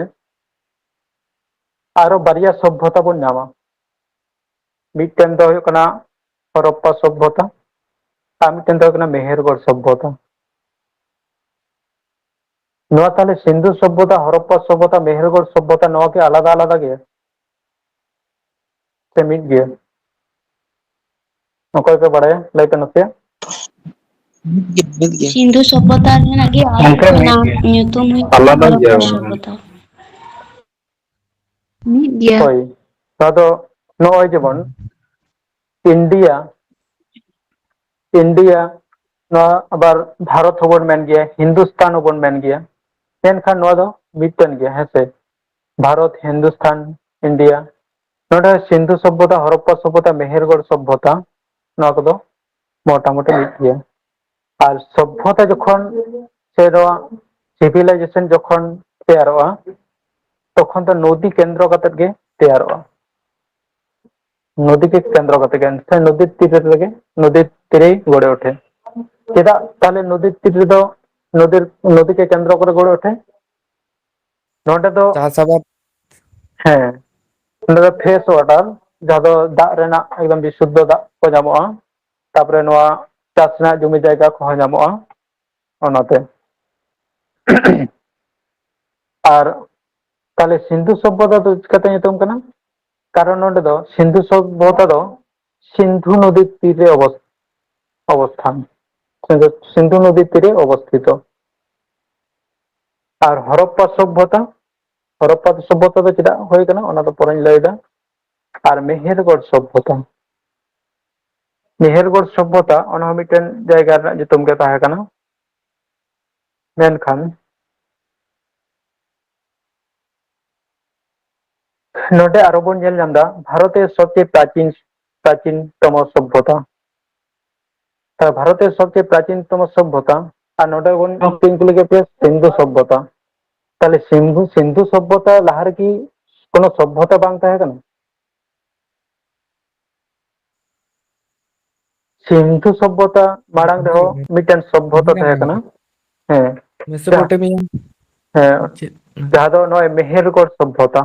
ᱟᱨᱚ ᱵᱟᱨᱭᱟ ᱥᱚᱵᱷᱚᱛᱟ ᱵᱚᱱ ᱧᱟᱢᱟ᱾ ᱢᱤᱫᱴᱮᱱ ᱫᱚ ᱦᱩᱭᱩᱜ ᱠᱟᱱᱟ ᱦᱚᱨᱚᱯᱯᱟ ᱥᱚᱵᱷᱚᱛᱟ, ᱟᱨ ᱢᱤᱫᱴᱮᱱ ᱫᱚ ᱦᱩᱭᱩᱜ ᱠᱟᱱᱟ ᱢᱮᱦᱮᱨᱜᱚᱲ ᱥᱚᱵᱷᱚᱛᱟ᱾ ᱱᱚᱣᱟ ᱛᱟᱦᱞᱮ ᱥᱤᱱᱫᱷᱩ ᱥᱚᱵᱷᱚᱛᱟ, ᱦᱚᱨᱚᱯᱯᱟ ᱥᱚᱵᱷᱚᱛᱟ, ᱢᱮᱦᱮᱨᱜᱚᱲ ᱥᱚᱵᱷᱚᱛᱟ, ᱱᱚᱣᱟ ᱠᱤ ᱟᱞᱟᱫᱟ ᱟᱞᱟᱫᱟ ᱜᱮᱭᱟ ᱥᱮ ᱢᱤᱫ ᱜᱮᱭᱟ? ᱚᱠᱚᱭ ᱯᱮ ᱵᱟᱲᱟᱭᱟ, ᱞᱟᱹᱭ ᱯᱮ ᱱᱟᱥᱮᱭᱟᱜ᱾ ᱢᱤᱫ ᱜᱮ, ᱢᱤᱫ ᱜᱮ᱾ ᱥᱤᱱᱫᱷᱩ ᱥᱚᱵᱷᱚᱛᱟ ᱨᱮᱱᱟᱜ ᱜᱮ ᱟᱨ ᱚᱱᱠᱟ ᱢᱤᱫ ᱚᱱᱟ ᱜᱮ᱾ ᱧᱩᱛᱩᱢ ᱦᱩᱭᱩᱜ ᱠᱟᱱᱟ ᱟᱞᱟᱫᱟ ᱜᱮᱭᱟ ᱦᱚᱨᱚᱯᱯᱟ ᱵᱟᱝ? ᱥᱚᱵᱷᱚᱛᱟ᱾ ᱢᱤᱫ ᱜᱮᱭᱟ᱾ ᱦᱳᱭ, ᱱᱚᱣᱟ ᱫᱚ ᱱᱚᱜᱼᱚᱭ ᱡᱮᱢᱚᱱ ᱤᱱᱰᱤᱭᱟ, ᱤᱱᱰᱤᱭᱟ, ᱱᱚᱣᱟ ᱟᱵᱟᱨ ᱵᱷᱟᱨᱚᱛ ᱦᱚᱸᱵᱚᱱ ᱢᱮᱱ ᱜᱮᱭᱟ, ᱦᱤᱱᱫᱩᱥᱛᱟᱱ ᱦᱚᱸᱵᱚᱱ ᱢᱮᱱ ᱜᱮᱭᱟ, ᱢᱮᱱᱠᱷᱟᱱ ᱱᱚᱣᱟ ᱫᱚ ᱢᱤᱫᱴᱮᱱ ᱜᱮᱭᱟ, ᱦᱮᱸ ᱥᱮ? ᱵᱷᱟᱨᱚᱛ, ᱦᱤᱱᱫᱩᱥᱛᱟᱱ, ᱤᱱᱰᱤᱭᱟ᱾ ᱱᱚᱰᱮ ᱥᱤᱱᱫᱷᱩ ᱥᱚᱵᱷᱚᱛᱟ, ᱦᱚᱨᱚᱯᱯᱟ ᱥᱚᱵᱷᱚᱛᱟ, ᱢᱮᱦᱮᱨᱜᱚᱲ ᱥᱚᱵᱷᱚᱛᱟ, ᱱᱚᱣᱟ ᱠᱚᱫᱚ ᱢᱚᱴᱟᱢᱩᱴᱤ ᱢᱤᱫ ᱜᱮᱭᱟ᱾ ᱟᱨ ᱥᱚᱵᱷᱚᱛᱟ ᱡᱚᱠᱷᱚᱱ ᱥᱮ ᱱᱚᱣᱟ ᱥᱤᱵᱷᱤᱞᱟᱭᱡᱮᱥᱚᱱ ᱡᱚᱠᱷᱚᱱ ᱛᱮᱭᱟᱨᱚᱜᱼᱟ, ᱛᱚᱠᱷᱚᱱ ᱫᱚ ᱱᱚᱫᱤ ᱠᱮᱱᱫᱨᱚ ᱠᱟᱛᱮᱫ ᱜᱮ ᱛᱮᱭᱟᱨᱚᱜᱼᱟ᱾ ᱱᱚᱫᱤ ᱜᱮ ᱠᱮᱱᱫᱨᱚ ᱠᱟᱛᱮ ᱜᱮ, ᱥᱮ ᱱᱚᱫᱤ ᱛᱤᱨ ᱨᱮᱜᱮ, ᱱᱚᱫᱤ ᱛᱤᱨᱮᱭ ᱜᱚᱲᱮ ᱩᱴᱷᱮ᱾ ᱪᱮᱫᱟᱜ ᱛᱟᱦᱞᱮ ᱱᱚᱫᱤ ᱛᱤᱨ ᱨᱮᱫᱚ ᱱᱚᱫᱤ, ᱱᱚᱫᱤ ᱜᱮ ᱠᱮᱱᱫᱨᱚ ᱠᱚᱨᱮ ᱜᱚᱲᱮ ᱩᱴᱷᱮ? ᱱᱚᱰᱮ ᱫᱚ, ᱪᱟᱥ ᱟᱵᱟᱫ᱾ ᱦᱮᱸ, ᱱᱚᱰᱮ ᱫᱚ ᱯᱷᱨᱮᱥ ᱣᱟᱴᱟᱨ, ᱡᱟᱦᱟᱸ ᱫᱚ ᱫᱟᱜ ᱨᱮᱱᱟᱜ ᱮᱠᱫᱚᱢ ᱵᱤᱥᱩᱫᱽᱫᱷᱚ ᱫᱟᱜ ᱠᱚ ᱧᱟᱢᱚᱜᱼᱟ᱾ ᱛᱟᱯᱚᱨᱮ ᱱᱚᱣᱟ ᱪᱟᱥ ᱨᱮᱱᱟᱜ ᱡᱚᱢᱤ ᱡᱟᱭᱜᱟ ᱠᱚᱦᱚᱸ ᱧᱟᱢᱚᱜᱼᱟ ᱚᱱᱟᱛᱮ᱾ ᱟᱨ ᱛᱟᱦᱞᱮ ᱥᱤᱱᱫᱷᱩ ᱥᱚᱵᱷᱚᱛᱟ ᱫᱚ ᱪᱤᱠᱟᱹᱛᱮ ᱧᱩᱛᱩᱢ ᱠᱟᱱᱟ? ᱠᱟᱨᱚᱱ ᱱᱚᱰᱮ ᱫᱚ ᱥᱤᱱᱫᱷᱩ ᱥᱚᱵᱷᱚᱛᱟ ᱫᱚ ᱥᱤᱱᱫᱷᱩ ᱱᱚᱫᱤ ᱛᱤᱨ ᱨᱮ ᱚᱵᱚᱥ-, ᱚᱵᱚᱥᱛᱷᱟᱱ, ᱥᱤᱱᱫᱷᱩ, ᱥᱤᱱᱫᱷᱩ ᱱᱚᱫᱤ ᱛᱤᱨ ᱨᱮ ᱚᱵᱚᱥᱛᱷᱤᱛᱚ᱾ ᱟᱨ ᱦᱚᱨᱚᱯᱯᱟ ᱥᱚᱵᱷᱚᱛᱟ, ᱦᱚᱨᱚᱯᱯᱟ ᱥᱚᱵᱷᱚᱛᱟ ᱫᱚ ᱪᱮᱫᱟᱜ ᱦᱩᱭ ᱠᱟᱱᱟ ᱚᱱᱟ ᱫᱚ ᱯᱚᱨᱮᱧ ᱞᱟᱹᱭ ᱮᱫᱟ᱾ ᱟᱨ ᱢᱮᱦᱮᱨᱜᱚᱲ ᱥᱚᱵᱷᱚᱛᱟ, ᱢᱮᱦᱮᱨᱜᱚᱲ ᱥᱚᱵᱷᱚᱛᱟ ᱚᱱᱟ ᱦᱚᱸ ᱢᱤᱫᱴᱮᱱ ᱡᱟᱭᱜᱟ ᱨᱮᱱᱟᱜ ᱧᱩᱛᱩᱢ ᱜᱮ ᱛᱟᱦᱮᱸ ᱠᱟᱱᱟ᱾ ᱢᱮᱱᱠᱷᱟᱱ ᱱᱚᱰᱮ ᱟᱨᱚ ᱵᱚᱱ ᱧᱮᱞ ᱧᱟᱢ ᱮᱫᱟ ᱵᱷᱟᱨᱚᱛ ᱨᱮ ᱥᱚᱵᱪᱮᱭᱮ ᱯᱨᱟᱪᱤᱱ, ᱯᱨᱟᱪᱤᱱ ᱛᱚᱢᱚ ᱥᱚᱵᱷᱚᱛᱟ᱾ ᱛᱟᱦᱞᱮ ᱵᱷᱟᱨᱚᱛ ᱨᱮ ᱥᱚᱵᱪᱮᱭᱮ ᱯᱨᱟᱪᱤᱱ ᱛᱚᱢᱚ ᱥᱚᱵᱷᱚᱛᱟ, ᱟᱨ ᱱᱚᱰᱮ ᱵᱚᱱ ᱠᱩᱞᱤ ᱠᱮᱫ ᱯᱮᱭᱟ ᱥᱤᱱᱫᱷᱩ ᱥᱚᱵᱷᱚᱛᱟ᱾ ᱛᱟᱦᱞᱮ ᱥᱤᱱᱫᱷᱩ, ᱥᱤᱱᱫᱷᱩ ᱥᱚᱵᱷᱚᱛᱟ ᱞᱟᱦᱟ ᱨᱮᱠᱤ ᱠᱳᱱᱳ ᱥᱚᱵᱷᱚᱛᱟ ᱵᱟᱝ ᱛᱟᱦᱮᱸ ᱠᱟᱱᱟ? ᱥᱤᱱᱫᱷᱩ ᱥᱚᱵᱷᱚᱛᱟ ᱢᱟᱲᱟᱝ ᱨᱮᱦᱚᱸ ᱢᱤᱫᱴᱮᱱ ᱥᱚᱵᱷᱚᱛᱟ ᱛᱟᱦᱮᱸ ᱠᱟᱱᱟ᱾ ᱦᱮᱸ᱾ ᱢᱮᱥᱳᱯᱚᱴᱮᱢᱤᱭᱟ᱾ ᱦᱮᱸ᱾ ᱪᱮᱫ? ᱡᱟᱦᱟᱸ ᱫᱚ ᱱᱚᱜᱼᱚᱭ ᱢᱮᱦᱮᱨᱜᱚᱲ ᱥᱚᱵᱷᱚᱛᱟ᱾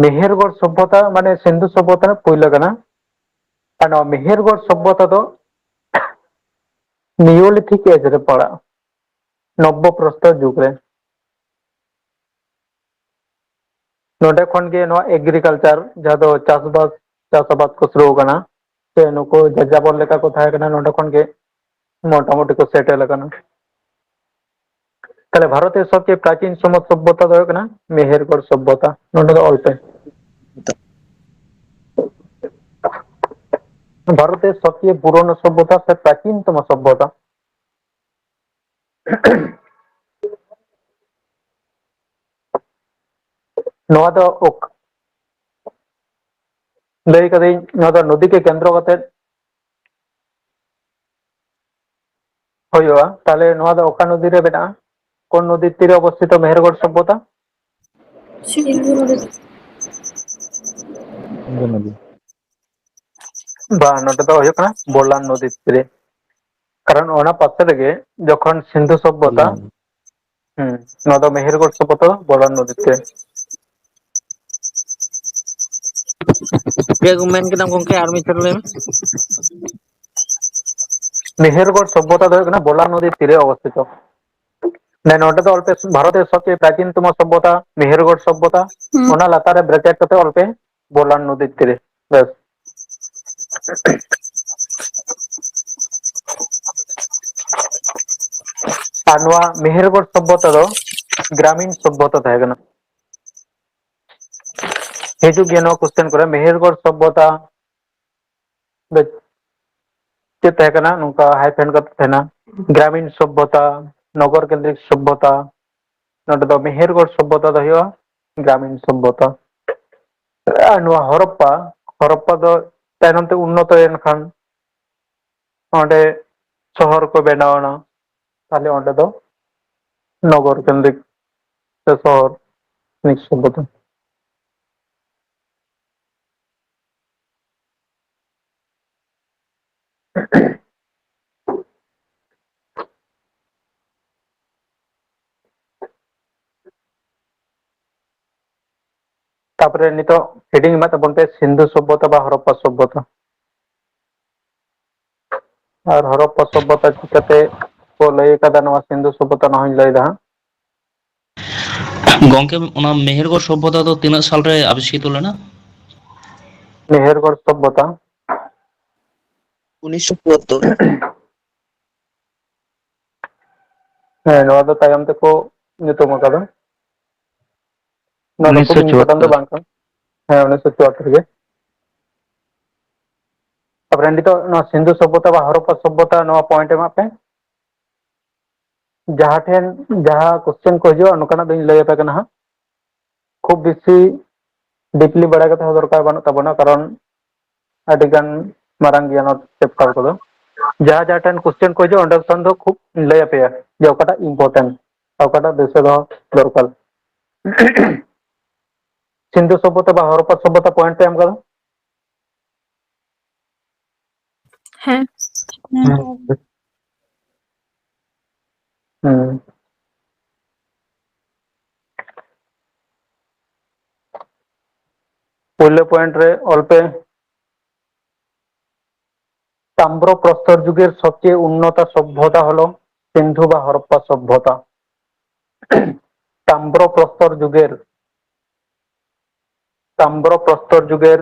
ᱢᱮᱦᱮᱨᱜᱚᱲ ᱥᱚᱵᱷᱚᱛᱟ ᱢᱟᱱᱮ ᱥᱤᱱᱫᱷᱩ ᱥᱚᱵᱷᱚᱛᱟ ᱨᱮᱱᱟᱜ ᱯᱩᱭᱞᱟᱹ ᱠᱟᱱᱟ᱾ ᱟᱨ ᱱᱚᱣᱟ ᱢᱮᱦᱮᱨᱜᱚᱲ ᱥᱚᱵᱷᱚᱛᱟ ᱫᱚ ᱱᱤᱭᱳᱞᱤᱛᱷᱤᱠ ᱮᱡᱽ ᱨᱮ ᱯᱟᱲᱟᱜᱼᱟ, ᱱᱚᱵᱵᱚ ᱯᱨᱚᱥᱛᱚᱨ ᱡᱩᱜᱽ ᱨᱮ᱾ ᱱᱚᱰᱮ ᱠᱷᱚᱱ ᱜᱮ ᱱᱚᱣᱟ ᱮᱜᱽᱨᱤᱠᱟᱞᱪᱟᱨ, ᱡᱟᱦᱟᱸ ᱫᱚ ᱪᱟᱥᱵᱟᱥ, ᱪᱟᱥ ᱟᱵᱟᱫ ᱠᱚ ᱥᱩᱨᱩ ᱟᱠᱟᱱᱟ, ᱥᱮ ᱱᱩᱠᱩ ᱡᱟᱡᱟᱵᱚᱨ ᱞᱮᱠᱟ ᱠᱚ ᱛᱟᱦᱮᱸ ᱠᱟᱱᱟ, ᱱᱚᱰᱮ ᱠᱷᱚᱱ ᱜᱮ ᱢᱚᱴᱟᱢᱩᱴᱤ ᱠᱚ ᱥᱮᱴᱮᱞ ᱟᱠᱟᱱᱟ᱾ ᱛᱟᱦᱞᱮ ᱵᱷᱟᱨᱚᱛ ᱨᱮ ᱥᱚᱵᱪᱮᱭᱮ ᱯᱨᱟᱪᱤᱱ ᱥᱚᱢᱚ ᱥᱚᱵᱷᱚᱛᱟ ᱫᱚ ᱦᱩᱭᱩᱜ ᱠᱟᱱᱟ ᱢᱮᱦᱮᱨᱜᱚᱲ ᱥᱚᱵᱷᱚᱛᱟ᱾ ᱱᱚᱰᱮ ᱫᱚ ᱚᱞ ᱯᱮ᱾ ᱵᱷᱟᱨᱚᱛ ᱨᱮ ᱥᱚᱵᱪᱮᱭᱮ ᱯᱩᱨᱚᱱᱚ ᱥᱚᱵᱷᱚᱛᱟ ᱥᱮ ᱯᱨᱟᱪᱤᱱᱛᱚᱢᱚ ᱥᱚᱵᱷᱚᱛᱟ᱾ ᱱᱚᱣᱟ ᱫᱚ ᱚᱠ-, ᱞᱟᱹᱭ ᱠᱟᱫᱟᱹᱧ, ᱱᱚᱣᱟ ᱫᱚ ᱱᱚᱫᱤ ᱠᱮ ᱠᱮᱱᱫᱨᱚ ᱠᱟᱛᱮ ᱦᱩᱭᱩᱜᱼᱟ᱾ ᱛᱟᱦᱞᱮ ᱱᱚᱣᱟ ᱫᱚ ᱚᱠᱟ ᱱᱚᱫᱤ ᱨᱮ ᱢᱮᱱᱟᱜᱼᱟ? ᱠᱚᱱ ᱱᱚᱫᱤ ᱛᱤᱨᱮ ᱚᱵᱚᱥᱛᱷᱤᱛᱚ ᱢᱮᱦᱮᱨᱜᱚᱲ ᱥᱚᱵᱷᱚᱛᱟ? ᱥᱤᱱᱫᱷᱩ ᱱᱚᱫᱤ᱾ ᱥᱤᱱᱫᱷᱩ ᱱᱚᱫᱤ᱾ ᱵᱟᱝ, ᱱᱚᱰᱮ ᱫᱚ ᱦᱩᱭᱩᱜ ᱠᱟᱱᱟ ᱵᱚᱞᱟᱱ ᱱᱚᱫᱤ ᱛᱤᱨᱮ᱾ ᱠᱟᱨᱚᱱ ᱚᱱᱟ ᱯᱟᱥᱮ ᱨᱮᱜᱮ ᱡᱚᱠᱷᱚᱱ ᱥᱤᱱᱫᱷᱩ ᱥᱚᱵᱷᱚᱛᱟ, ᱵᱚᱞᱟᱱ᱾ ᱦᱩᱸ, ᱱᱚᱣᱟ ᱫᱚ ᱢᱮᱦᱮᱨᱜᱚᱲ ᱥᱚᱵᱷᱚᱛᱟ ᱫᱚ ᱵᱚᱞᱟᱱ ᱱᱚᱫᱤ ᱛᱤᱨᱮ᱾ ᱪᱮᱫ ᱢᱮᱱ ᱠᱮᱫᱟᱢ ᱜᱚᱝᱠᱮ, ᱟᱨ ᱢᱤᱫ ᱪᱷᱚᱴ ᱞᱟᱹᱭ ᱢᱮ᱾ ᱢᱮᱦᱮᱨᱜᱚᱲ ᱥᱚᱵᱷᱚᱛᱟ ᱫᱚ ᱦᱩᱭᱩᱜ ᱠᱟᱱᱟ ᱵᱚᱞᱟᱱ ᱱᱚᱫᱤ ᱛᱤᱨᱮ ᱚᱵᱚᱥᱛᱷᱤᱛᱚ᱾ ᱢᱟᱱᱮ ᱱᱚᱰᱮ ᱫᱚ ᱚᱞ ᱯᱮ, ᱵᱷᱟᱨᱚᱛ ᱨᱮ ᱥᱚᱵᱪᱮᱭᱮ ᱯᱨᱟᱪᱤᱱᱛᱚᱢᱚ ᱥᱚᱵᱷᱚᱛᱟ ᱢᱮᱦᱮᱨᱜᱚᱲ ᱥᱚᱵᱷᱚᱛᱟ, ᱦᱩᱸ᱾ ᱚᱱᱟ ᱞᱟᱛᱟᱨ ᱨᱮ ᱵᱨᱮᱠᱮᱴ ᱠᱟᱛᱮ ᱚᱞ ᱯᱮ ᱵᱚᱞᱟᱱ ᱱᱚᱫᱤ ᱛᱤᱨᱮ᱾ ᱵᱮᱥ᱾ ᱟᱨ ᱱᱚᱣᱟ ᱢᱮᱦᱮᱨᱜᱚᱲ ᱥᱚᱵᱷᱚᱛᱟ ᱫᱚ ᱜᱨᱟᱢᱤᱱ ᱥᱚᱵᱷᱚᱛᱟ ᱛᱟᱦᱮᱸ ᱠᱟᱱᱟ᱾ ᱦᱤᱡᱩᱜ ᱜᱮᱭᱟ ᱱᱚᱣᱟ ᱠᱚᱥᱪᱮᱱ ᱠᱚᱨᱮ, ᱢᱮᱦᱮᱨᱜᱚᱲ ᱥᱚᱵᱷᱚᱛᱟ ᱫᱚ ᱪᱮᱫ ᱛᱟᱦᱮᱸ ᱠᱟᱱᱟ? ᱱᱚᱝᱠᱟ ᱦᱟᱭᱯᱷᱮᱱ ᱠᱟᱛᱮ ᱛᱟᱦᱮᱱᱟ, ᱜᱨᱟᱢᱤᱱ ᱥᱚᱵᱷᱚᱛᱟ, ᱱᱚᱜᱚᱨ ᱠᱮᱱᱫᱨᱤᱠ ᱥᱚᱵᱷᱚᱛᱟ᱾ ᱱᱚᱰᱮ ᱫᱚ ᱢᱮᱦᱮᱨᱜᱚᱲ ᱥᱚᱵᱷᱚᱛᱟ ᱫᱚ ᱦᱩᱭᱩᱜᱼᱟ ᱜᱨᱟᱢᱤᱱ ᱥᱚᱵᱷᱚᱛᱟ᱾ ᱟᱨ ᱱᱚᱣᱟ ᱦᱚᱨᱚᱯᱯᱟ, ᱦᱚᱨᱚᱯᱯᱟ ᱫᱚ ᱛᱟᱭᱱᱚᱢ ᱛᱮ ᱩᱱᱱᱚᱛᱚᱭᱮᱱ ᱠᱷᱟᱱ ᱚᱸᱰᱮ ᱥᱚᱦᱚᱨ ᱠᱚ ᱵᱮᱱᱟᱣ ᱮᱱᱟ, ᱛᱟᱦᱞᱮ ᱚᱸᱰᱮ ᱫᱚ ᱱᱚᱜᱚᱨ ᱠᱮᱱᱫᱨᱤᱠ ᱥᱮ ᱥᱚᱦᱚᱨ ᱱᱤᱭᱩ ᱥᱚᱵᱷᱚᱛᱟ᱾ ᱛᱟᱯᱚᱨᱮ ᱱᱤᱛᱚᱜ ᱦᱮᱰᱤᱝ ᱮᱢᱟᱜ ᱛᱟᱵᱚᱱ ᱯᱮ, ᱥᱤᱱᱫᱷᱩ ᱥᱚᱵᱷᱚᱛᱟ ᱵᱟ ᱦᱚᱨᱚᱯᱯᱟ ᱥᱚᱵᱷᱚᱛᱟ᱾ ᱟᱨ ᱦᱚᱨᱚᱯᱯᱟ ᱥᱚᱵᱷᱚᱛᱟ ᱪᱤᱠᱟᱹᱛᱮ ᱠᱚ ᱞᱟᱹᱭ ᱟᱠᱟᱫᱟ ᱱᱚᱣᱟ ᱥᱤᱱᱫᱷᱩ ᱥᱚᱵᱷᱚᱛᱟ, ᱚᱱᱟ ᱦᱚᱸᱧ ᱞᱟᱹᱭ ᱮᱫᱟ ᱦᱟᱸᱜ᱾ ᱜᱚᱝᱠᱮ, ᱚᱱᱟ ᱢᱮᱦᱮᱨᱜᱚᱲ ᱥᱚᱵᱷᱚᱛᱟ ᱫᱚ ᱛᱤᱱᱟᱹᱜ ᱥᱟᱞᱨᱮ ᱟᱵᱤᱥᱠᱨᱤᱛᱚ ᱞᱮᱱᱟ? ᱢᱮᱦᱮᱨᱜᱚᱲ ᱥᱚᱵᱷᱚᱛᱟ ᱩᱱᱤᱥᱥᱚ ᱪᱩᱣᱟᱛᱛᱳᱨ᱾ ᱦᱮᱸ, ᱱᱚᱣᱟ ᱫᱚ ᱛᱟᱭᱚᱢ ᱛᱮᱠᱚ ᱧᱩᱛᱩᱢ ᱟᱠᱟᱫᱟ᱾ ᱱᱚᱣᱟ ᱫᱚ ᱠᱷᱩᱵ important ᱫᱚ ᱵᱟᱝ ᱠᱟᱱᱟ᱾ ᱦᱮᱸ, ᱩᱱᱤᱥᱥᱚ ᱪᱩᱣᱟᱛᱛᱳᱨ ᱜᱮ᱾ ᱛᱟᱯᱚᱨᱮ ᱱᱤᱛᱚᱜ ᱱᱚᱣᱟ ᱥᱤᱱᱫᱷᱩ ᱥᱚᱵᱷᱚᱛᱟ ᱵᱟ ᱦᱚᱨᱚᱯᱯᱟ ᱥᱚᱵᱷᱚᱛᱟ, ᱱᱚᱣᱟ point ᱮᱢᱟᱜ ᱯᱮ᱾ ᱡᱟᱦᱟᱸ ᱴᱷᱮᱱ ᱡᱟᱦᱟᱸ question ᱠᱚ ᱦᱤᱡᱩᱜᱼᱟ, ᱱᱚᱝᱠᱟᱱᱟᱜ ᱫᱚᱧ ᱞᱟᱹᱭ ᱟᱯᱮ ᱠᱟᱱᱟ ᱦᱟᱸᱜ᱾ ᱠᱷᱩᱵ ᱵᱮᱥᱤ deeply ᱵᱟᱲᱟᱭ ᱠᱟᱛᱮ ᱦᱚᱸ ᱫᱚᱨᱠᱟᱨ ᱵᱟᱹᱱᱩᱜ ᱛᱟᱵᱚᱱᱟ, ᱠᱟᱨᱚᱱ ᱟᱹᱰᱤ ᱜᱟᱱ ᱢᱟᱨᱟᱝ ᱜᱮᱭᱟ ᱱᱚᱣᱟ chapter ᱠᱚᱫᱚ᱾ ᱡᱟᱦᱟᱸ ᱡᱟᱦᱟᱸ ᱴᱷᱮᱱ question ᱠᱚ ᱦᱤᱡᱩᱜᱼᱟ, ᱚᱸᱰᱮ ᱠᱷᱚᱱ ᱫᱚ ᱠᱷᱩᱵ ᱞᱟᱹᱭ ᱟᱯᱮᱭᱟ ᱡᱮ ᱚᱠᱟᱴᱟᱜ important, ᱚᱠᱟᱴᱟᱜ ᱫᱤᱥᱟᱹ ᱫᱚᱦᱚ ᱫᱚᱨᱠᱟᱨ᱾ ᱥᱤᱱᱫᱷᱩ ᱥᱚᱵᱷᱚᱛᱟ ᱵᱟ ᱦᱚᱨᱚᱯᱯᱟ ᱥᱚᱵᱷᱚᱛᱟ point ᱯᱮ ᱮᱢ ᱠᱟᱫᱟ? ᱦᱮᱸ᱾ ᱦᱩᱸ᱾ ᱯᱳᱭᱞᱳ point ᱨᱮ ᱚᱞ ᱯᱮ, তাম্র প্রস্তর যুগের সবচেয়ে উন্নত সভ্যতা হলো সিন্ধু বা হরপ্পা সভ্যতা। তাম্র প্রস্তর যুগের তাম্র প্রস্তর যুগের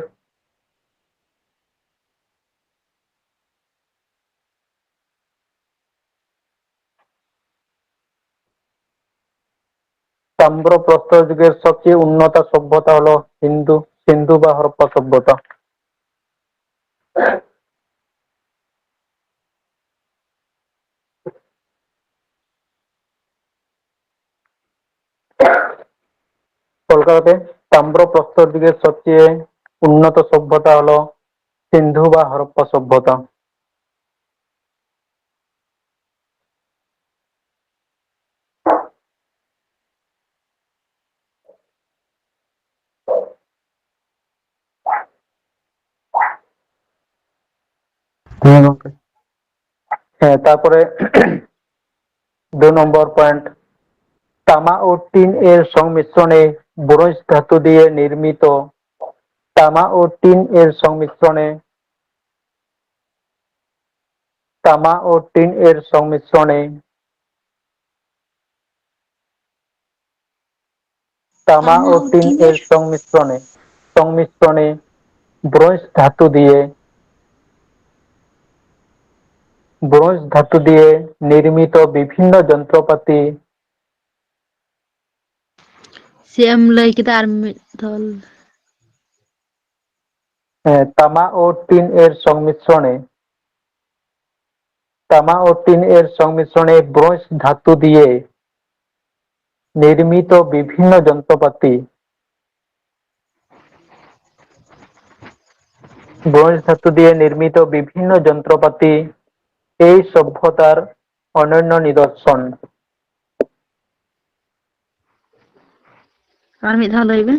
তাম্র প্রস্তর যুগের সবচেয়ে উন্নত সভ্যতা হলো সিন্ধু, সিন্ধু বা হরপ্পা সভ্যতা। কলকাতাতে তাম্র প্রস্তর যুগের সবচেয়ে উন্নত সভ্যতা হলো সিন্ধু বা হরপ্পা সভ্যতা। ᱦᱮᱸ ᱜᱚᱝᱠᱮ᱾ ᱦᱮᱸ, ᱛᱟᱨᱯᱚᱨᱮ ᱫᱩ ᱱᱚᱢᱵᱚᱨ point, তামা ও টিন এর সংমিশ্রণে ব্রোঞ্জ ধাতু দিয়ে নির্মিত তামা ও টিন এর সংমিশ্রণে, তামা ও টিন এর সংমিশ্রণে, তামা ও টিন এর সংমিশ্রণে, সংমিশ্রণে ব্রোঞ্জ ধাতু দিয়ে, ব্রোঞ্জ ধাতু দিয়ে নির্মিত বিভিন্ন যন্ত্রপাতি। ᱪᱮᱫ ᱮᱢ ᱞᱟᱹᱭ ᱠᱮᱫᱟ ᱟᱨ ᱢᱤᱫ ᱫᱷᱟᱣ? ᱦᱮᱸ, ᱛᱟᱢᱟ ᱳ ᱴᱤᱱ ᱮᱨ ᱥᱚᱝᱢᱤᱥᱨᱚᱱᱮ, ᱛᱟᱢᱟ ᱳ ᱴᱤᱱ ᱮᱨ ᱥᱚᱝᱢᱤᱥᱨᱚᱱᱮ ᱵᱨᱳᱧᱡᱽ ᱫᱷᱟᱛᱩ ᱫᱤᱭᱮ ᱱᱤᱨᱢᱤᱛᱚ ᱵᱤᱵᱷᱤᱱᱱᱚ ᱡᱚᱱᱛᱨᱚᱯᱟᱛᱤ, ᱵᱨᱳᱧᱡᱽ ᱫᱷᱟᱛᱩ ᱫᱤᱭᱮ ᱱᱤᱨᱢᱤᱛᱚ ᱵᱤᱵᱷᱤᱱᱱᱚ ᱡᱚᱱᱛᱨᱚᱯᱟᱛᱤ ᱮᱭ ᱥᱚᱵᱷᱭᱚᱛᱟᱨ ᱚᱱᱚᱱᱱᱚ ᱱᱤᱫᱚᱨᱥᱚᱱ᱾ ᱟᱨ ᱢᱤᱫ ᱫᱷᱟᱣ ᱞᱟᱹᱭ ᱵᱮᱱ᱾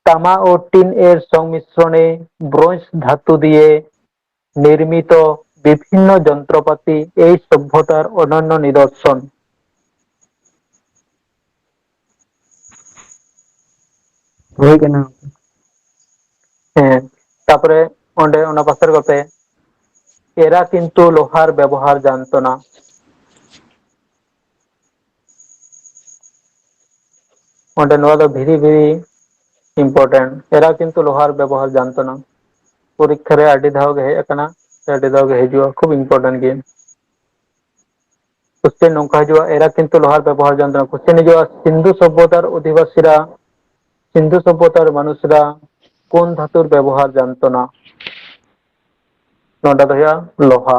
তামা ও টিন এর সংমিশ্রণে ব্রোঞ্জ ধাতু দিয়ে নির্মিত বিভিন্ন যন্ত্রপাতি এই সভ্যতার অনন্য নিদর্শন। ᱦᱩᱭ ᱠᱟᱱᱟ᱾ ᱦᱮᱸ, ᱛᱟᱯᱚᱨᱮ ᱚᱸᱰᱮ ᱚᱱᱟ ᱯᱟᱥᱮᱨ ᱠᱚᱛᱮ, এরা কিন্তু লোহার ব্যবহার জানতো না। ᱚᱸᱰᱮ ᱱᱚᱣᱟ ᱫᱚ very very important, এরা কিন্তু লোহার ব্যবহার জানতো না। ᱯᱚᱨᱤᱠᱠᱷᱟ ᱨᱮ ᱟᱹᱰᱤ ᱫᱷᱟᱣ ᱜᱮ ᱦᱮᱡ ᱟᱠᱟᱱᱟ, ᱥᱮ ᱟᱹᱰᱤ ᱫᱷᱟᱣ ᱜᱮ ᱦᱤᱡᱩᱜᱼᱟ, ᱠᱷᱩᱵ important ᱜᱮ᱾ ᱠᱚᱥᱪᱮᱱ ᱱᱚᱝᱠᱟ ᱦᱤᱡᱩᱜᱼᱟ, এরা কিন্তু লোহার ব্যবহার জানতো না। ᱠᱚᱥᱪᱮᱱ ᱦᱤᱡᱩᱜᱼᱟ, সিন্ধু সভ্যতার অধিবাসীরা, সিন্ধু সভ্যতার মানুষরা কোন ধাতুর ব্যবহার জানতো না? ᱱᱚᱰᱮ ᱫᱚ ᱦᱩᱭᱩᱜᱼᱟ ᱞᱳᱦᱟ᱾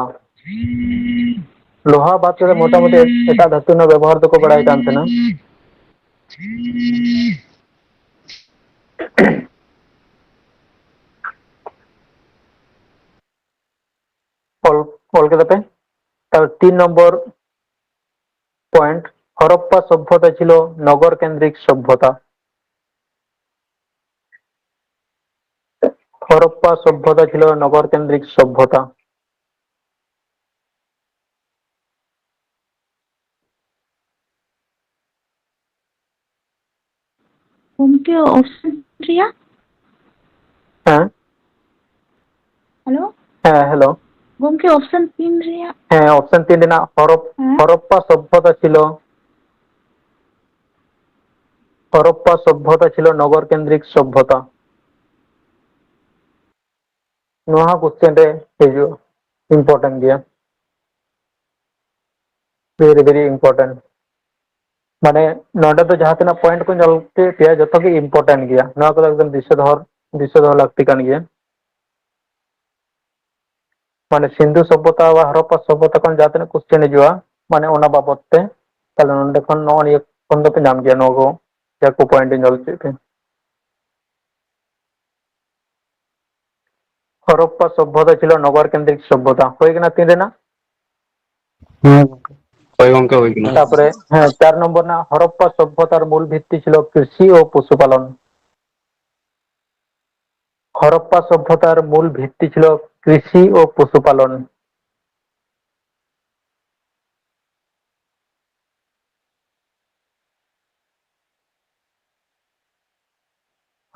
ᱞᱳᱦᱟ ᱵᱟᱫ ᱠᱟᱛᱮ ᱢᱚᱴᱟᱢᱩᱴᱤ ᱮᱴᱟᱜ ᱫᱷᱟᱹᱛᱩ ᱨᱮᱱᱟᱜ ᱵᱮᱵᱚᱦᱟᱨ ᱫᱚᱠᱚ ᱵᱟᱲᱟᱭ ᱠᱟᱱ ᱛᱟᱦᱮᱱᱟ᱾ ᱚᱞ, ᱚᱞ ᱠᱮᱫᱟ ᱯᱮ? ᱛᱟᱦᱞᱮ ᱛᱤᱱ ᱱᱚᱢᱵᱚᱨ ᱯᱚᱭᱮᱱᱴ, ᱦᱚᱨᱚᱯᱯᱟ ᱥᱚᱵᱷᱭᱚᱛᱟ ছিল নগর কেন্দ্রিক সভ্যতা। হরপ্পা সভ্যতা ছিল নগর কেন্দ্রিক সভ্যতা। ᱜᱚᱢᱠᱮ, ᱚᱯᱥᱮᱱ ᱨᱮᱭᱟᱜ? ᱦᱮᱸ᱾ ᱦᱮᱞᱳ? ᱦᱮᱸ, ᱦᱮᱞᱳ᱾ ᱜᱚᱢᱠᱮ, ᱚᱯᱥᱮᱱ ᱛᱤᱱ ᱨᱮᱭᱟᱜ? ᱦᱮᱸ, ᱚᱯᱥᱮᱱ ᱛᱤᱱ ᱨᱮᱱᱟᱜ ᱦᱚᱨᱚᱯ-, ᱦᱮᱸ? ᱦᱚᱨᱚᱯᱯᱟ ᱥᱚᱵᱷᱚᱛᱟ ᱪᱷᱤᱞᱚ, ᱦᱚᱨᱚᱯᱯᱟ ᱥᱚᱵᱷᱚᱛᱟ ᱪᱷᱤᱞᱚ ᱱᱚᱜᱚᱨ ᱠᱮᱱᱫᱨᱤᱠ ᱥᱚᱵᱷᱚᱛᱟ᱾ ᱱᱚᱣᱟ ᱦᱚᱸ ᱠᱚᱥᱪᱮᱱ ᱨᱮ ᱦᱤᱡᱩᱜᱼᱟ, ᱤᱢᱯᱚᱨᱴᱮᱱᱴ ᱜᱮᱭᱟ, very, very important᱾ ᱢᱟᱱᱮ ᱱᱚᱰᱮ ᱫᱚ ᱡᱟᱦᱟᱸ ᱛᱤᱱᱟᱹᱜ ᱯᱚᱭᱮᱱᱴ ᱠᱚ ᱧᱮᱞ ᱦᱚᱪᱚᱭᱮᱫ ᱯᱮᱭᱟ, ᱡᱚᱛᱚ ᱜᱮ ᱤᱢᱯᱚᱨᱴᱮᱱᱴ ᱜᱮᱭᱟ, ᱱᱚᱣᱟ ᱠᱚᱫᱚ ᱮᱠᱫᱚᱢ ᱫᱤᱥᱟᱹ ᱫᱚᱦᱚ, ᱫᱤᱥᱟᱹ ᱫᱚᱦᱚ ᱞᱟᱹᱠᱛᱤ ᱠᱟᱱ ᱜᱮᱭᱟ᱾ ᱢᱟᱱᱮ ᱥᱤᱱᱫᱷᱩ ᱥᱚᱵᱷᱚᱛᱟ ᱵᱟ ᱦᱚᱨᱚᱯᱯᱟ ᱥᱚᱵᱷᱚᱛᱟ ᱠᱷᱚᱱ ᱡᱟᱦᱟᱸ ᱛᱤᱱᱟᱹᱜ ᱠᱚᱥᱪᱮᱱ ᱦᱤᱡᱩᱜᱼᱟ, ᱢᱟᱱᱮ ᱚᱱᱟ ᱵᱟᱵᱚᱛ ᱛᱮ, ᱛᱟᱦᱞᱮ ᱱᱚᱰᱮ ᱠᱷᱚᱱ ᱱᱚᱜᱼᱚ ᱱᱤᱭᱟᱹ ᱠᱷᱚᱱ ᱫᱚᱯᱮ ᱧᱟᱢ ᱜᱮᱭᱟ, ᱱᱚᱣᱟ ᱠᱚ ᱡᱟᱦᱟᱸ ᱠᱚ ᱯᱚᱭᱮᱱᱴ ᱤᱧ ᱚᱞ ᱦᱚᱪᱚᱭᱮᱫ ᱯᱮ᱾ ᱦᱚᱨᱚᱯᱯᱟ ᱥᱚᱵᱷᱚᱛᱟ ᱪᱷᱤᱞᱚ ᱱᱚᱜᱚᱨ ᱠᱮᱱᱫᱨᱤᱠ ᱥᱚᱵᱷᱚᱛᱟ᱾ ᱦᱩᱭ ᱠᱟᱱᱟ ᱛᱤᱱ ᱨᱮᱱᱟᱜ? ᱦᱮᱸ ᱜᱚᱝᱠᱮ᱾ ᱦᱳᱭ ᱜᱚᱝᱠᱮ, ᱦᱩᱭ ᱠᱟᱱᱟ᱾ ᱛᱟᱯᱚᱨᱮ, ᱦᱮᱸ, ᱪᱟᱨ ᱱᱚᱢᱵᱚᱨ ᱨᱮᱱᱟᱜ ᱦᱚᱨᱚᱯᱯᱟ ᱥᱚᱵᱷᱚᱛᱟᱨ ᱢᱩᱞ ᱵᱷᱤᱛᱛᱤ ᱪᱷᱤᱞᱚ ᱠᱨᱤᱥᱤ ᱳ ᱯᱚᱥᱩᱯᱟᱞᱚᱱ᱾ ᱦᱚᱨᱚᱯᱯᱟ ᱥᱚᱵᱷᱚᱛᱟᱨ ᱢᱩᱞ ᱵᱷᱤᱛᱛᱤ ᱪᱷᱤᱞᱚ ᱠᱨᱤᱥᱤ ᱳ ᱯᱚᱥᱩᱯᱟᱞᱚᱱ᱾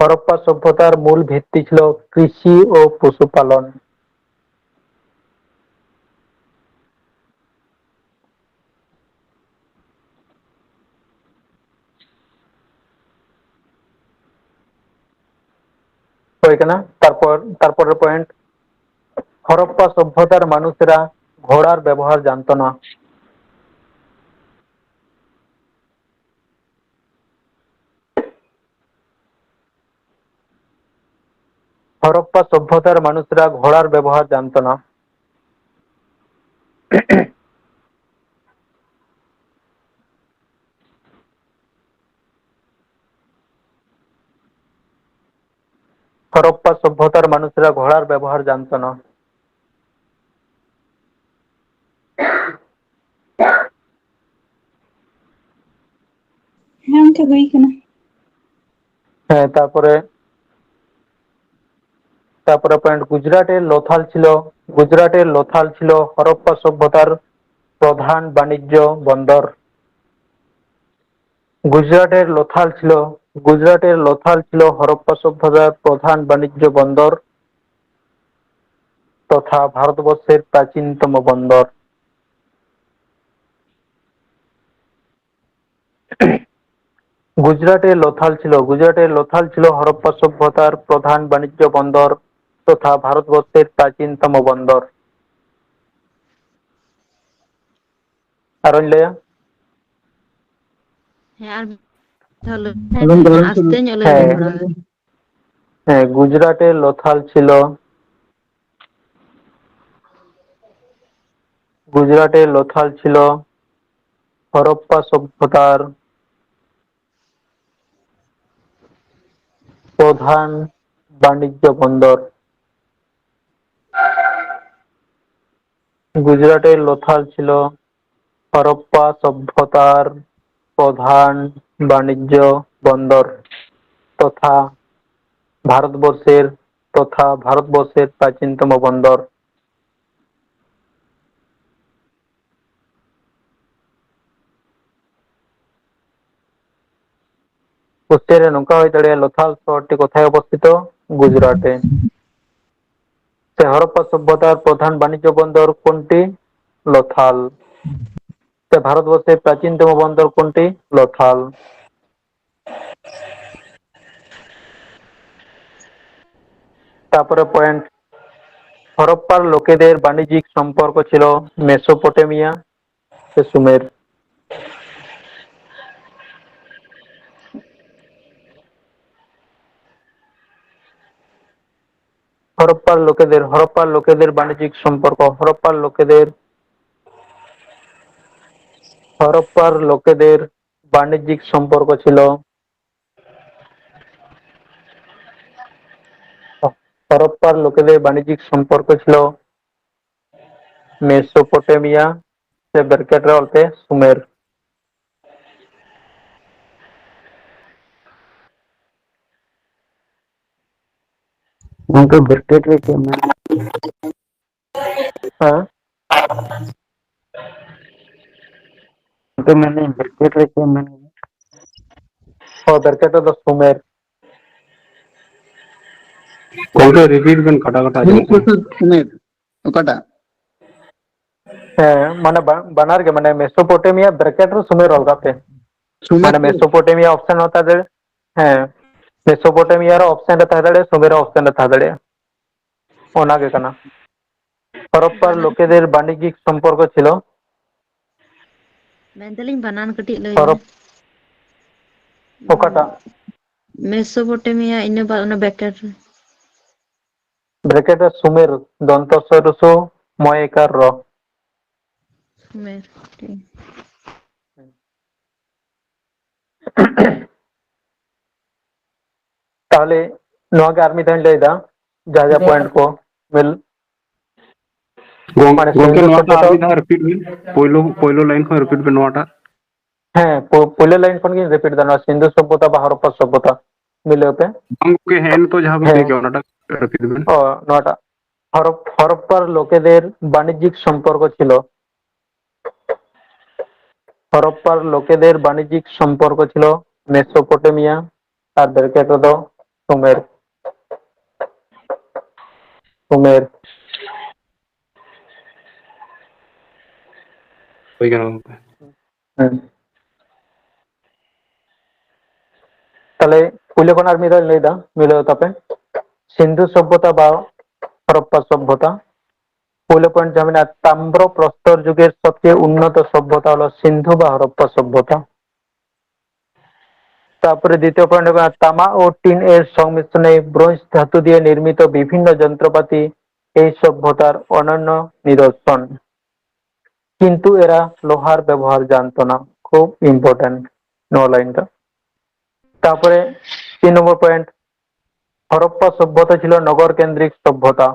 ᱦᱚᱨᱚᱯᱯᱟ ᱥᱚᱵᱷᱚᱛᱟᱨ ᱢᱩᱞ ᱵᱷᱤᱛᱛᱤ ᱪᱷᱤᱞᱚ ᱠᱨᱤᱥᱤ ᱳ ᱯᱚᱥᱩᱯᱟᱞᱚᱱ᱾ ᱦᱩᱭ ᱠᱟᱱᱟ᱾ ᱛᱟᱨᱯᱚᱨ, ᱛᱟᱨᱯᱚᱨᱮᱨ ᱯᱚᱭᱮᱱᱴ, ᱦᱚᱨᱚᱯᱯᱟ ᱥᱚᱵᱷᱚᱛᱟᱨ ᱢᱟᱱᱩᱥᱮᱨᱟ ᱜᱷᱚᱲᱟᱨ ᱵᱮᱵᱚᱦᱟᱨ ᱡᱟᱱᱛᱚ ᱱᱟ᱾ ᱦᱚᱨᱚᱯᱯᱟ ᱥᱚᱵᱷᱚᱛᱟᱨ ᱢᱟᱱᱩᱥᱮᱨᱟ ᱜᱷᱚᱲᱟᱨ ᱵᱮᱵᱚᱦᱟᱨ ᱡᱟᱱᱛᱚ ᱱᱟ᱾ ᱦᱚᱨᱚᱯᱯᱟ ᱥᱚᱵᱷᱚᱛᱟᱨ ᱢᱟᱱᱩᱥᱮᱨᱟ ᱜᱷᱚᱲᱟᱨ ᱵᱮᱵᱚᱦᱟᱨ ᱡᱟᱱᱛᱚ ᱱᱟ᱾ ᱦᱮᱸ, ᱜᱚᱝᱠᱮ, ᱦᱩᱭ ᱠᱟᱱᱟ᱾ ᱦᱮᱸ, ᱛᱟᱨᱯᱚᱨᱮ, ᱛᱟᱨᱯᱚᱨᱮ ᱯᱚᱭᱮᱱᱴ, ᱜᱩᱡᱽᱨᱟᱴ ᱮᱨ ᱞᱳᱛᱷᱟᱞ ᱪᱷᱤᱞᱚ, ᱜᱩᱡᱽᱨᱟᱴ ᱮᱨ ᱞᱳᱛᱷᱟᱞ ᱪᱷᱤᱞᱚ ᱦᱚᱨᱚᱯᱯᱟ ᱥᱚᱵᱷᱚᱛᱟᱨ ᱯᱨᱚᱫᱷᱟᱱ ᱵᱟᱱᱤᱡᱽᱡᱚ ᱵᱚᱱᱫᱚᱨ᱾ ᱜᱩᱡᱽᱨᱟᱴ ᱮᱨ ᱞᱳᱛᱷᱟᱞ ᱪᱷᱤᱞᱚ গুজরাটের লোথাল ছিল হরপ্পা সভ্যতার প্রধান বাণিজ্য বন্দর তথা ভারতবর্ষের প্রাচীনতম বন্দর। গুজরাটের লোথাল ছিল গুজরাটের লোথাল ছিল হরপ্পা সভ্যতার প্রধান বাণিজ্য বন্দর তথা ভারতবর্ষের প্রাচীনতম বন্দর। ᱟᱨᱚᱧ ᱞᱟᱹᱭᱟ᱾ ᱦᱮᱸ, ᱟᱨ ᱢᱤᱫ ᱫᱷᱟᱣ ᱞᱟᱹᱭ ᱟᱸᱡᱚᱢ ᱫᱚ ᱵᱟᱝ ᱟᱸᱡᱚᱢ ᱟᱥᱛᱮ ᱧᱚᱜ ᱞᱟᱹᱭ ᱦᱮᱸ᱾ ᱟᱸᱡᱚᱢ ᱵᱟᱲᱟ ᱢᱮ᱾ ᱦᱮᱸ, ᱜᱩᱡᱽᱨᱟᱴᱮ ᱞᱚᱛᱷᱟᱞ ছিল ᱜᱩᱡᱽᱨᱟᱴᱮ ᱞᱚᱛᱷᱟᱞ ছিল ᱦᱚᱨᱚᱯᱯᱟ ᱥᱚᱵᱷᱚᱛᱟᱨ ᱯᱨᱚᱫᱷᱟᱱ ᱵᱟᱱᱤᱡᱽᱡᱚ ᱵᱚᱱᱫᱚᱨ᱾ গুজরাটের লোথাল ছিল হরপ্পা সভ্যতার প্রধান বাণিজ্য বন্দর তথা ভারতবর্ষের তথা ভারতবর্ষের প্রাচীনতম বন্দর। কোশ্চেনে ᱱᱚᱝᱠᱟ ᱦᱩᱭ ᱫᱟᱲᱮᱭᱟᱜᱼᱟ, ᱞᱳᱛᱷᱟᱞ ᱥᱚᱦᱚᱨᱴᱤ ᱠᱳᱛᱷᱟᱭ ᱚᱵᱚᱥᱛᱷᱤᱛᱚ? ᱜᱩᱡᱽᱨᱟᱴ ᱨᱮ᱾ ᱥᱮ ᱦᱚᱨᱚᱯᱯᱟ ᱥᱚᱵᱷᱚᱛᱟᱨ ᱯᱨᱚᱫᱷᱟᱱ ᱵᱟᱱᱤᱡᱽᱡᱚ ᱵᱚᱱᱫᱚᱨ ᱠᱳᱱᱴᱤ? ᱞᱳᱛᱷᱟᱞ᱾ ᱥᱮ ᱵᱷᱟᱨᱚᱛᱵᱚᱨᱥᱮᱨ ᱯᱨᱟᱪᱤᱱᱛᱚᱢ ᱵᱚᱱᱫᱚᱨ ᱠᱳᱱᱴᱤ? ᱞᱳᱛᱷᱟᱞ᱾ তারপরে পয়েন্ট, হরপ্পার লোকেদের বাণিজ্যিক সম্পর্ক ছিল মেসোপটেমিয়া ᱥᱮ ᱥᱩᱢᱮᱨ। হরপ্পার লোকেদের হরপ্পার লোকেদের বাণিজ্যিক সম্পর্ক হরপ্পার লোকেদের হরপ্পার লোকেদের বাণিজ্যিক সম্পর্ক ছিল হরপ্পার লোকেদের বাণিজ্যিক সম্পর্ক ছিল মেসোপটেমিয়া, সে ব্র্যাকেট ᱨᱮ ᱚᱞ ᱯᱮ ᱥᱩᱢᱮᱨ᱾ ᱜᱚᱝᱠᱮ, ᱵᱨᱮᱠᱮᱴ ᱨᱮ ᱪᱮᱫ ᱢᱮᱱᱟᱜᱼᱟ? ᱦᱮᱸ, ᱜᱚᱝᱠᱮ, ᱢᱮᱱᱫᱟᱹᱧ ᱵᱨᱮᱠᱮᱴ ᱨᱮ ᱪᱮᱫ ᱢᱮᱱᱟᱜᱼᱟ? ᱚ, ᱵᱨᱮᱠᱮᱴ ᱨᱮᱫᱚ ᱥᱩᱢᱮᱨ᱾ ᱜᱚᱝᱠᱮ, ᱨᱤᱯᱤᱴ ᱵᱮᱱ, ᱠᱟᱴᱟ ᱠᱟᱴᱟ ᱟᱸᱡᱚᱢᱚᱜ ᱠᱟᱱᱟ᱾ ᱥᱩᱢᱮᱨ, ᱚᱠᱟᱴᱟᱜ? ᱦᱮᱸ, ᱢᱟᱱᱮ ᱵᱟ-, ᱵᱟᱱᱟᱨ ᱜᱮ, ᱢᱟᱱᱮ ᱢᱮᱥᱳᱯᱚᱴᱮᱢᱤᱭᱟ ᱵᱨᱮᱠᱮᱴ ᱨᱮ ᱥᱩᱢᱮᱨ ᱚᱞ ᱠᱟᱜ ᱯᱮ᱾ ᱥᱩᱢᱮᱨ ᱢᱟᱱᱮ ᱠᱚ? ᱢᱮᱥᱳᱯᱚᱴᱮᱢᱤᱭᱟ ᱚᱯᱥᱮᱱ ᱦᱚᱸ ᱛᱟᱦᱮᱸ ᱫᱟᱲᱮᱭᱟᱜᱼᱟ, ᱦᱮᱸ, ᱢᱮᱥᱳᱯᱚᱴᱮᱢᱤᱭᱟ ᱨᱮ ᱚᱯᱥᱮᱱ ᱨᱮ ᱛᱟᱦᱮᱸ ᱫᱟᱲᱮᱭᱟᱜᱼᱟ, ᱥᱩᱢᱮᱨ ᱨᱮ ᱚᱯᱥᱮᱱ ᱨᱮ ᱛᱟᱦᱮᱸ ᱫᱟᱲᱮᱭᱟᱜᱼᱟ, ᱚᱱᱟ ᱜᱮ ᱠᱟᱱᱟ᱾ ᱦᱚᱨᱚᱯᱯᱟᱨ ᱵᱟᱱᱟᱨ ᱞᱳᱠᱮᱫᱮᱨ ᱵᱟᱱᱤᱡᱽᱡᱤᱠ ᱥᱚᱢᱯᱚᱨᱠᱚ ᱪᱤᱞᱚ᱾ ᱢᱮᱱᱫᱟᱞᱤᱧ ᱵᱟᱱᱟᱨ ᱠᱟᱹᱴᱤᱡ ᱞᱟᱹᱭ ᱵᱮᱱ᱾ ᱦᱚᱨᱚᱯ-, ᱚᱠᱟᱴᱟᱜ? ᱢᱮᱥᱳᱯᱚᱴᱮᱢᱤᱭᱟ, ᱤᱱᱟᱹ ᱵᱟᱫ ᱚᱱᱟ ᱵᱮᱠᱮᱴ ᱨᱮ᱾ ᱵᱨᱮᱠᱮᱴ ᱨᱮ ᱥᱩᱢᱮᱨ, ᱫᱚᱱᱛᱚ ᱥᱚ ᱨᱩᱥᱩ, ᱢᱚᱭᱮᱠᱟᱨ ᱨᱚ᱾ ᱥᱩᱢᱮᱨ, ᱴᱷᱤᱠ᱾ ᱛᱟᱦᱚᱞᱮ ᱱᱚᱣᱟ ᱜᱮ ᱟᱨ ᱢᱤᱫ ᱫᱷᱟᱣ ᱤᱧ ᱞᱟᱹᱭᱫᱟ, ᱡᱟᱦᱟᱸ ᱡᱟᱦᱟᱸ ᱯᱚᱭᱮᱱᱴ ᱠᱚ ᱢᱮᱱ-, ᱜᱚᱝ-, ᱢᱟᱱᱮ ᱜᱚᱝᱠᱮ, ᱥᱤᱱᱫᱷᱩ ᱱᱚᱣᱟᱴᱟᱜ ᱟᱨ ᱥᱚᱵᱽᱵᱷᱚᱛᱟ ᱢᱤᱫ ᱫᱷᱟᱣ ᱨᱤᱯᱤᱴ ᱵᱤᱱ, ᱯᱳᱭᱞᱳ, ᱯᱳᱭᱞᱳ ᱞᱟᱭᱤᱱ ᱠᱷᱚᱱ ᱨᱤᱯᱤᱴ ᱵᱤᱱ ᱱᱚᱣᱟᱴᱟᱜ᱾ ᱦᱮᱸ, ᱯᱳ-, ᱯᱳᱭᱞᱳ ᱞᱟᱭᱤᱱ ᱠᱷᱚᱱ ᱜᱤᱧ ᱨᱤᱯᱤᱴ ᱫᱟ, ᱱᱚᱣᱟ ᱥᱤᱱᱫᱷᱩ ᱥᱚᱵᱽᱵᱷᱚᱛᱟ ᱵᱟ ᱦᱚᱨᱚᱯᱯᱟ ᱥᱚᱵᱽᱵᱷᱚᱛᱟ ᱢᱤᱞᱟᱹᱣ ᱯᱮ᱾ ᱵᱟᱝ ᱜᱚᱝᱠᱮ, ᱦᱮᱸ, ᱱᱤᱛᱚᱜ ᱡᱟᱦᱟᱸ ᱵᱤᱱ ᱞᱟᱹᱭ ᱦᱮᱸ᱾ ᱠᱮᱫ ᱚᱱᱟᱴᱟᱜ ᱨᱤᱯᱤᱴ ᱵᱤᱱ᱾ ᱚ, ᱱᱚᱣᱟᱴᱟᱜ᱾ ᱦᱚᱨᱚᱯ-, ᱦᱚᱨᱚᱯᱯᱟᱨ ᱞᱳᱠᱮᱫᱮᱨ ᱵᱟᱱᱤᱡᱽᱡᱤᱠ ᱥᱚᱢᱯᱚᱨᱠᱚ ᱪᱤᱞᱚ᱾ ᱦᱚᱨᱚᱯᱯᱟᱨ ᱞᱳᱠᱮᱫᱮᱨ ᱵᱟᱱᱤᱡᱽᱡᱤᱠ ᱥᱚᱢᱯᱚᱨᱠᱚ ᱪᱤᱞᱚ ᱢᱮᱥᱳᱯᱚᱴᱮᱢᱤᱭᱟ ᱟᱨ ᱵᱨᱮᱠᱮᱴ ᱨᱮᱫᱚ ᱥᱩᱢᱮᱨ᱾ ᱥᱩᱢᱮᱨ᱾ ᱦᱩᱭ ᱠᱟᱱᱟ ᱜᱚᱝᱠᱮ᱾ ᱦᱮᱸ᱾ ᱛᱟᱦᱞᱮ ᱯᱩᱭᱞᱩ ᱠᱷᱚᱱ ᱟᱨ ᱢᱤᱫ ᱫᱷᱟᱣ ᱞᱟᱹᱭ ᱫᱟ, ᱢᱤᱞᱟᱹᱣ ᱛᱟᱯᱮ᱾ ᱥᱤᱱᱫᱷᱩ ᱥᱚᱵᱽᱵᱷᱚᱛᱟ ᱵᱟ ᱦᱚᱨᱚᱯᱯᱟ ᱥᱚᱵᱽᱵᱷᱚᱛᱟ᱾ ᱯᱩᱭᱞᱩ ᱯᱚᱭᱮᱱᱴ ᱡᱟᱦᱟᱸ ᱢᱮᱱᱟᱜᱼᱟ, ᱛᱟᱢᱨᱚ ᱯᱨᱚᱥᱛᱚᱨ ᱡᱩᱜᱮᱨ ᱥᱚᱵᱪᱮᱭᱮ ᱩᱱᱱᱚᱛᱚ ᱥᱚᱵᱽᱵᱷᱚᱛᱟ ᱦᱚᱞᱚ ᱥᱤᱱᱫᱷᱩ ᱵᱟ ᱦᱚᱨᱚᱯᱯᱟ ᱥᱚᱵᱽᱵᱷᱚᱛᱟ᱾ ᱛᱟᱯᱚᱨᱮ ᱫᱤᱛᱤᱭᱚ ᱯᱚᱭᱮᱱᱴ ᱦᱩᱭᱩᱜ ᱠᱟᱱᱟ, ᱛᱟᱢᱟ ᱳ ᱴᱤᱱ ᱮᱨ ᱥᱚᱝᱢᱤᱥᱨᱚᱱᱮ ᱵᱨᱳᱧᱡᱽ ᱫᱷᱟᱛᱩ ᱫᱤᱭᱮ ᱱᱤᱨᱢᱤᱛᱚ ᱵᱤᱵᱷᱤᱱᱱᱚ ᱡᱚᱱᱛᱨᱚᱯᱟᱛᱤ ᱮᱭ ᱥᱚᱵᱽᱵᱷᱚᱛᱟᱨ ᱚᱱᱚᱱᱱᱚ ᱱᱤᱫᱚᱨᱥᱚᱱ᱾ ᱠᱤᱱᱛᱩ ᱮᱨᱟ ᱞᱳᱦᱟᱨ ᱵᱮᱵᱚᱦᱟᱨ ᱡᱟᱱᱛᱚ ᱱᱟ, ᱠᱷᱩᱵ important ᱱᱚᱣᱟ ᱞᱟᱭᱤᱱ ᱴᱟ᱾ ᱛᱟᱯᱚᱨᱮ ᱛᱤᱱ ᱱᱚᱢᱵᱚᱨ ᱯᱚᱭᱮᱱᱴ, ᱦᱚᱨᱚᱯᱯᱟ ᱥᱚᱵᱽᱵᱷᱚᱛᱟ ᱪᱤᱞᱚ ᱱᱚᱜᱚᱨ ᱠᱮᱱᱫᱨᱤᱠ ᱥᱚᱵᱽᱵᱷᱚᱛᱟ᱾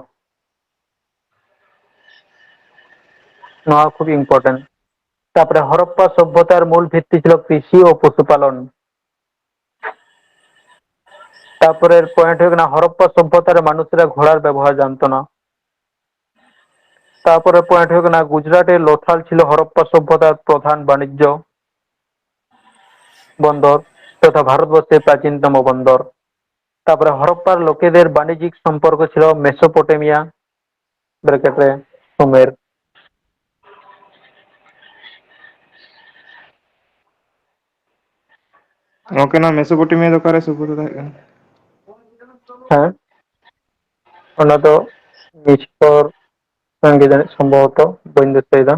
ᱱᱚᱣᱟ ᱠᱷᱩᱵ important᱾ ᱛᱟᱯᱚᱨᱮ ᱦᱚᱨᱚᱯᱯᱟ ᱥᱚᱵᱽᱵᱷᱚᱛᱟᱨ ᱢᱩᱞ ᱵᱷᱤᱛᱛᱤ ᱪᱤᱞᱚ ᱠᱨᱤᱥᱤ ᱳ ᱯᱚᱥᱩᱯᱟᱞᱚᱱ᱾ ᱛᱟᱯᱚᱨᱮ ᱯᱚᱭᱮᱱᱴ ᱦᱩᱭᱩᱜ ᱠᱟᱱᱟ ᱦᱚᱨᱚᱯᱯᱟ ᱥᱚᱵᱽᱵᱷᱚᱛᱟ ᱨᱮ ᱢᱟᱱᱩᱥᱨᱟ ᱜᱷᱚᱲᱟᱨ ᱵᱮᱵᱚᱦᱟᱨ ᱡᱟᱱᱛᱚ ᱱᱟ᱾ ᱛᱟᱯᱚᱨᱮ ᱯᱚᱭᱮᱱᱴ ᱦᱩᱭᱩᱜ ᱠᱟᱱᱟ ᱜᱩᱡᱽᱨᱟᱴ ᱮ ᱞᱳᱛᱷᱟᱞ ᱪᱤᱞᱚ ᱦᱚᱨᱚᱯᱯᱟ ᱥᱚᱵᱽᱵᱷᱚᱛᱟᱨ ᱯᱨᱚᱫᱷᱟᱱ ᱵᱟᱱᱤᱡᱽᱡᱚ ᱵᱚᱱᱫᱚᱨ᱾ ᱛᱚᱛᱷᱟ ᱵᱷᱟᱨᱚᱛᱵᱚᱨᱥᱮ ᱯᱨᱟᱪᱤᱱᱛᱚᱢ ᱵᱚᱱᱫᱚᱨ᱾ ᱛᱟᱯᱚᱨᱮ ᱦᱚᱨᱚᱯᱯᱟᱨ ᱞᱳᱠᱮᱫᱮᱨ ᱵᱟᱱᱤᱡᱽᱭᱤᱠ ᱥᱚᱢᱯᱚᱨᱠᱚ ছিল মেসোপটেমিয়া, bracket ᱨᱮ ᱥᱩᱢᱮᱨ᱾ ᱜᱚᱝᱠᱮ, ᱱᱚᱣᱟ ᱢᱮᱥᱳᱯᱚᱴᱮᱢᱤᱭᱟ ᱫᱚ ᱚᱠᱟᱨᱮ ᱥᱩᱨ ᱨᱮ ᱛᱟᱦᱮᱸ ᱠᱟᱱᱟ? ᱦᱮᱸ, ᱚᱱᱟ ᱫᱚ ᱢᱤᱥᱚᱨ ᱥᱮᱱ ᱜᱮ ᱡᱟᱹᱱᱤᱡ, ᱥᱚᱢᱵᱷᱚᱵᱚᱛᱚ, ᱵᱟᱹᱧ ᱫᱤᱥᱟᱹᱭᱮᱫᱟ᱾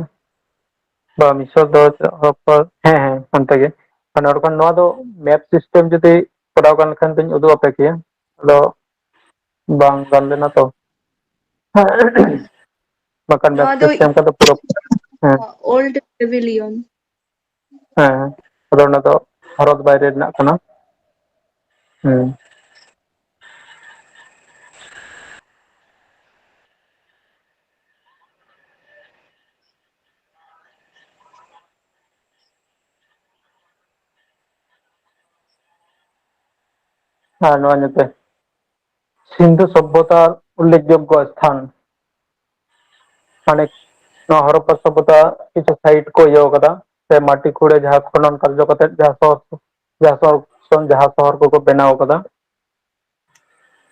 ᱵᱟ, ᱢᱤᱥᱚᱨ ᱫᱚ ᱦᱚᱨᱚᱯᱯᱟ, ᱦᱮᱸ, ᱦᱮᱸ, ᱚᱱᱛᱮ ᱜᱮ᱾ ᱢᱟᱱᱮ, ᱚᱸᱰᱮ ᱠᱷᱚᱱ ᱱᱚᱣᱟ ᱫᱚ map system ᱡᱩᱫᱤ ᱠᱚᱨᱟᱣ ᱠᱟᱱ ᱠᱷᱟᱱ ᱫᱚᱧ ᱩᱫᱩᱜ ᱟᱯᱮ ᱠᱮᱭᱟ, ᱟᱫᱚ ᱵᱟᱝ ᱜᱟᱱ ᱞᱮᱱᱟ ᱛᱚ᱾ ᱵᱟᱠᱷᱟᱱ ᱱᱚᱣᱟ map ᱫᱚ system ᱠᱷᱟᱱ ᱫᱚ ᱯᱩᱨᱟᱹ, ᱦᱮᱸ᱾ Old Pavilion᱾ ᱦᱮᱸ, ᱟᱫᱚ ᱚᱱᱟ ᱫᱚ ᱵᱷᱟᱨᱚᱛ ᱵᱟᱭᱨᱮ ᱨᱮᱱᱟᱜ ᱠᱟᱱᱟ᱾ ᱦᱮᱸ᱾ ᱟᱨ ᱱᱚᱣᱟ ᱧᱮᱞ ᱯᱮ, ᱥᱤᱱᱫᱷᱩ ᱥᱚᱵᱷᱚᱛᱟ ᱩᱞᱞᱮᱠᱷᱡᱳᱜᱽᱜᱚ ᱥᱛᱷᱟᱱ, ᱢᱟᱱᱮ ᱱᱚᱣᱟ ᱦᱚᱨᱚᱯᱯᱟ ᱥᱚᱵᱷᱚᱛᱟ ᱠᱤᱪᱷᱩ site ᱠᱚ ᱤᱭᱟᱹ ᱠᱟᱫᱟ, ᱥᱮ ᱢᱟᱴᱤ ᱠᱷᱩᱲᱮ ᱡᱟᱦᱟᱸ ᱠᱷᱚᱱᱚᱱ ᱠᱟᱨᱡᱚ ᱠᱟᱛᱮ ᱡᱟᱦᱟᱸ ᱥᱚᱦᱚᱨ, ᱡᱟᱦᱟᱸ ᱥᱚᱦᱚᱨ, ᱡᱟᱦᱟᱸ ᱥᱚᱦᱚᱨ ᱠᱚᱠᱚ ᱵᱮᱱᱟᱣ ᱠᱟᱫᱟ,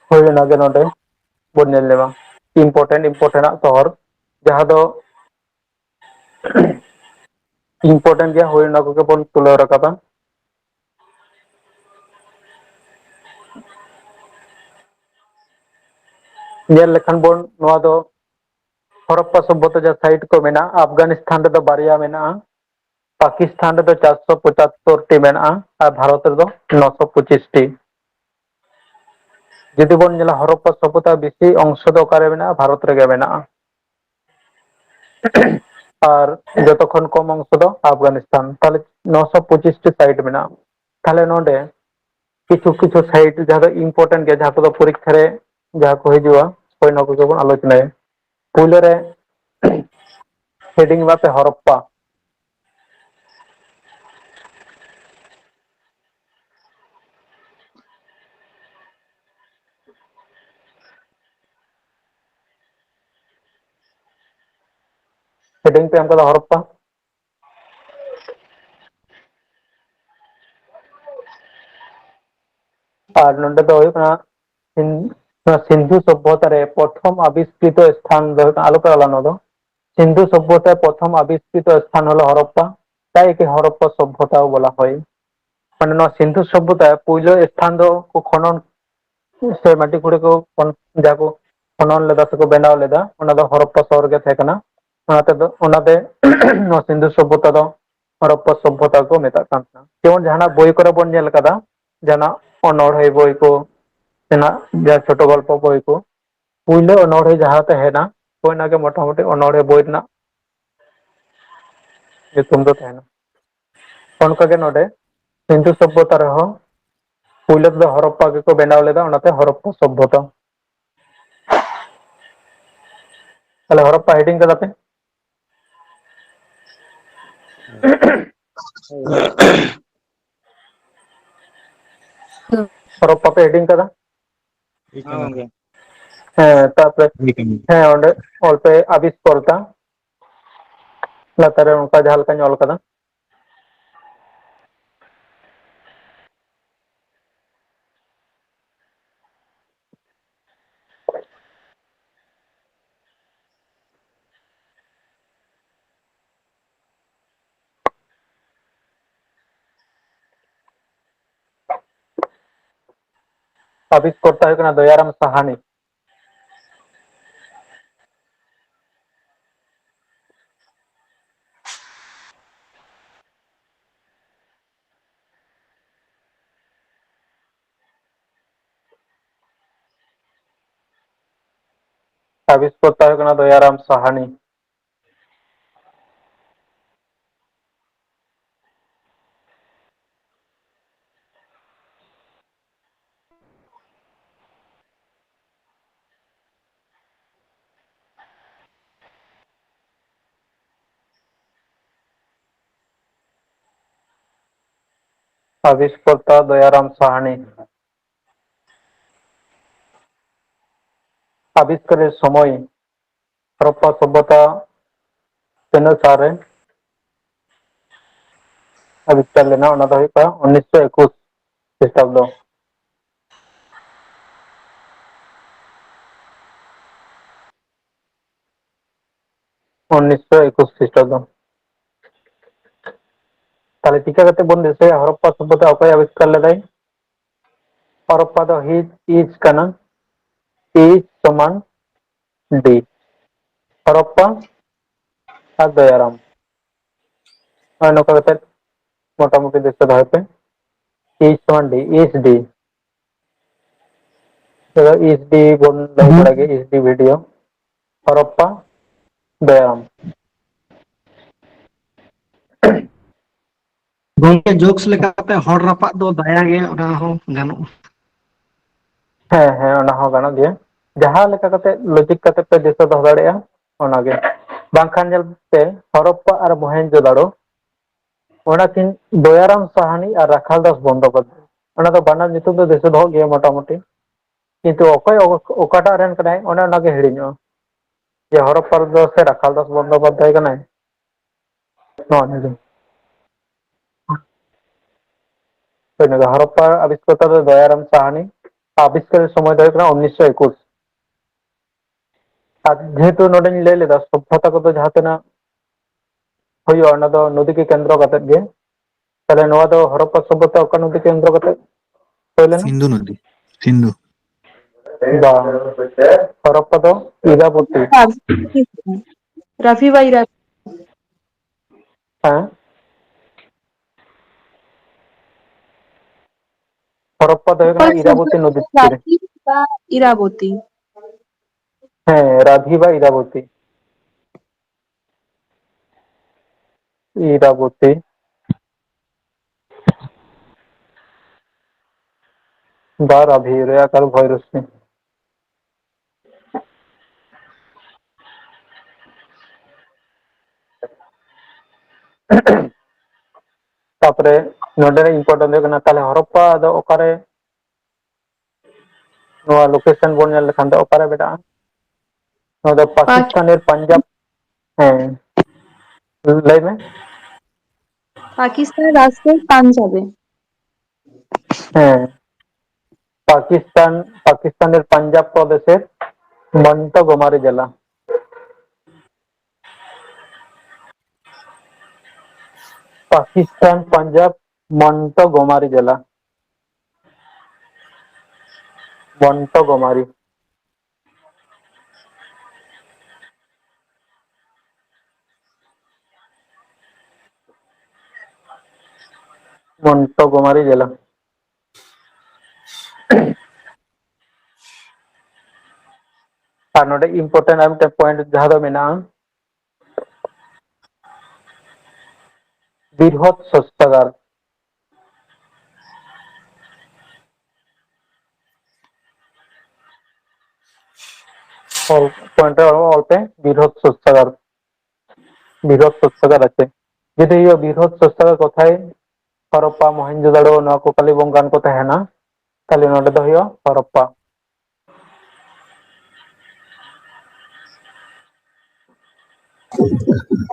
ᱦᱳᱭ ᱚᱱᱟ ᱜᱮ ᱱᱚᱰᱮ ᱵᱚᱱ ᱧᱮᱞ ᱧᱟᱢᱟ᱾ Important, important ᱟᱜ ᱥᱚᱦᱚᱨ, ᱡᱟᱦᱟᱸ ᱫᱚ important ᱜᱮᱭᱟ, ᱦᱳᱭ ᱚᱱᱟ ᱠᱚᱜᱮ ᱵᱚᱱ ᱛᱩᱞᱟᱹᱣ ᱨᱟᱠᱟᱵᱟ᱾ ᱧᱮᱞ ᱞᱮᱠᱷᱟᱱ ᱵᱚᱱ ᱱᱚᱣᱟ ᱫᱚ ᱦᱚᱨᱚᱯᱯᱟ ᱥᱚᱵᱷᱚᱛᱟ ᱡᱟᱦᱟᱸ site ᱠᱚ ᱢᱮᱱᱟᱜᱼᱟ, ᱟᱯᱷᱜᱟᱱᱤᱥᱛᱷᱟᱱ ᱨᱮᱫᱚ ᱵᱟᱨᱭᱟ ᱢᱮᱱᱟᱜᱼᱟ, ᱯᱟᱠᱤᱥᱛᱷᱟᱱ ᱨᱮᱫᱚ ᱪᱟᱨᱥᱚ ᱯᱚᱸᱪᱟᱛᱛᱳᱨ ᱴᱤ ᱢᱮᱱᱟᱜᱼᱟ ᱟᱨ ᱵᱷᱟᱨᱚᱛ ᱨᱮᱫᱚ ᱱᱚᱥᱚ ᱯᱚᱸᱪᱤᱥ ᱴᱤ᱾ ᱡᱩᱫᱤ ᱵᱚᱱ ᱧᱮᱞᱟ, ᱦᱚᱨᱚᱯᱯᱟ ᱥᱚᱵᱷᱚᱛᱟ ᱵᱮᱥᱤ ᱚᱝᱥᱚ ᱫᱚ ᱚᱠᱟᱨᱮ ᱢᱮᱱᱟᱜᱼᱟ? ᱵᱷᱟᱨᱚᱛ ᱨᱮᱜᱮ ᱢᱮᱱᱟᱜᱼᱟ᱾ ᱟᱨ ᱡᱚᱛᱚ ᱠᱷᱚᱱ ᱠᱚᱢ ᱚᱝᱥᱚ ᱫᱚ ᱟᱯᱷᱜᱟᱱᱤᱥᱛᱟᱱ᱾ ᱛᱟᱦᱞᱮ ᱱᱚᱥᱚ ᱯᱚᱸᱪᱤᱥ ᱴᱤ site ᱢᱮᱱᱟᱜᱼᱟ᱾ ᱛᱟᱦᱞᱮ ᱱᱚᱰᱮ ᱠᱤᱪᱷᱩ ᱠᱤᱪᱷᱩ site ᱡᱟᱦᱟᱸ ᱫᱚ important ᱜᱮᱭᱟ, ᱡᱟᱦᱟᱸ ᱠᱚᱫᱚ ᱯᱚᱨᱤᱠᱠᱷᱟ ᱨᱮ ᱡᱟᱦᱟᱸ ᱠᱚ ᱦᱤᱡᱩᱜᱼᱟ, ᱦᱳᱭ, ᱱᱚᱣᱟ ᱠᱚᱜᱮ ᱵᱚᱱ ᱟᱞᱳᱪᱚᱱᱟᱭᱟ᱾ ᱯᱩᱭᱞᱩ ᱨᱮ heading ᱮᱢᱟ ᱯᱮ ᱦᱚᱨᱚᱯᱯᱟ᱾ Heading ᱯᱮ ᱮᱢ ᱠᱟᱫᱟ ᱦᱚᱨᱚᱯᱯᱟ᱾ ᱟᱨ ᱱᱚᱰᱮ ᱫᱚ ᱦᱩᱭᱩᱜ ᱠᱟᱱᱟ ᱥᱤᱱ-, ᱱᱚᱣᱟ ᱥᱤᱱᱫᱷᱩ ᱥᱚᱵᱷᱚᱛᱟ ᱨᱮ ᱯᱨᱚᱛᱷᱚᱢ ᱟᱵᱤᱥᱠᱨᱤᱛᱚ ᱥᱛᱷᱟᱱ ᱫᱚ ᱦᱩᱭᱩᱜ ᱠᱟᱱᱟ, ᱟᱞᱚᱯᱮ ᱚᱞᱟ ᱱᱚᱣᱟ ᱫᱚ, ᱥᱤᱱᱫᱷᱩ ᱥᱚᱵᱷᱚᱛᱟ ᱨᱮ ᱯᱨᱚᱛᱷᱚᱢ ᱟᱵᱤᱥᱠᱨᱤᱛᱚ ᱥᱛᱷᱟᱱ ᱦᱚᱞᱚ ᱦᱚᱨᱚᱯᱯᱟ, ᱛᱟᱭ ᱮᱠᱮ ᱦᱚᱨᱚᱯᱯᱟ ᱥᱚᱵᱷᱚᱛᱟ ᱵᱚᱞᱟ ᱦᱚᱭ᱾ ᱢᱟᱱᱮ ᱱᱚᱣᱟ ᱥᱤᱱᱫᱷᱩ ᱥᱚᱵᱷᱚᱛᱟ ᱯᱩᱭᱞᱩ ᱥᱛᱷᱟᱱ ᱫᱚ ᱠᱚ ᱠᱷᱚᱱᱚᱱ ᱥᱮ ᱢᱟᱹᱴᱤ ᱠᱩᱲᱤ ᱠᱚ ᱠᱷᱚᱱ-, ᱡᱟᱦᱟᱸ ᱠᱚ ᱠᱷᱚᱱᱚᱱ ᱞᱮᱫᱟ ᱥᱮᱠᱚ ᱵᱮᱱᱟᱣ ᱞᱮᱫᱟ, ᱚᱱᱟ ᱫᱚ ᱦᱚᱨᱚᱯᱯᱟ ᱥᱚᱦᱚᱨ ᱜᱮ ᱛᱟᱦᱮᱸ ᱠᱟᱱᱟ᱾ ᱚᱱᱟ ᱛᱮᱫᱚ, ᱚᱱᱟᱛᱮ ᱱᱚᱣᱟ ᱥᱤᱱᱫᱷᱩ ᱥᱚᱵᱷᱚᱛᱟ ᱫᱚ ᱦᱚᱨᱚᱯᱯᱟ ᱥᱚᱵᱷᱚᱛᱟ ᱠᱚ ᱢᱮᱛᱟᱜ ᱠᱟᱱ ᱛᱟᱦᱮᱸᱱᱟ᱾ ᱡᱮᱢᱚᱱ ᱡᱟᱦᱟᱱᱟᱜ ᱵᱳᱭ ᱠᱚᱨᱮ ᱵᱚᱱ ᱧᱮᱞ ᱠᱟᱫᱟ, ᱡᱟᱦᱟᱱᱟᱜ ᱚᱱᱚᱬᱦᱮ ᱵᱳᱭ ᱠᱚ, ᱥᱮᱱᱟᱜ ᱡᱟᱦᱟᱸ ᱪᱷᱳᱴᱳ ᱜᱚᱞᱯᱚ ᱵᱳᱭ ᱠᱚ, ᱯᱩᱭᱞᱩ ᱚᱱᱚᱬᱦᱮ ᱡᱟᱦᱟᱸ ᱛᱟᱦᱮᱱᱟ, ᱦᱳᱭ ᱚᱱᱟᱜᱮ ᱢᱚᱴᱟᱢᱩᱴᱤ ᱚᱱᱚᱬᱦᱮ ᱵᱳᱭ ᱨᱮᱱᱟᱜ ᱧᱩᱛᱩᱢ ᱫᱚ ᱛᱟᱦᱮᱱᱟ᱾ ᱚᱱᱠᱟᱜᱮ ᱱᱚᱰᱮ ᱥᱤᱱᱫᱷᱩ ᱥᱚᱵᱷᱚᱛᱟ ᱨᱮᱦᱚᱸ ᱯᱩᱭᱞᱩ ᱛᱮᱫᱚ ᱦᱚᱨᱚᱯᱯᱟ ᱜᱮᱠᱚ ᱵᱮᱱᱟᱣ ᱞᱮᱫᱟ, ᱚᱱᱟᱛᱮ ᱦᱚᱨᱚᱯᱯᱟ ᱥᱚᱵᱷᱚᱛᱟ᱾ ᱛᱟᱦᱞᱮ ᱦᱚᱨᱚᱯᱯᱟ heading ᱠᱟᱫᱟ ᱯᱮ? ᱦᱚᱨᱚᱯᱯᱟ ᱯᱮ heading ᱠᱟᱫᱟ? ᱦᱮᱸ, ᱜᱚᱝᱠᱮ᱾ ᱦᱮᱸ, ᱛᱟᱯᱚᱨᱮ, ᱦᱮᱸ, ᱚᱸᱰᱮ ᱚᱞ ᱯᱮ ᱟᱵᱤᱥᱠᱚᱨᱛᱟ᱾ ᱞᱟᱛᱟᱨ ᱨᱮ ᱚᱱᱠᱟ ᱡᱟᱦᱟᱸ ᱞᱮᱠᱟᱧ ᱚᱞ ᱠᱟᱫᱟ᱾ ᱟᱵᱤᱥᱠᱚᱨᱛᱟ ᱦᱩᱭᱩᱜ ᱠᱟᱱᱟ ᱫᱚᱭᱟᱨᱟᱢ ᱥᱟᱦᱟᱱᱤ᱾ ᱟᱵᱤᱥᱠᱚᱨᱛᱟ ᱦᱩᱭᱩᱜ ᱠᱟᱱᱟ ᱫᱚᱭᱟᱨᱟᱢ ᱥᱟᱦᱟᱱᱤ᱾ ᱟᱵᱤᱥᱠᱚᱨᱛᱟ ᱫᱚᱭᱟᱨᱟᱢ ᱥᱟᱦᱟᱱᱤ᱾ ᱟᱵᱤᱥᱠᱟᱨᱮᱨ ᱥᱚᱢᱚᱭ᱾ ᱦᱚᱨᱚᱯᱯᱟ ᱥᱚᱵᱷᱚᱛᱟ ᱛᱤᱱᱟᱹᱜ ᱥᱟᱞ ᱨᱮ ᱟᱵᱤᱥᱠᱟᱨ ᱞᱮᱱᱟ? ᱚᱱᱟ ᱫᱚ ᱦᱩᱭᱩᱜ ᱠᱟᱱᱟ ᱩᱱᱤᱥᱥᱚ ᱮᱠᱩᱥ ᱠᱷᱨᱤᱥᱴᱟᱵᱫᱚ᱾ ᱩᱱᱤᱥᱥᱚ ᱮᱠᱩᱥ ᱠᱷᱨᱤᱥᱴᱟᱵᱫᱚ᱾ ᱛᱟᱦᱞᱮ ᱪᱤᱠᱟᱹ ᱠᱟᱛᱮ ᱵᱚᱱ ᱫᱤᱥᱟᱹᱭᱟ ᱦᱚᱨᱚᱯᱯᱟ ᱥᱚᱵᱷᱚᱛᱟ ᱚᱠᱚᱭ ᱟᱵᱤᱥᱠᱟᱨ ᱞᱮᱫᱟᱭ? ᱦᱚᱨᱚᱯᱯᱟ ᱫᱚ ᱦᱤᱡ ᱤᱡ ᱠᱟᱱᱟ, ᱤᱡ ᱥᱚᱢᱟᱱ ᱰᱤ᱾ ᱦᱚᱨᱚᱯᱯᱟ ᱟᱨ ᱫᱚᱭᱟᱨᱟᱢ᱾ ᱦᱳᱭ, ᱱᱚᱝᱠᱟ ᱠᱟᱛᱮ ᱢᱚᱴᱟᱢᱩᱴᱤ ᱫᱤᱥᱟᱹ ᱫᱚᱦᱚᱭ ᱯᱮ᱾ ᱤᱡ ᱥᱚᱢᱟᱱ ᱰᱤ, ᱤᱡ ᱰᱤ᱾ ᱛᱚᱵᱮ ᱤᱡ ᱰᱤ ᱵᱚᱱ ᱞᱟᱹᱭ ᱵᱟᱲᱟ ᱜᱮ, ᱤᱡ ᱰᱤ ᱵᱷᱤᱰᱤᱭᱳ᱾ ᱦᱚᱨᱚᱯᱯᱟ ᱫᱚᱭᱟᱨᱟᱢ᱾ ᱜᱚᱝᱠᱮ, ᱡᱳᱠᱥ ᱞᱮᱠᱟᱛᱮ ᱦᱚᱲ ᱨᱟᱯᱟᱜ ᱫᱚ ᱫᱟᱭᱟ ᱜᱮ, ᱚᱱᱟ ᱦᱚᱸ ᱜᱟᱱᱚᱜᱼᱟ᱾ ᱦᱮᱸ, ᱦᱮᱸ, ᱚᱱᱟ ᱦᱚᱸ ᱜᱟᱱᱚᱜ ᱜᱮᱭᱟ᱾ ᱡᱟᱦᱟᱸ ᱞᱮᱠᱟ ᱠᱟᱛᱮ ᱞᱚᱡᱤᱠ ᱠᱟᱛᱮ ᱯᱮ ᱫᱤᱥᱟᱹ ᱫᱚᱦᱚ ᱫᱟᱲᱮᱭᱟᱜᱼᱟ, ᱚᱱᱟᱜᱮ᱾ ᱵᱟᱝᱠᱷᱟᱱ ᱧᱮᱞ ᱯᱮ, ᱦᱚᱨᱚᱯᱯᱟ ᱟᱨ ᱢᱚᱦᱮᱱᱡᱳᱫᱟᱲᱳ, ᱚᱱᱟ ᱠᱤᱱ ᱫᱚᱭᱟᱨᱟᱢ ᱥᱟᱦᱟᱱᱤ ᱟᱨ ᱨᱟᱠᱷᱟᱞ ᱫᱟᱥ ᱵᱚᱱᱫᱳᱯᱟᱫᱽᱫᱷᱟᱭ, ᱚᱱᱟ ᱫᱚ ᱵᱟᱱᱟᱨ ᱧᱩᱛᱩᱢ ᱫᱚ ᱫᱤᱥᱟᱹ ᱫᱚᱦᱚ ᱜᱮᱭᱟ ᱢᱚᱴᱟᱢᱩᱴᱤ, ᱠᱤᱱᱛᱩ ᱚᱠᱚᱭ ᱚᱠᱟᱴᱟᱜ ᱨᱮᱱ ᱠᱟᱱᱟᱭ, ᱚᱱᱮ ᱚᱱᱟᱜᱮ ᱦᱤᱲᱤᱧᱚᱜᱼᱟ᱾ ᱡᱮ ᱦᱚᱨᱚᱯᱯᱟ ᱨᱮᱫᱚ ᱥᱮ ᱨᱟᱠᱷᱟᱞ ᱫᱟᱥ ᱵᱚᱱᱫᱳᱯᱟᱫᱽᱫᱷᱟᱭ ᱠᱟᱱᱟᱭ, ᱱᱚᱣᱟ ᱱᱤᱭᱮ᱾ ᱦᱳᱭ, ᱱᱚᱣᱟ ᱫᱚ ᱦᱚᱨᱚᱯᱯᱟ ᱟᱵᱤᱥᱠᱚᱨᱛᱟ ᱫᱚ ᱫᱚᱭᱟᱨᱟᱢ ᱥᱟᱦᱟᱱᱤ, ᱟᱵᱤᱥᱠᱟᱨ ᱥᱚᱢᱚᱭ ᱫᱚ ᱦᱩᱭᱩᱜ ᱠᱟᱱᱟ ᱩᱱᱤᱥᱥᱚ ᱮᱠᱩᱥ᱾ ᱟᱨ ᱡᱮᱦᱮᱛᱩ ᱱᱚᱰᱮᱧ ᱞᱟᱹᱭ ᱞᱮᱫᱟ, ᱥᱚᱵᱷᱚᱛᱟ ᱠᱚᱫᱚ ᱡᱟᱦᱟᱸ ᱛᱤᱱᱟᱹᱜ ᱦᱩᱭᱩᱜᱼᱟ, ᱚᱱᱟ ᱫᱚ ᱱᱚᱫᱤ ᱠᱮ ᱠᱮᱱᱫᱨᱚ ᱠᱟᱛᱮᱫ ᱜᱮ᱾ ᱛᱟᱦᱞᱮ ᱱᱚᱣᱟ ᱫᱚ ᱦᱚᱨᱚᱯᱯᱟ ᱥᱚᱵᱷᱚᱛᱟ ᱚᱠᱟ ᱱᱚᱫᱤ ᱠᱮ ᱠᱮᱱᱫᱨᱚ ᱠᱟᱛᱮᱫ ᱦᱩᱭ ᱞᱮᱱᱟ? ᱥᱤᱱᱫᱷᱩ ᱱᱚᱫᱤ, ᱥᱤᱱᱫᱷᱩ᱾ ᱵᱟᱝ, ᱦᱚᱨᱚᱯᱯᱟ ᱫᱚ ᱤᱨᱟᱵᱚᱛᱤ᱾ ᱨᱟᱵᱷᱤ ᱵᱟ ᱤᱨᱟ- ᱦᱮᱸ? ᱦᱚᱨᱚᱯᱯᱟ ᱫᱚ ᱦᱩᱭᱩᱜ ᱠᱟᱱᱟ ᱤᱨᱟᱵᱚᱛᱤ ᱱᱚᱫᱤ ᱛᱤᱨᱮ᱾ ᱨᱟᱵᱷᱤ ᱵᱟ ᱤᱨᱟᱵᱚᱛᱤ᱾ ᱦᱮᱸ, ᱨᱟᱵᱷᱤ ᱵᱟ ᱤᱨᱟᱵᱚᱛᱤ᱾ ᱤᱨᱟᱵᱚᱛᱤ᱾ ᱵᱟ ᱨᱟᱵᱷᱤ, ᱨᱮ ᱟᱠᱟᱨ ᱵᱷᱚᱭ ᱨᱚᱥᱢᱤ᱾ ᱛᱟᱯᱚᱨᱮ ᱱᱚᱰᱮ ᱨᱮ important ᱦᱩᱭᱩᱜ ᱠᱟᱱᱟ, ᱛᱟᱦᱞᱮ ᱦᱚᱨᱚᱯᱯᱟ ᱫᱚ ᱚᱠᱟᱨᱮ ᱱᱚᱣᱟ location ᱵᱚᱱ ᱧᱮᱞ ᱞᱮᱠᱷᱟᱱ ᱫᱚ ᱚᱠᱟᱨᱮ ᱢᱮᱱᱟᱜᱼᱟ? ᱱᱚᱣᱟ ᱫᱚ ᱯᱟᱠ- ᱯᱟᱠᱤᱥᱛᱟᱱ ᱮᱨ ᱯᱟᱧᱡᱟᱵᱽ᱾ ᱦᱮᱸ, ᱞᱟᱹᱭ ᱢᱮ᱾ ᱯᱟᱠᱤᱥᱛᱟᱱ ᱨᱟᱡᱽ ᱫᱚ ᱯᱟᱧᱡᱟᱵᱽ ᱨᱮ᱾ ᱦᱮᱸ, ᱯᱟᱠᱤᱥᱛᱟᱱ, ᱯᱟᱠᱤᱥᱛᱟᱱ ᱮᱨ ᱯᱟᱧᱡᱟᱵᱽ ᱯᱨᱚᱫᱮᱥ ᱮᱨ ᱢᱚᱱᱴᱚᱜᱳᱢᱟᱨᱤ ᱡᱮᱞᱟ᱾ ᱯᱟᱠᱤᱥᱛᱟᱱ ᱯᱟᱧᱡᱟᱵᱽ ᱢᱚᱱᱴᱳᱜᱳᱢᱟᱨᱤ ᱡᱮᱞᱟ᱾ ᱢᱚᱱᱴᱳᱜᱳᱢᱟᱨᱤ᱾ ᱢᱚᱱᱴᱳᱜᱳᱢᱟᱨᱤ ᱡᱮᱞᱟ᱾ ᱟᱨ ᱱᱚᱰᱮ important ᱟᱨ ᱢᱤᱫᱴᱮᱱ point ᱡᱟᱦᱟᱸ ᱫᱚ ᱢᱮᱱᱟᱜᱼᱟ, ᱵᱤᱨᱦᱚᱛ ᱥᱚᱥᱛᱟᱜᱟᱨ᱾ ᱚᱞ, point ᱨᱮ ᱚᱞ ᱯᱮ, ᱵᱤᱨᱦᱚᱛ ᱥᱚᱥᱛᱟᱜᱟᱨ᱾ ᱵᱤᱨᱦᱚᱛ ᱥᱚᱥᱛᱟᱜᱟᱨ ᱟᱪᱪᱷᱟ᱾ ᱡᱩᱫᱤ ᱤᱭᱟᱹ ᱵᱤᱨᱦᱚᱛ ᱥᱚᱥᱛᱟᱜᱟᱨ ᱠᱚᱛᱷᱟᱭ ᱦᱚᱨᱚᱯᱯᱟ, ᱢᱚᱦᱮᱱᱡᱳᱫᱟᱲᱳ, ᱱᱚᱣᱟ ᱠᱚ ᱠᱟᱞᱤᱵᱚᱝᱜᱟᱱ ᱠᱚ ᱛᱟᱦᱮᱱᱟ, ᱛᱟᱦᱞᱮ ᱱᱚᱰᱮ ᱫᱚ ᱦᱩᱭᱩᱜᱼᱟ ᱦᱚᱨᱚᱯᱯᱟ᱾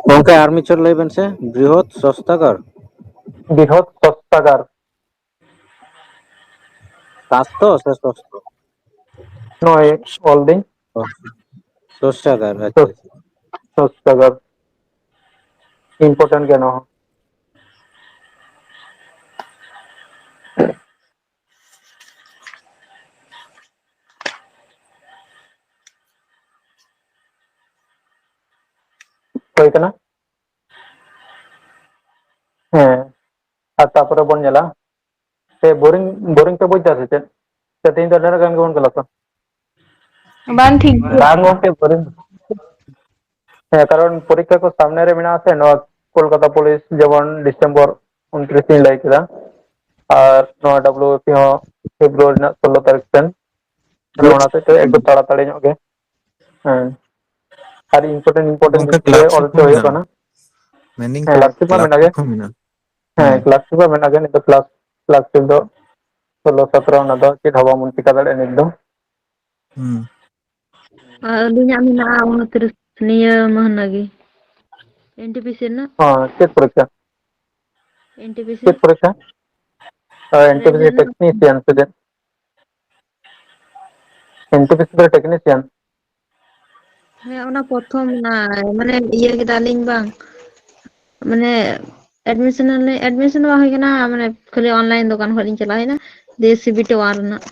ᱜᱚᱝᱠᱮ, ᱟᱨ ᱢᱤᱫ ᱪᱷᱚᱴ ᱞᱟᱹᱭ ᱵᱮᱱ ᱥᱮ, ᱵᱨᱤᱦᱚᱛ ᱥᱚᱥᱛᱟᱜᱟᱨ? ᱵᱨᱤᱦᱚᱛ ᱥᱚᱥᱛᱟᱜᱟᱨ᱾ ᱥᱟᱥᱛᱚ ᱥᱮ ᱥᱚᱥᱛᱚ? ᱱᱚᱜᱼᱚᱭ ᱚᱞ ᱫᱟᱹᱧ᱾ ᱚ, ᱥᱚᱥᱛᱟᱜᱟᱨ, ᱟᱪᱪᱷᱟ, ᱥᱚᱥ-, ᱟᱪᱪᱷᱟ᱾ ᱥᱚᱥᱛᱟᱜᱟᱨ᱾ Important ᱜᱮᱭᱟ ᱱᱚᱣᱟ ᱦᱚᱸ᱾ ᱦᱩᱭ ᱠᱟᱱᱟ? ᱦᱮᱸ, ᱟᱨ ᱛᱟᱯᱚᱨᱮ ᱵᱚᱱ ᱧᱮᱞᱟ᱾ ᱥᱮ boring, boring ᱯᱮ ᱵᱩᱡᱽ ᱫᱟ ᱥᱮ ᱪᱮᱫ? ᱥᱮ ᱛᱮᱦᱮᱧ ᱫᱚ ᱰᱷᱮᱨ ᱜᱟᱱ ᱜᱮᱵᱚᱱ ᱠᱞᱟᱥᱟ? ᱵᱟᱝ, ᱴᱷᱤᱠ ᱜᱮᱭᱟ᱾ ᱵᱟᱝ ᱜᱚᱢᱠᱮ, boring᱾ ᱦᱮᱸ, ᱠᱟᱨᱚᱱ ᱯᱚᱨᱤᱠᱠᱷᱟ ᱠᱚ ᱥᱟᱢᱱᱮ ᱨᱮ ᱢᱮᱱᱟᱜᱼᱟ ᱥᱮ, ᱱᱚᱣᱟ ᱠᱳᱞᱠᱟᱛᱟ ᱯᱩᱞᱤᱥ ᱡᱮᱢᱚᱱ ᱰᱤᱥᱮᱢᱵᱚᱨ ᱩᱱᱛᱨᱤᱥ ᱤᱧ ᱞᱟᱹᱭ ᱠᱮᱫᱟ, ᱟᱨ ᱱᱚᱣᱟ W P P ᱦᱚᱸ ᱯᱷᱮᱵᱽᱨᱩᱣᱟᱨᱤ ᱨᱮᱱᱟᱜ ᱥᱳᱞᱞᱳ ᱛᱟᱹᱨᱤᱠᱷ ᱥᱮᱱ᱾ ᱟᱫᱚ ᱚᱱᱟ ᱦᱚᱛᱮᱡ ᱛᱮ ᱮᱠᱴᱩ ᱛᱟᱲᱟᱛᱟᱲᱤ ᱧᱚᱜ ᱜᱮ᱾ ᱦᱮᱸ, ᱟᱨ important, important ᱜᱚᱝᱠᱮ, ᱤᱥᱠᱩᱞ ᱨᱮ class ᱚᱞ ᱪᱮᱫ ᱦᱚᱪᱚ ᱠᱚ ᱦᱩᱭᱩᱜ ᱢᱮᱱᱟᱜᱼᱟ? ᱠᱟᱱᱟ᱾ ᱢᱮᱱᱫᱟᱹᱧ ᱦᱮᱸ, class, ᱞᱟᱹᱠᱛᱤ ᱢᱟ class ᱢᱮᱱᱟᱜ ᱪᱮᱫ ᱜᱮ᱾ ᱠᱚ ᱢᱮᱱᱟᱜᱼᱟ? ᱦᱮᱸ, ᱦᱮᱸ᱾ Class ᱠᱚᱫᱚ ᱢᱮᱱᱟᱜ ᱜᱮᱭᱟ, ᱱᱤᱛᱚᱜ class, class ᱪᱮᱫ ᱫᱚ ᱥᱳᱞᱞᱳ ᱥᱚᱛᱨᱚ, ᱚᱱᱟ ᱫᱚ ᱪᱮᱫ ᱦᱚᱸ ᱵᱟᱵᱚᱱ ᱪᱤᱠᱟ ᱫᱟᱲᱮᱭᱟᱜᱼᱟ ᱱᱤᱛ ᱫᱚ᱾ ᱦᱩᱸ᱾ ᱟᱨ ᱟᱹᱞᱤᱧᱟᱜ ᱢᱮᱱᱟᱜᱼᱟ ᱩᱱᱛᱨᱤᱥ ᱱᱤᱭᱟᱹ ᱢᱟᱹᱦᱱᱟᱹ ᱜᱮ, N T P C ᱨᱮᱱᱟᱜ᱾ ᱦᱚᱸ, ᱪᱮᱫ ᱯᱚᱨᱤᱠᱠᱷᱟ? N T P C᱾ ᱪᱮᱫ ᱯᱚᱨᱤᱠᱠᱷᱟ? ᱚ, N T P C ᱨᱮᱱᱟᱜ᱾ Technician ᱥᱮ ᱪᱮᱫ? N T P C ᱫᱚ technician? ᱦᱮᱸ, ᱚᱱᱟ ᱯᱨᱚᱛᱷᱚᱢ ᱚᱱᱟ, ᱢᱟᱱᱮ, ᱤᱭᱟᱹ ᱠᱮᱫᱟᱞᱤᱧ ᱵᱟᱝ, ᱢᱟᱱᱮ, ᱮᱰᱢᱤᱥᱚᱱ ᱟᱞᱮ, ᱮᱰᱢᱤᱥᱚᱱ ᱫᱚ ᱵᱟᱝ ᱦᱩᱭ ᱠᱟᱱᱟ, ᱢᱟᱱᱮ ᱠᱷᱟᱹᱞᱤ ᱚᱱᱞᱟᱭᱤᱱ ᱫᱚᱠᱟᱱ ᱠᱷᱚᱱ ᱞᱤᱧ ᱪᱟᱞᱟᱣ ᱮᱱᱟ, ᱫᱤᱭᱮ ᱥᱤᱵᱤᱴᱤ ᱚᱣᱟᱱ ᱨᱮᱱᱟᱜ᱾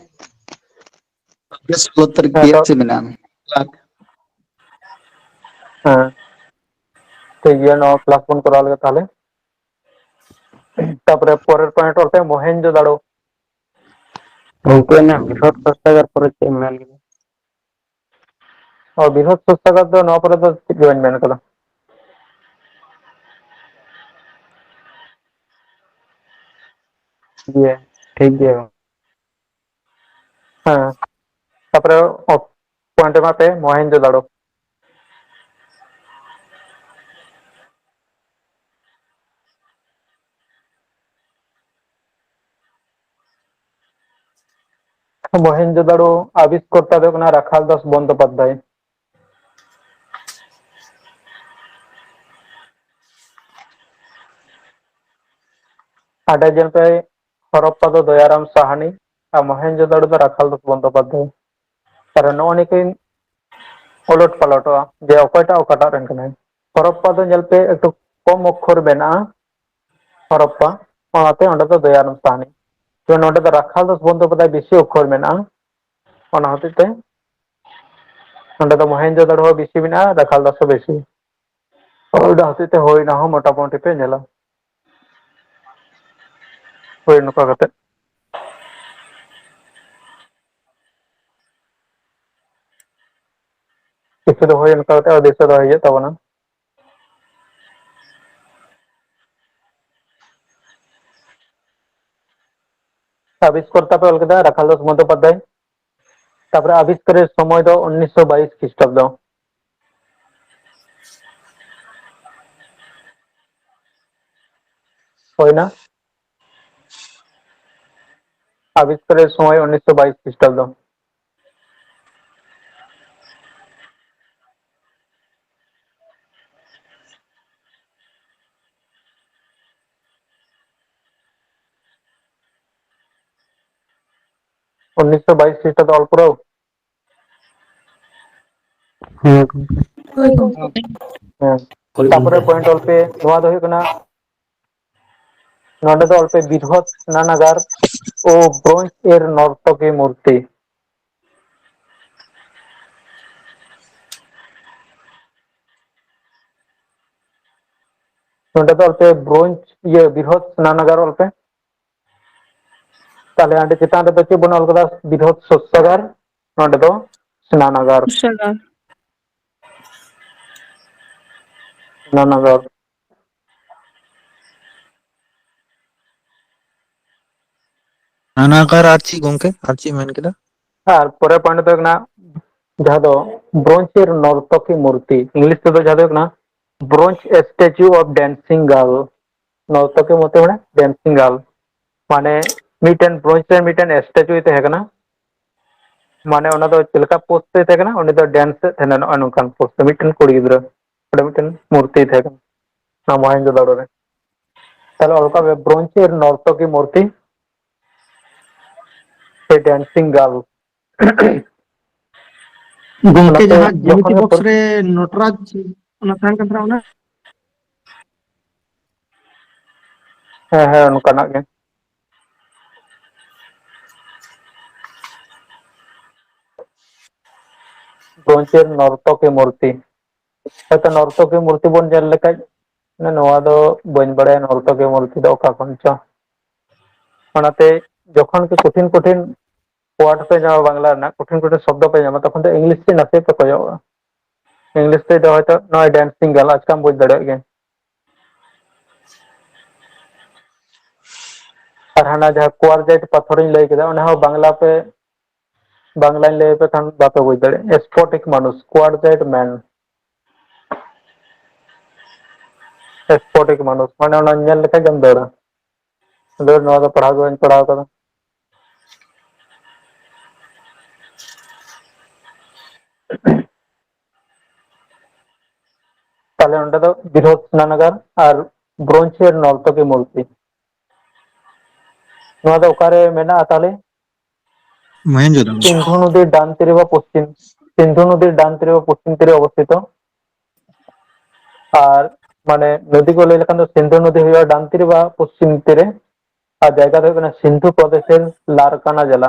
ᱟᱜᱚᱥᱴ ᱥᱳᱞᱳ ᱛᱟᱹᱨᱤᱠᱷ ᱦᱮᱸ, ᱛᱚ ᱯᱤ ᱮᱭᱤᱪ ᱥᱤ ᱢᱮᱱᱟᱜᱼᱟ᱾ ᱦᱮᱸ, ᱴᱷᱤᱠ ᱜᱮᱭᱟ, ᱱᱚᱣᱟ ᱠᱞᱟᱥ ᱵᱚᱱ ᱠᱚᱨᱟᱣ ᱞᱮᱜᱮ ᱛᱟᱦᱞᱮ᱾ ᱛᱟᱯᱚᱨᱮ ᱯᱚᱨᱮᱨ ᱯᱚᱭᱮᱱᱴ ᱚᱞ ᱯᱮ, ᱢᱚᱦᱮᱱᱡᱳᱫᱟᱲᱳ᱾ ᱜᱚᱝᱠᱮ, ᱚᱱᱟ ᱵᱨᱤᱦᱚᱫ ᱥᱚᱥᱛᱟᱜᱟᱨ ᱯᱚᱨᱮ ᱪᱮᱫ ᱮᱢ ᱢᱮᱱ ᱠᱮᱫᱟ? ᱚ, ᱵᱨᱤᱦᱚᱫ ᱥᱚᱥᱛᱟᱜᱟᱨ ᱫᱚ ᱱᱚᱣᱟ ᱯᱚᱨᱮ ᱫᱚ ᱪᱮᱫ ᱜᱮ ᱵᱟᱹᱧ ᱢᱮᱱ ᱠᱟᱫᱟ᱾ ᱴᱷᱤᱠ ᱜᱮᱭᱟ, ᱴᱷᱤᱠ ᱜᱮᱭᱟ᱾ ᱦᱮᱸ, ᱛᱟᱯᱚᱨᱮ ᱯᱚᱭᱮᱱᱴ ᱮᱢᱟ ᱯᱮ, ᱢᱚᱦᱮᱱᱡᱳᱫᱟᱲᱳ᱾ ᱢᱚᱦᱮᱱᱡᱳᱫᱟᱲᱳ ᱟᱵᱤᱥᱠᱚᱨᱛᱟ ᱫᱚ ᱦᱩᱭᱩᱜ ᱠᱟᱱᱟ ᱨᱟᱠᱷᱟᱞ ᱫᱟᱥ ᱵᱚᱱᱫᱳᱯᱟᱫᱽᱫᱷᱟᱭ᱾ ᱟᱰᱮ ᱧᱮᱞ ᱯᱮ, ᱦᱚᱨᱚᱯᱯᱟ ᱫᱚ ᱫᱚᱭᱟᱨᱟᱢ ᱥᱟᱦᱟᱱᱤ ᱟᱨ ᱢᱚᱦᱮᱱᱡᱳᱫᱟᱲᱳ ᱫᱚ ᱨᱟᱠᱷᱟᱞ ᱫᱟᱥ ᱵᱚᱱᱫᱳᱯᱟᱫᱽᱫᱷᱟᱭ᱾ ᱠᱟᱨᱚᱱ ᱱᱚᱜᱼᱚ ᱱᱤᱭᱟᱹ ᱠᱤᱱ ᱩᱞᱚᱴ ᱯᱟᱞᱚᱴᱚᱜᱼᱟ ᱡᱮ ᱚᱠᱚᱭᱴᱟᱜ ᱚᱠᱟᱴᱟᱜ ᱨᱮᱱ ᱠᱟᱱᱟᱭ᱾ ᱦᱚᱨᱚᱯᱯᱟ ᱫᱚ ᱧᱮᱞ ᱯᱮ ᱮᱠᱴᱩ ᱠᱚᱢ ᱚᱠᱠᱷᱚᱨ ᱢᱮᱱᱟᱜᱼᱟ, ᱦᱚᱨᱚᱯᱯᱟ, ᱚᱱᱟᱛᱮ ᱚᱸᱰᱮ ᱫᱚ ᱫᱚᱭᱟᱨᱟᱢ ᱥᱟᱦᱟᱱᱤ᱾ ᱡᱮ ᱱᱚᱸᱰᱮ ᱫᱚ ᱨᱟᱠᱷᱟᱞ ᱫᱟᱥ ᱵᱚᱱᱫᱳᱯᱟᱫᱽᱫᱷᱟᱭ ᱵᱮᱥᱤ ᱚᱠᱠᱷᱚᱨ ᱢᱮᱱᱟᱜᱼᱟ, ᱚᱱᱟ ᱦᱚᱛᱮᱡ ᱛᱮ ᱱᱚᱸᱰᱮ ᱫᱚ ᱢᱚᱦᱮᱱᱡᱳᱫᱟᱲᱳ ᱦᱚᱸ ᱵᱮᱥᱤ ᱢᱮᱱᱟᱜᱼᱟ, ᱨᱟᱠᱷᱟᱞ ᱫᱟᱥ ᱦᱚᱸ ᱵᱮᱥᱤ᱾ ᱚᱱᱟ ᱦᱚᱛᱮᱡ ᱛᱮ ᱦᱳᱭ, ᱚᱱᱟ ᱦᱚᱸ ᱢᱚᱴᱟᱢᱩᱴᱤ ᱯᱮ ᱧᱮᱞᱟ᱾ ᱦᱳᱭ, ᱱᱚᱝᱠᱟ ᱠᱟᱛᱮ᱾ ᱠᱤᱪᱷᱩ ᱫᱚ ᱦᱳᱭ, ᱚᱱᱠᱟ ᱠᱟᱛᱮ ᱫᱤᱥᱟᱹ ᱫᱚᱦᱚᱭ ᱦᱩᱭᱩᱜ ᱛᱟᱵᱚᱱᱟ᱾ ᱟᱵᱤᱥᱠᱚᱨᱛᱟ ᱯᱮ ᱚᱞ ᱠᱮᱫᱟ ᱨᱟᱠᱷᱟᱞ ᱫᱟᱥ ᱵᱚᱱᱫᱳᱯᱟᱫᱽᱫᱷᱟᱭ, ᱛᱟᱯᱚᱨᱮ ᱟᱵᱤᱥᱠᱟᱨᱮᱨ ᱥᱚᱢᱚᱭ ᱫᱚ ᱩᱱᱤᱥᱥᱚ ᱵᱟᱭᱤᱥ ᱠᱷᱨᱤᱥᱴᱟᱵᱫᱚ᱾ ᱦᱩᱭᱱᱟ? ᱟᱵᱤᱥᱠᱟᱨᱮᱨ ᱥᱚᱢᱚᱭ ᱩᱱᱤᱥᱥᱚ ᱵᱟᱭᱤᱥ ᱠᱷᱨᱤᱥᱴᱟᱵᱫᱚ᱾ ᱩᱱᱤᱥᱥᱚ ᱵᱟᱭᱤᱥ ᱠᱷᱨᱤᱥᱴᱟᱵᱫᱚ ᱚᱞ ᱯᱩᱨᱟᱹᱣ᱾ ᱦᱮᱸ ᱜᱚᱝᱠᱮ᱾ ᱦᱳᱭ ᱜᱚᱝᱠᱮ᱾ ᱦᱮᱸ᱾ ᱦᱳᱭ ᱛᱟᱯᱚᱨᱮ ᱜᱚᱝᱠᱮ᱾ ᱯᱚᱭᱮᱱᱴ ᱚᱞ ᱯᱮ, ᱱᱚᱣᱟ ᱫᱚ ᱦᱩᱭᱩᱜ ᱠᱟᱱᱟ ᱱᱚᱰᱮ ᱫᱚ ᱚᱞ ᱯᱮ ᱵᱤᱨᱦᱚᱫ ᱥᱱᱟᱱᱟᱜᱟᱨ ᱳ ᱵᱨᱳᱧᱡᱽ ᱮᱨ ᱱᱚᱨᱛᱚᱠᱤ ᱢᱩᱨᱛᱤ᱾ ᱱᱚᱰᱮ ᱫᱚ ᱚᱞ ᱯᱮ ᱵᱨᱳᱧᱡᱽ, ᱤᱭᱟᱹ, ᱵᱤᱨᱦᱚᱫ ᱥᱱᱟᱱᱟᱜᱟᱨ ᱚᱞ ᱯᱮ᱾ ᱛᱟᱦᱞᱮ ᱚᱸᱰᱮ ᱪᱮᱛᱟᱱ ᱨᱮᱫᱚ ᱪᱮᱫ ᱵᱚᱱ ᱚᱞ ᱠᱟᱫᱟ? ᱵᱤᱨᱦᱚᱫ ᱥᱚᱥᱥᱟᱜᱟᱨ, ᱱᱚᱰᱮ ᱫᱚ ᱥᱱᱟᱱᱟᱜᱟᱨ᱾ ᱥᱚᱥᱥᱟᱜᱟᱨ᱾ ᱥᱱᱟᱱᱟᱜᱟᱨ᱾ ᱱᱟᱱᱟᱜᱟᱨ ᱟᱨ ᱪᱮᱫ ᱜᱚᱝᱠᱮ? ᱟᱨ ᱪᱮᱫ ᱢᱮᱱ ᱠᱮᱫᱟ? ᱟᱨ ᱯᱚᱨᱮ ᱯᱚᱭᱮᱱᱴ ᱫᱚ ᱦᱩᱭᱩᱜ ᱠᱟᱱᱟ ᱡᱟᱦᱟᱸ ᱫᱚ ᱵᱨᱳᱧᱡᱽ ᱮᱨ ᱱᱚᱨᱛᱚᱠᱤ ᱢᱩᱨᱛᱤ, ᱤᱝᱞᱤᱥ ᱛᱮᱫᱚ ᱡᱟᱦᱟᱸ ᱫᱚ ᱦᱩᱭᱩᱜ ᱠᱟᱱᱟ Bronze Statue of Dancing Girl᱾ ᱱᱚᱨᱛᱚᱠᱤ ᱢᱩᱨᱛᱤ ᱢᱟᱱᱮ ᱰᱮᱱᱥᱤᱝ ᱜᱟᱨᱞ, ᱢᱟᱱᱮ ᱢᱤᱫᱴᱮᱱ ᱵᱨᱳᱧᱡᱽ ᱨᱮ ᱢᱤᱫᱴᱮᱱ ᱥᱴᱮᱪᱩ ᱛᱟᱦᱮᱸ ᱠᱟᱱᱟ, ᱢᱟᱱᱮ ᱚᱱᱟ ᱫᱚ ᱪᱮᱫ ᱞᱮᱠᱟ ᱯᱳᱡᱽ ᱛᱮ ᱛᱟᱦᱮᱸ ᱠᱟᱱᱟ, ᱩᱱᱤ ᱫᱚ ᱰᱮᱱᱥ ᱮᱫ ᱛᱟᱦᱮᱱᱟ ᱱᱚᱜᱼᱚᱭ ᱱᱚᱝᱠᱟᱱ ᱯᱳᱡᱽ ᱛᱮ, ᱢᱤᱫᱴᱮᱱ ᱠᱩᱲᱤ ᱜᱤᱫᱽᱨᱟᱹ᱾ ᱚᱸᱰᱮ ᱢᱤᱫᱴᱮᱱ ᱢᱩᱨᱛᱤ ᱛᱟᱦᱮᱸ ᱠᱟᱱᱟ ᱱᱚᱣᱟ ᱢᱚᱦᱮᱱᱡᱳᱫᱟᱲᱳ ᱨᱮ᱾ ᱛᱟᱦᱞᱮ ᱚᱱᱠᱟ ᱜᱮ ᱵᱨᱳᱧᱡᱽ ᱮᱨ ᱱᱚᱨᱛᱚᱠᱤ ᱢᱩᱨᱛᱤ, ᱥᱮ ᱰᱮᱱᱥᱤᱝ ᱜᱟᱨᱞ᱾ ᱜᱚᱝᱠᱮ, ᱚᱱᱟᱛᱮ ᱡᱟᱦᱟᱸ ᱡᱚᱠᱷᱚᱱ ᱡᱤᱢᱤᱛᱤ ᱜᱮ ᱵᱚᱠᱥ ᱯᱚᱨ- ᱨᱮ ᱱᱚᱴᱨᱟᱡᱽ ᱚᱱᱟ ᱛᱟᱦᱮᱱ ᱠᱟᱱ ᱛᱟᱦᱮᱱᱟ, ᱚᱱᱟ? ᱦᱮᱸ, ᱦᱮᱸ, ᱚᱱᱠᱟᱱᱟᱜ ᱜᱮ᱾ ᱵᱨᱳᱧᱡᱽ ᱮᱨ ᱱᱚᱨᱛᱚᱠᱤ ᱢᱩᱨᱛᱤ᱾ ᱦᱚᱭᱛᱚ ᱱᱚᱨᱛᱚᱠᱤ ᱢᱩᱨᱛᱤ ᱵᱚᱱ ᱧᱮᱞ ᱞᱮᱠᱷᱟᱡ, ᱢᱟᱱᱮ ᱱᱚᱣᱟ ᱫᱚ ᱵᱟᱹᱧ ᱵᱟᱲᱟᱭᱟ, ᱱᱚᱨᱛᱚᱠᱤ ᱢᱩᱨᱛᱤ ᱫᱚ ᱚᱠᱟ ᱠᱷᱚᱱ ᱪᱚ᱾ ᱚᱱᱟᱛᱮ ᱡᱚᱠᱷᱚᱱ ᱜᱮ ᱠᱚᱴᱷᱤᱱ ᱠᱚᱴᱷᱤᱱ ᱣᱟᱨᱰ ᱯᱮ ᱧᱟᱢᱟ, ᱵᱟᱝᱞᱟ ᱨᱮᱱᱟᱜ ᱠᱚᱴᱷᱤᱱ ᱠᱚᱴᱷᱤᱱ ᱥᱚᱵᱫᱚ ᱯᱮ ᱧᱟᱢᱟ, ᱛᱚᱠᱷᱚᱱ ᱫᱚ ᱤᱝᱞᱤᱥ ᱥᱮᱫ ᱱᱟᱥᱮ ᱯᱮ ᱠᱚᱭᱚᱜᱼᱟ᱾ ᱤᱝᱞᱤᱥ ᱛᱮ ᱫᱚ ᱦᱚᱭᱛᱚ ᱱᱚᱜᱼᱚᱭ ᱰᱮᱱᱥᱤᱝ ᱜᱟᱨᱞ ᱟᱪᱠᱟᱢ ᱵᱩᱡᱽ ᱫᱟᱲᱮᱭᱟᱜ ᱜᱮᱭᱟ᱾ ᱟᱨ ᱦᱟᱱᱟ ᱡᱟᱦᱟᱸ ᱠᱩᱣᱟᱨᱡᱟᱭᱤᱴ ᱯᱟᱛᱷᱚᱨᱤᱧ ᱞᱟᱹᱭ ᱠᱮᱫᱟ, ᱚᱱᱟ ᱦᱚᱸ ᱵᱟᱝᱞᱟ ᱯᱮ, ᱵᱟᱝᱞᱟᱧ ᱞᱟᱹᱭ ᱟᱯᱮ ᱠᱷᱟᱱ ᱵᱟᱯᱮ ᱵᱩᱡᱽ ᱫᱟᱲᱮᱭᱟᱜᱼᱟ᱾ ᱥᱯᱷᱚᱴᱤᱠ ᱢᱟᱱᱩᱥ, ᱠᱩᱣᱟᱨᱡᱟᱭᱤᱴ ᱢᱮᱱ᱾ ᱥᱯᱷᱚᱴᱤᱠ ᱢᱟᱱᱩᱥ, ᱢᱟᱱᱮ ᱚᱱᱟ ᱧᱮᱞ ᱞᱮᱠᱷᱟᱱ ᱜᱮᱢ ᱫᱟᱹᱲᱟ᱾ ᱫᱟᱹᱲ, ᱱᱚᱣᱟ ᱫᱚ ᱯᱟᱲᱦᱟᱣ ᱜᱮ ᱵᱟᱹᱧ ᱯᱟᱲᱦᱟᱣ ᱠᱟᱫᱟ᱾ ᱛᱟᱦᱞᱮ ᱱᱚᱸᱰᱮ ᱫᱚ ᱵᱨᱤᱦᱚᱫ ᱥᱱᱟᱱᱟᱜᱟᱨ ᱟᱨ ᱵᱨᱳᱧᱡᱽ ᱮᱨ ᱱᱚᱨᱛᱚᱠᱤ ᱢᱩᱨᱛᱤ᱾ ᱱᱚᱣᱟ ᱫᱚ ᱚᱠᱟᱨᱮ ᱢᱮᱱᱟᱜᱼᱟ ᱛᱟᱦᱞᱮ? ᱢᱚᱦᱮᱱᱡᱳᱫᱟᱲᱳ᱾ ᱥᱤᱱᱫᱷᱩ ᱱᱚᱫᱤᱨ ᱰᱟᱱ ᱛᱤᱨᱮ ᱵᱟ ᱯᱚᱥᱪᱤᱢ, ᱥᱤᱱᱫᱷᱩ ᱱᱚᱫᱤᱨ ᱰᱟᱱ ᱛᱤᱨᱮ ᱵᱟ ᱯᱚᱥᱪᱤᱢ ᱛᱤᱨᱮ ᱚᱵᱚᱥᱛᱷᱤᱛᱚ᱾ ᱟᱨ ᱢᱟᱱᱮ ᱱᱚᱫᱤ ᱠᱚ ᱞᱟᱹᱭ ᱞᱮᱠᱷᱟᱱ ᱫᱚ ᱥᱤᱱᱫᱷᱩ ᱱᱚᱫᱤ ᱦᱩᱭᱩᱜᱼᱟ ᱰᱟᱱ ᱛᱤᱨᱮ ᱵᱟ ᱯᱚᱥᱪᱤᱢ ᱛᱤᱨᱮ, ᱟᱨ ᱡᱟᱭᱜᱟ ᱫᱚ ᱦᱩᱭᱩᱜ ᱠᱟᱱᱟ ᱥᱤᱱᱫᱷᱩ ᱯᱨᱚᱫᱮᱥᱮᱨ ᱞᱟᱨᱠᱟᱱᱟ ᱡᱮᱞᱟ᱾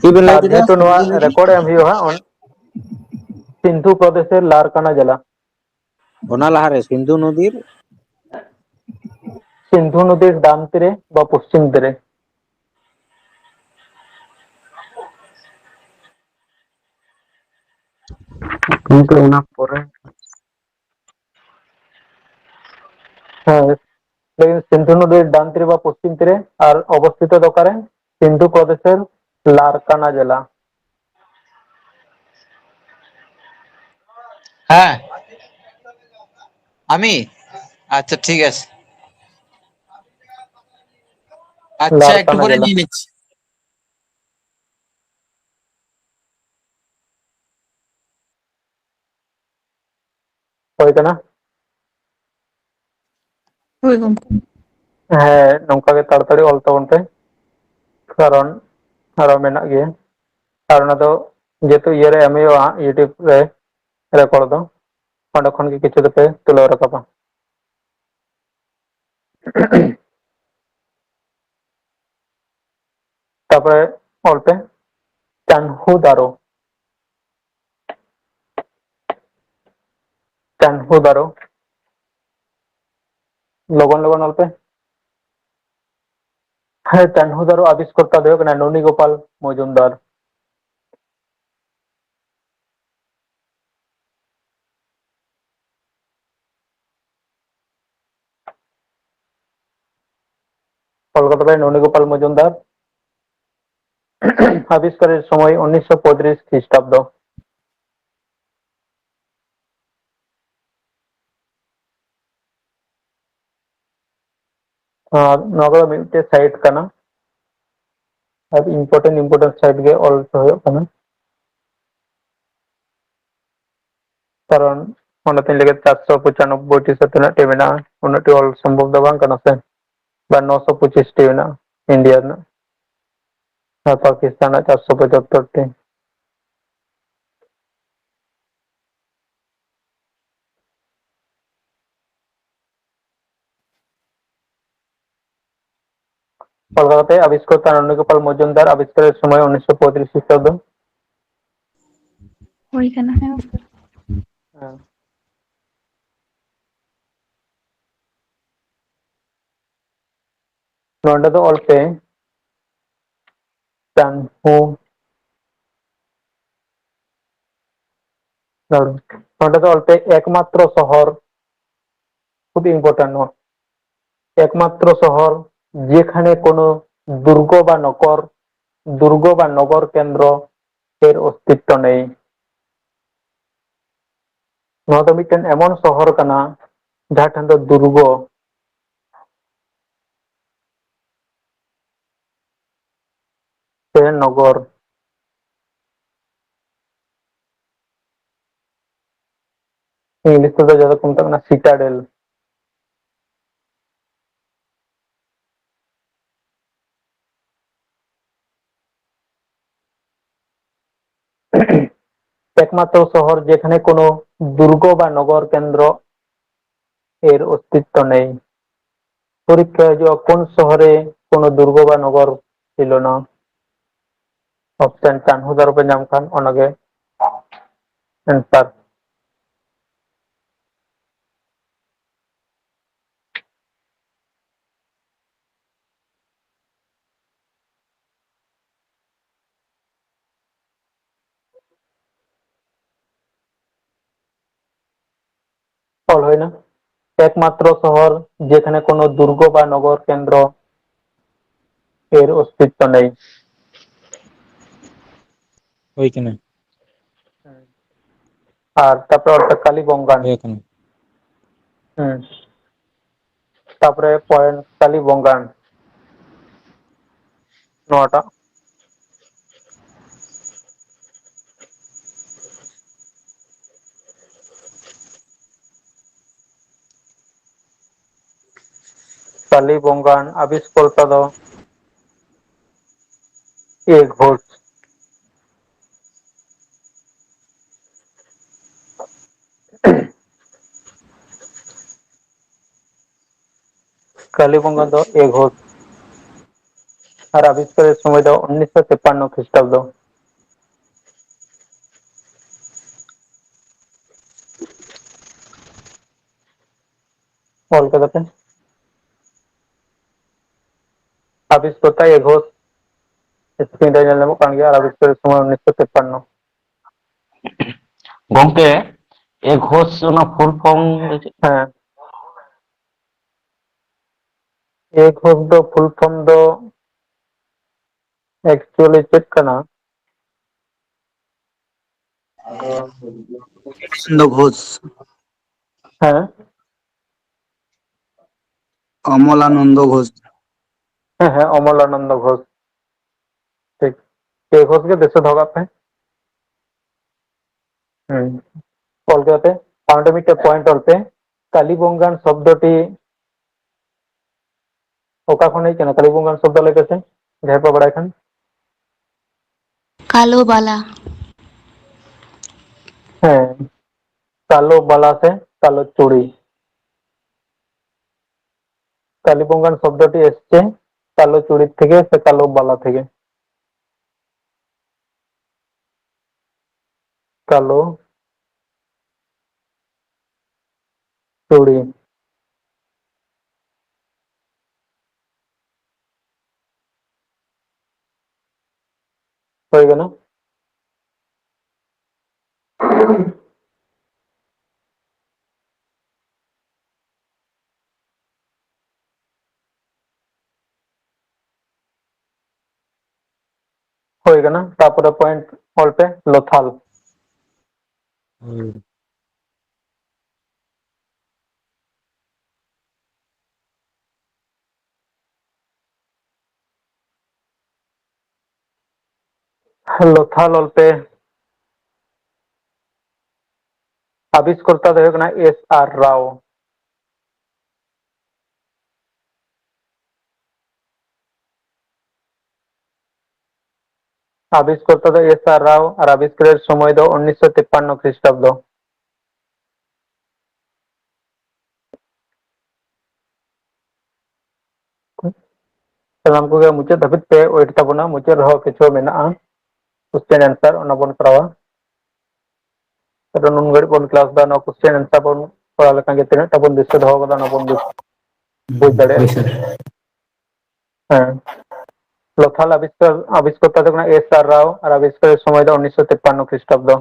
ᱪᱮᱫ ᱵᱮᱱ ᱞᱟᱹᱭ ᱟᱨ ᱠᱮᱫᱟ? ᱡᱮᱦᱮᱛᱩ ᱱᱚᱣᱟ ᱥᱤᱱᱫᱷᱩ ᱱᱚᱫᱤ? ᱨᱮᱠᱚᱨᱰ ᱮᱢ ᱦᱩᱭᱩᱜᱼᱟ ᱦᱟᱸᱜ, ᱚᱱ-, ᱥᱤᱱᱫᱷᱩ ᱯᱨᱚᱫᱮᱥᱮᱨ ᱞᱟᱨᱠᱟᱱᱟ ᱡᱮᱞᱟ᱾ ᱚᱱᱟ ᱞᱟᱦᱟᱨᱮ ᱥᱤᱱᱫᱷᱩ ᱱᱚᱫᱤᱨ? ᱥᱤᱱᱫᱷᱩ ᱱᱚᱫᱤᱨ ᱰᱟᱱ ᱛᱤᱨᱮ ᱵᱟ ᱯᱚᱥᱪᱤᱢ ᱛᱤᱨᱮ᱾ ᱜᱚᱢᱠᱮ, ᱚᱱᱟ ᱯᱚᱨᱮ᱾ ᱦᱮᱸ, ᱞᱟᱹᱭ ᱥᱤᱱᱫᱷᱩ ᱱᱚᱫᱤ ᱰᱟᱱ ᱛᱤᱨᱮ ᱵᱟ ᱯᱚᱥᱪᱤᱢ ᱛᱤᱨᱮ, ᱟᱨ ᱚᱵᱚᱥᱛᱷᱤᱛᱚ ᱫᱚ ᱚᱠᱟᱨᱮ? ᱥᱤᱱᱫᱷᱩ ᱯᱨᱚᱫᱮᱥᱮᱨ ᱞᱟᱨᱠᱟᱱᱟ ᱡᱮᱞᱟ᱾ ᱦᱮᱸ, আমি? আচ্ছা, ঠিক আছে। আচ্ছা, একটু লারকানা পরে জেলা। নিয়ে নিচ্ছি। ᱦᱳᱭ ᱠᱟᱱᱟ? ᱦᱳᱭ ᱜᱚᱢᱠᱮ᱾ ᱦᱮᱸ, ᱱᱚᱝᱠᱟ ᱜᱮ ᱛᱟᱲᱟᱛᱟᱲᱤ ᱚᱞ ᱛᱟᱵᱚᱱ ᱯᱮ, ᱠᱟᱨᱚᱱ ᱟᱨᱚ ᱢᱮᱱᱟᱜ ᱜᱮᱭᱟ᱾ ᱟᱨ ᱚᱱᱟ ᱫᱚ ᱡᱮᱦᱮᱛᱩ ᱤᱭᱟᱹ ᱨᱮ ᱮᱢ ᱦᱩᱭᱩᱜᱼᱟ, YouTube ᱨᱮ ᱨᱮᱠᱚᱨᱰ ᱫᱚ, ᱚᱸᱰᱮ ᱠᱷᱚᱱ ᱜᱮ ᱠᱤᱪᱷᱩ ᱫᱚᱯᱮ ᱛᱩᱞᱟᱹᱣ ᱨᱟᱠᱟᱵᱟ᱾ ᱛᱟᱯᱚᱨᱮ ᱚᱞ ᱯᱮ ᱪᱟᱱᱦᱩ ᱫᱟᱨᱳ᱾ ᱪᱟᱱᱦᱩ ᱫᱟᱨᱳ᱾ ᱞᱚᱜᱚᱱ ᱞᱚᱜᱚᱱ ᱚᱞ ᱯᱮ᱾ ᱦᱮᱸ, ᱪᱟᱱᱦᱩ ᱫᱟᱨᱳ ᱟᱵᱤᱥᱠᱚᱨᱛᱟ ᱫᱚ ᱦᱩᱭᱩᱜ ᱠᱟᱱᱟ ᱱᱚᱱᱤ ᱜᱳᱯᱟᱞ ᱢᱚᱡᱩᱢᱫᱟᱨ᱾ ᱠᱚᱞᱠᱟᱛᱟ ᱨᱮ ᱱᱚᱱᱤ ᱜᱳᱯᱟᱞ ᱢᱚᱡᱩᱢᱫᱟᱨ᱾ ᱟᱵᱤᱥᱠᱟᱨᱮᱨ ᱥᱚᱢᱚᱭ ᱩᱱᱤᱥᱥᱚ ᱯᱚᱸᱭᱛᱨᱤᱥ ᱠᱷᱨᱤᱥᱴᱟᱵᱫᱚ᱾ ᱟᱨ ᱱᱚᱣᱟ ᱠᱚᱫᱚ ᱢᱤᱫᱴᱮᱡ ᱥᱟᱭᱤᱴ ᱠᱟᱱᱟ᱾ ᱟᱨ important important ᱥᱟᱭᱤᱴ ᱜᱮ ᱚᱞ ᱦᱚᱪᱚ ᱦᱩᱭᱩᱜ ᱠᱟᱱᱟ᱾ ᱠᱟᱨᱚᱱ ᱚᱸᱰᱮ ᱛᱤᱧ ᱞᱟᱹᱜᱤᱫ ᱪᱟᱨᱥᱚ ᱯᱚᱸᱪᱟᱱᱚᱵᱵᱳᱭ ᱴᱤ ᱥᱮ ᱛᱤᱱᱟᱹᱜ ᱴᱤ ᱢᱮᱱᱟᱜᱼᱟ, ᱩᱱᱟᱹᱜ ᱴᱤ ᱚᱞ ᱥᱚᱢᱵᱷᱚᱵ ᱫᱚ ᱵᱟᱝ ᱠᱟᱱᱟ ᱥᱮ᱾ ᱵᱟ ᱱᱚᱥᱚ ᱯᱚᱸᱪᱤᱥ ᱴᱤ ᱢᱮᱱᱟᱜᱼᱟ ᱤᱱᱰᱤᱭᱟ ᱨᱮᱱᱟᱜ, ᱟᱨ ᱯᱟᱠᱤᱥᱛᱟᱱ ᱨᱮᱱᱟᱜ ᱪᱟᱨᱥᱚ ᱯᱚᱸᱪᱟᱛᱛᱳᱨ ᱴᱤ᱾ ᱠᱳᱞᱠᱟᱛᱟ ᱛᱮ ᱟᱵᱤᱥᱠᱟᱨ ᱛᱟᱱᱚᱱᱤ ᱜᱳᱯᱟᱞ ᱢᱚᱡᱩᱢᱫᱟᱨ ᱟᱵᱤᱥᱠᱟᱨ ᱥᱚᱢᱚᱭ ᱩᱱᱤᱥᱥᱚ ᱯᱚᱸᱭᱛᱨᱤᱥ ᱠᱷᱨᱤᱥᱴᱟᱵᱫᱚ᱾ ᱦᱩᱭ ᱠᱟᱱᱟ᱾ ᱦᱮᱸ᱾ ᱱᱚᱰᱮ ᱫᱚ ᱚᱞ ᱯᱮ, ᱪᱟᱱᱦᱩ᱾ ᱱᱚᱰᱮ ᱫᱚ ᱚᱞ ᱯᱮ, ᱮᱠᱢᱟᱛᱨᱚ ᱥᱚᱦᱚᱨ, ᱠᱷᱩᱵ important ᱱᱚᱣᱟ, ᱮᱠᱢᱟᱛᱨᱚ ᱥᱚᱦᱚᱨ ᱡᱮᱠᱷᱟᱱᱮ ᱠᱳᱱᱳ ᱫᱩᱨᱜᱚ ᱵᱟ ᱱᱚᱜᱚᱨ, ᱫᱩᱨᱜᱚ ᱵᱟ ᱱᱚᱜᱚᱨ ᱠᱮᱱᱫᱨᱚ ᱮᱨ ᱚᱥᱛᱤᱛᱛᱚ ᱱᱮᱭ᱾ ᱱᱚᱣᱟ ᱫᱚ ᱢᱤᱫᱴᱮᱱ ᱮᱢᱚᱱ ᱥᱚᱦᱚᱨ ᱠᱟᱱᱟ ᱡᱟᱦᱟᱸ ᱴᱷᱮᱱ ᱫᱚ ᱫᱩᱨᱜᱚ ᱥᱮ ᱱᱚᱜᱚᱨ, ᱤᱝᱞᱤᱥ ᱛᱮᱫᱚ ᱡᱟᱦᱟᱸ ᱫᱚᱠᱚ ᱢᱮᱛᱟᱜ ᱠᱟᱱᱟ citadel᱾ একমাত্র শহর যেখানে কোনো দুর্গ বা নগর কেন্দ্র এর অস্তিত্ব নেই। ᱯᱚᱨᱤᱠᱠᱷᱟ ᱦᱤᱡᱩᱜᱼᱟ, ᱠᱳᱱ ᱥᱚᱦᱚᱨ ᱨᱮ ᱠᱳᱱᱳ ᱫᱩᱨᱜᱚ ᱵᱟ ᱱᱚᱜᱚᱨ ᱥᱤᱞᱚ ᱱᱟ? ᱚᱯᱥᱮᱱ ᱪᱟᱱᱦᱩ ᱫᱟᱨ ᱯᱮ ᱧᱟᱢ ᱠᱷᱟᱱ ᱚᱱᱟᱜᱮ ᱮᱱᱥᱟᱨ᱾ ᱚᱞ ᱦᱩᱭᱱᱟ, ᱮᱠᱢᱟᱛᱨᱚ ᱥᱚᱦᱚᱨ ᱡᱮᱠᱷᱟᱱᱮ ᱠᱳᱱᱳ ᱫᱩᱨᱜᱚ ᱵᱟ ᱱᱚᱜᱚᱨ ᱠᱮᱱᱫᱨᱚ ᱮᱨ ᱚᱥᱛᱤᱛᱛᱚ ᱱᱮᱭ᱾ ᱦᱩᱭ ᱠᱟᱱᱟ᱾ ᱟᱨ ᱛᱟᱯᱚᱨᱮ ᱚᱞ ᱯᱮ ᱠᱟᱞᱤ ᱵᱚᱝᱜᱟᱱ᱾ ᱦᱩᱭ ᱠᱟᱱᱟ᱾ ᱦᱩᱸ᱾ ᱛᱟᱯᱚᱨᱮ ᱯᱚᱭᱮᱱᱴ ᱠᱟᱞᱤ ᱵᱚᱝᱜᱟᱱ᱾ ᱱᱚᱣᱟᱴᱟᱜ᱾ ᱠᱟᱞᱤ ᱵᱚᱝᱜᱟᱱ ᱟᱵᱤᱥᱠᱚᱨᱛᱟ ᱫᱚ ᱮ ᱜᱷᱳᱥ᱾ ᱠᱟᱞᱤ ᱵᱚᱝᱜᱟᱱ ᱫᱚ ᱮ ᱜᱷᱳᱥ᱾ ᱟᱨ ᱟᱵᱤᱥᱠᱟᱨᱮᱨ ᱥᱚᱢᱚᱭ ᱫᱚ ᱩᱱᱤᱥᱥᱚ ᱛᱮᱯᱟᱱᱱᱚ ᱠᱷᱨᱤᱥᱴᱟᱵᱫᱚ᱾ ᱚᱞ ᱠᱟᱫᱟ ᱯᱮ? ᱟᱵᱤᱥᱠᱚᱨᱛᱟ ᱮ ᱜᱷᱳᱥ, screen ᱨᱮ ᱧᱮᱞ ᱧᱟᱢᱚᱜ ᱠᱟᱱ ᱜᱮᱭᱟ, ᱟᱨ ᱟᱵᱤᱥᱠᱟᱨᱮᱨ ᱥᱚᱢᱚᱭ ᱩᱱᱤᱥᱥᱚ ᱛᱮᱯᱟᱱᱱᱚ᱾ ᱜᱚᱝᱠᱮ, ᱮ ᱜᱷᱳᱥ ᱚᱱᱟ full form ᱫᱚ ᱪᱮᱫ? ᱦᱮᱸ, ᱮ ᱜᱷᱳᱥ ᱫᱚ full form ᱫᱚ actually ᱪᱮᱫ ᱠᱟᱱᱟ? ᱫᱚ ᱜᱷᱳᱥ᱾ ᱦᱮᱸ, ᱚᱢᱚᱞᱟᱱᱚᱱᱫᱚ ᱜᱷᱳᱥ᱾ ᱦᱮᱸ, ᱦᱮᱸ, ᱚᱢᱚᱞᱟᱱᱚᱱᱫᱚ ᱜᱷᱳᱥ᱾ ᱴᱷᱤᱠ, ᱮ ᱜᱷᱳᱥ ᱜᱮ ᱫᱤᱥᱟᱹ ᱫᱚᱦᱚ ᱠᱟᱜ ᱯᱮ᱾ ᱦᱮᱸ, ᱚᱞ ᱠᱮᱫᱟ ᱯᱮ᱾ ᱟᱨ ᱚᱸᱰᱮ ᱢᱤᱫᱴᱮᱱ point ᱚᱞ ᱯᱮ, ᱠᱟᱞᱤ ᱵᱚᱝᱜᱟᱱ ᱥᱚᱵᱫᱚᱴᱤ ᱚᱠᱟ ᱠᱷᱚᱱ ᱦᱮᱡ ᱠᱟᱱᱟ? ᱠᱟᱞᱤ ᱵᱚᱝᱜᱟᱱ ᱥᱚᱵᱫᱚ ᱞᱟᱹᱭ ᱯᱮᱥᱮ, ᱡᱟᱦᱟᱸᱭ ᱯᱮ ᱵᱟᱲᱟᱭ ᱠᱷᱟᱱ᱾ ᱠᱟᱞᱳ ᱵᱟᱞᱟ᱾ ᱦᱮᱸ, ᱠᱟᱞᱳ ᱵᱟᱞᱟ ᱥᱮ ᱠᱟᱞᱳ ᱪᱩᱲᱤ᱾ ᱠᱟᱞᱤ ᱵᱚᱝᱜᱟᱱ ᱥᱚᱵᱫᱚᱴᱤ ᱮᱥᱪᱮ ᱠᱟᱞᱳ ᱪᱩᱲᱤ ᱛᱷᱮᱠᱮ ᱥᱮ ᱠᱟᱞᱳ ᱵᱟᱞᱟ ᱛᱷᱮᱠᱮ᱾ ᱠᱟᱞᱳ ᱪᱩᱲᱤ᱾ ᱦᱩᱭ ᱠᱟᱱᱟ᱾ ᱦᱩᱭ ᱠᱟᱱᱟ᱾ ᱛᱟᱯᱚᱨᱮ point ᱚᱞ ᱯᱮ, ᱞᱚᱛᱷᱟᱞ᱾ ᱦᱩᱸ᱾ ᱞᱚᱛᱷᱟᱞ ᱚᱞ ᱯᱮ᱾ ᱟᱵᱤᱥᱠᱚᱨᱛᱟ ᱫᱚ ᱦᱩᱭᱩᱜ ᱠᱟᱱᱟ ᱮᱥ ᱟᱨ ᱨᱟᱣ᱾ ᱟᱵᱤᱥᱠᱚᱨᱛᱟ ᱫᱚ ᱮᱥ ᱟᱨ ᱨᱟᱣ ᱟᱨ ᱟᱵᱤᱥᱠᱟᱨᱮᱨ ᱥᱚᱢᱚᱭ ᱫᱚ ᱩᱱᱤᱥᱥᱚ ᱛᱤᱯᱯᱟᱱᱱᱚ ᱠᱷᱨᱤᱥᱴᱟᱵᱫᱚ᱾ ᱥᱟᱱᱟᱢ ᱠᱚᱜᱮ ᱢᱩᱪᱟᱹᱫ ᱫᱷᱟᱹᱵᱤᱡ ᱯᱮ wait ᱛᱟᱵᱚᱱᱟ᱾ ᱢᱩᱪᱟᱹᱫ ᱨᱮᱦᱚᱸ ᱠᱤᱪᱷᱩ ᱢᱮᱱᱟᱜᱼᱟ, question answer, ᱚᱱᱟ ᱵᱚᱱ ᱠᱚᱨᱟᱣᱟ᱾ ᱟᱫᱚ ᱱᱩᱱ ᱜᱷᱟᱹᱲᱤᱡ ᱵᱚᱱ class ᱫᱟ, ᱱᱚᱣᱟ question answer ᱵᱚᱱ ᱠᱚᱨᱟᱣ ᱞᱮᱠᱷᱟᱱ ᱜᱮ ᱛᱤᱱᱟᱹᱜ ᱴᱟ ᱵᱚᱱ ᱫᱤᱥᱟᱹ ᱫᱚᱦᱚ ᱠᱟᱫᱟ, ᱚᱱᱟ ᱵᱚᱱ ᱵᱩᱡᱽ, ᱵᱩᱡᱽ ᱦᱩᱸ, ᱫᱟᱲᱮᱭᱟᱜᱼᱟ᱾ ᱦᱳᱭ ᱥᱟᱨ᱾ ᱦᱮᱸ, ᱞᱚᱛᱷᱟᱞ ᱟᱵᱤᱥᱠᱟᱨ, ᱟᱵᱤᱥᱠᱚᱨᱛᱟ ᱫᱚ ᱠᱟᱱᱟ ᱮᱥ ᱟᱨ ᱨᱟᱣ ᱟᱨ ᱟᱵᱤᱥᱠᱟᱨ ᱥᱚᱢᱚᱭ ᱫᱚ ᱩᱱᱤᱥᱥᱚ ᱛᱮᱯᱟᱱᱱᱚ ᱠᱷᱨᱤᱥᱴᱟᱵᱫᱚ᱾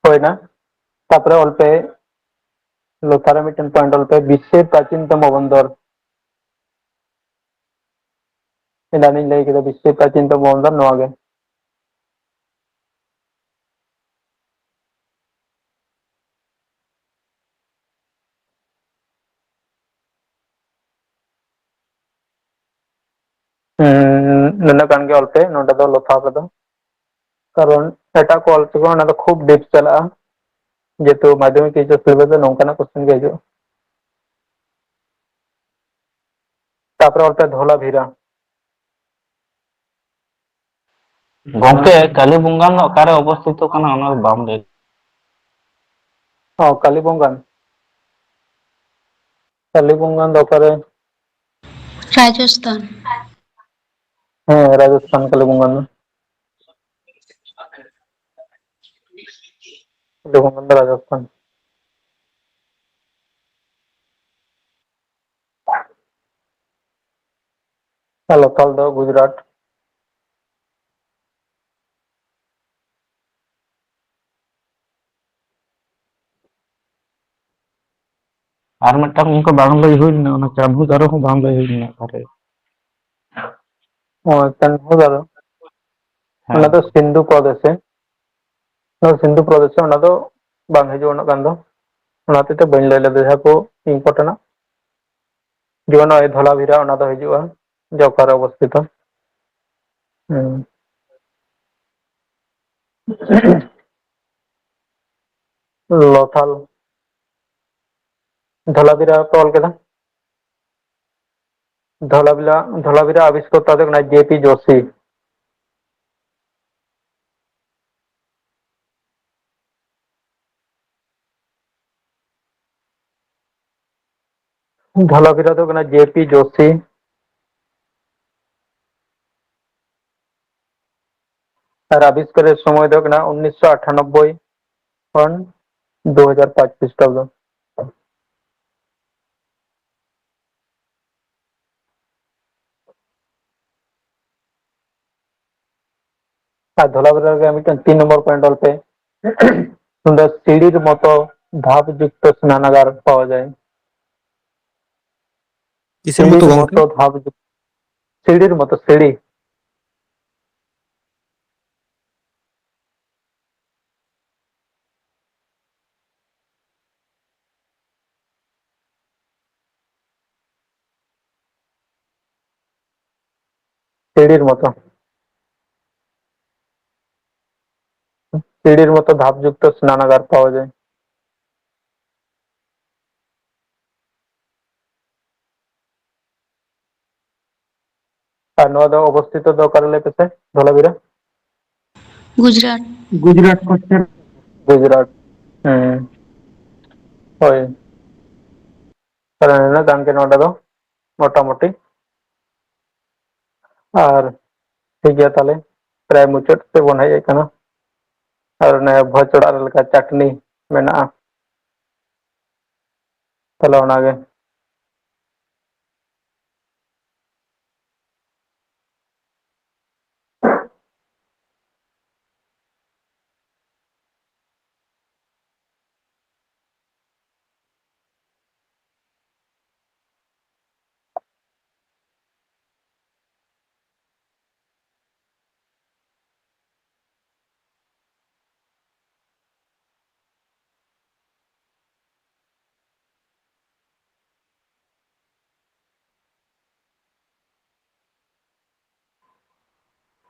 ᱦᱩᱭᱱᱟ᱾ ᱛᱟᱯᱚᱨᱮ ᱚᱞ ᱯᱮ, ᱞᱚᱛᱷᱟᱞ ᱨᱮ ᱢᱤᱫᱴᱮᱱ point ᱚᱞ ᱯᱮ, ᱵᱤᱥᱥᱚᱨ ᱯᱨᱟᱪᱤᱱᱛᱚᱢ ᱵᱚᱱᱫᱚᱨ᱾ ᱮᱱᱟᱱᱤᱧ ᱞᱟᱹᱭ ᱠᱮᱫᱟ, ᱵᱤᱥᱥᱚᱨ ᱯᱨᱟᱪᱤᱱᱛᱚᱢ ᱵᱚᱱᱫᱚᱨ ᱱᱚᱣᱟ ᱜᱮ᱾ ᱦᱩᱸ, ᱱᱩᱱᱟᱹᱜ ᱜᱟᱱ ᱜᱮ ᱚᱞ ᱯᱮ ᱱᱚᱰᱮ ᱫᱚ ᱞᱚᱛᱷᱟᱞ ᱨᱮᱫᱚ, ᱠᱟᱨᱚᱱ ᱮᱴᱟᱜ ᱠᱚ ᱚᱞ ᱛᱮᱠᱚ ᱚᱱᱟ ᱫᱚ ᱠᱷᱩᱵ deep ᱪᱟᱞᱟᱜᱼᱟ, ᱡᱮᱦᱮᱛᱩ ᱢᱟᱫᱽᱫᱷᱚᱢᱤᱠ ᱮᱭᱤᱪ ᱮᱥ ᱞᱮᱵᱮᱞ ᱫᱚ ᱱᱚᱝᱠᱟᱱᱟᱜ question ᱜᱮ ᱦᱤᱡᱩᱜᱼᱟ᱾ ᱛᱟᱯᱚᱨᱮ ᱚᱞ ᱯᱮ ᱫᱷᱚᱞᱟᱵᱷᱤᱨᱟ᱾ ᱜᱚᱝᱠᱮ, ᱠᱟᱞᱤ ᱵᱚᱝᱜᱟᱱ ᱫᱚ ᱚᱠᱟᱨᱮ ᱚᱵᱚᱥᱛᱷᱤᱛᱚ ᱠᱟᱱᱟ, ᱚᱱᱟ ᱫᱚ ᱵᱟᱢ ᱞᱟᱹᱭ? ᱚ, ᱠᱟᱞᱤ ᱵᱚᱝᱜᱟᱱ᱾ ᱠᱟᱞᱤ ᱵᱚᱝᱜᱟᱱ ᱫᱚ ᱚᱠᱟᱨᱮ? ᱨᱟᱡᱚᱥᱛᱷᱟᱱ᱾ ᱦᱮᱸ, ᱨᱟᱡᱚᱥᱛᱷᱟᱱ ᱠᱟᱞᱤ ᱵᱚᱝᱜᱟᱱ ᱫᱚ᱾ ᱠᱟᱞᱤ ᱵᱚᱝᱜᱟᱱ ᱫᱚ ᱨᱟᱡᱚᱥᱛᱷᱟᱱ᱾ ᱟᱨ ᱞᱚᱛᱷᱟᱞ ᱫᱚ ᱜᱩᱡᱽᱨᱟᱴ᱾ ᱟᱨ ᱢᱤᱫᱴᱟᱝ ᱚᱱᱠᱟ ᱵᱟᱝ ᱞᱟᱹᱭ ᱦᱩᱭ ᱞᱮᱱᱟ, ᱚᱱᱟ ᱪᱟᱱᱦᱩ ᱫᱟᱨᱚ ᱦᱚᱸ ᱵᱟᱝ ᱞᱟᱹᱭ ᱦᱩᱭ ᱞᱮᱱᱟ ᱚᱠᱟᱨᱮ᱾ ᱚ, ᱪᱟᱱᱦᱩ ᱫᱟᱨᱚ᱾ ᱦᱮᱸ᱾ ᱚᱱᱟ ᱫᱚ ᱥᱤᱱᱫᱷᱩ ᱯᱨᱚᱫᱮᱥ ᱨᱮ᱾ ᱚᱱᱟ ᱫᱚ ᱥᱤᱱᱫᱷᱩ ᱯᱨᱚᱫᱮᱥ ᱨᱮ, ᱚᱱᱟ ᱫᱚ ᱵᱟᱝ ᱦᱤᱡᱩᱜᱼᱟ ᱩᱱᱟᱹᱜ ᱜᱟᱱ ᱫᱚ᱾ ᱚᱱᱟ ᱦᱚᱛᱮᱡ ᱛᱮ ᱵᱟᱹᱧ ᱞᱟᱹᱭ ᱞᱮᱫᱟ, ᱡᱟᱦᱟᱸ ᱠᱚ important ᱟᱜ᱾ ᱡᱮᱢᱚᱱ ᱱᱚᱜᱼᱚᱭ ᱫᱷᱚᱞᱟᱵᱷᱤᱨᱟ, ᱚᱱᱟ ᱫᱚ ᱦᱤᱡᱩᱜᱼᱟ ᱡᱮ ᱚᱠᱟᱨᱮ ᱚᱵᱚᱥᱛᱷᱤᱛᱚ᱾ ᱦᱩᱸ᱾ ᱞᱚᱛᱷᱟᱞ᱾ ᱫᱷᱚᱞᱟᱵᱤᱨᱟ ᱯᱮ ᱚᱞ ᱠᱮᱫᱟ᱾ ᱫᱷᱚᱞᱟᱵᱤᱨᱟ, ᱫᱷᱚᱞᱟᱵᱤᱨᱟ ᱟᱵᱤᱥᱠᱚᱨᱛᱟ ᱫᱚ ᱠᱟᱱᱟ ᱡᱮ ᱯᱤ ᱡᱳᱥᱤ᱾ ᱫᱷᱚᱞᱟᱵᱤᱨᱟ ᱫᱚ ᱠᱟᱱᱟ ᱡᱮ ᱯᱤ ᱡᱳᱥᱤ᱾ ᱟᱨ ᱟᱵᱤᱥᱠᱟᱨᱮᱨ ᱥᱚᱢᱚᱭ ᱫᱚ ᱠᱟᱱᱟ ᱩᱱᱤᱥᱥᱚ ᱟᱴᱷᱟᱱᱚᱵᱵᱳᱭ ᱠᱷᱚᱱ ᱫᱩ ᱦᱟᱡᱟᱨ ᱯᱟᱸᱪ ᱠᱷᱨᱤᱥᱴᱟᱵᱫᱚ᱾ ᱟᱨ ᱫᱷᱚᱞᱟᱵᱤᱨᱟ ᱨᱮ ᱢᱤᱫᱴᱮᱱ ᱛᱤᱱ ᱱᱚᱢᱵᱚᱨ ᱯᱚᱭᱮᱱᱴ ᱚᱞ ᱯᱮ᱾ ᱱᱚᱰᱮ ᱥᱤᱲᱤᱨ ᱢᱚᱛᱚ ᱫᱷᱟᱯ ᱡᱩᱠᱛᱚ ᱥᱱᱟᱱᱟᱜᱟᱨ ᱯᱟᱣᱟ ᱡᱟᱭ᱾ ᱠᱤᱥᱮᱨ ᱢᱚᱛᱚ ᱥᱤᱲᱤᱨ ᱜᱚᱢᱠᱮ? ᱢᱚᱛᱚ ᱫᱷᱟᱯ ᱡᱩᱠ-, ᱥᱤᱲᱤᱨ ᱢᱚᱛᱚ ᱥᱤᱲᱤ᱾ ᱥᱤᱲᱤᱨ ᱢᱚᱛᱚ, ᱥᱤᱲᱤᱨ ᱢᱚᱛᱚ ᱫᱷᱟᱯ ᱡᱩᱠᱛᱚ ᱥᱱᱟᱱᱟᱜᱟᱨ ᱯᱟᱣᱟ ᱡᱟᱭ᱾ ᱟᱨ ᱱᱚᱣᱟ ᱫᱚ ᱚᱵᱚᱥᱛᱷᱤᱛᱚ ᱫᱚ ᱚᱠᱟᱨᱮ ᱞᱟᱹᱭ ᱯᱮᱥᱮ, ᱫᱷᱚᱞᱟᱵᱤᱨᱟ? ᱜᱩᱡᱽᱨᱟᱴ᱾ ᱜᱩᱡᱽᱨᱟᱴ ᱠᱚ ᱥᱮ? ᱜᱩᱡᱽᱨᱟᱴ᱾ ᱦᱮᱸ, ᱦᱳᱭ᱾ ᱛᱟᱦᱞᱮ ᱱᱤᱱᱟᱹᱜ ᱜᱟᱱ ᱜᱮ ᱱᱚᱰᱮ ᱫᱚ ᱢᱚᱴᱟᱢᱩᱴᱤ᱾ ᱟᱨ ᱴᱷᱤᱠ ᱜᱮᱭᱟ, ᱛᱟᱦᱞᱮ ᱯᱨᱟᱭ ᱢᱩᱪᱟᱹᱫ ᱥᱮᱫ ᱵᱚᱱ ᱦᱮᱡ ᱟᱠᱟᱱᱟ᱾ ᱟᱨ ᱚᱱᱮ ᱵᱷᱚᱡᱽ ᱚᱲᱟᱜ ᱨᱮ ᱞᱮᱠᱟ ᱪᱟᱴᱱᱤ ᱢᱮᱱᱟᱜᱼᱟ, ᱛᱟᱦᱞᱮ ᱚᱱᱟᱜᱮ᱾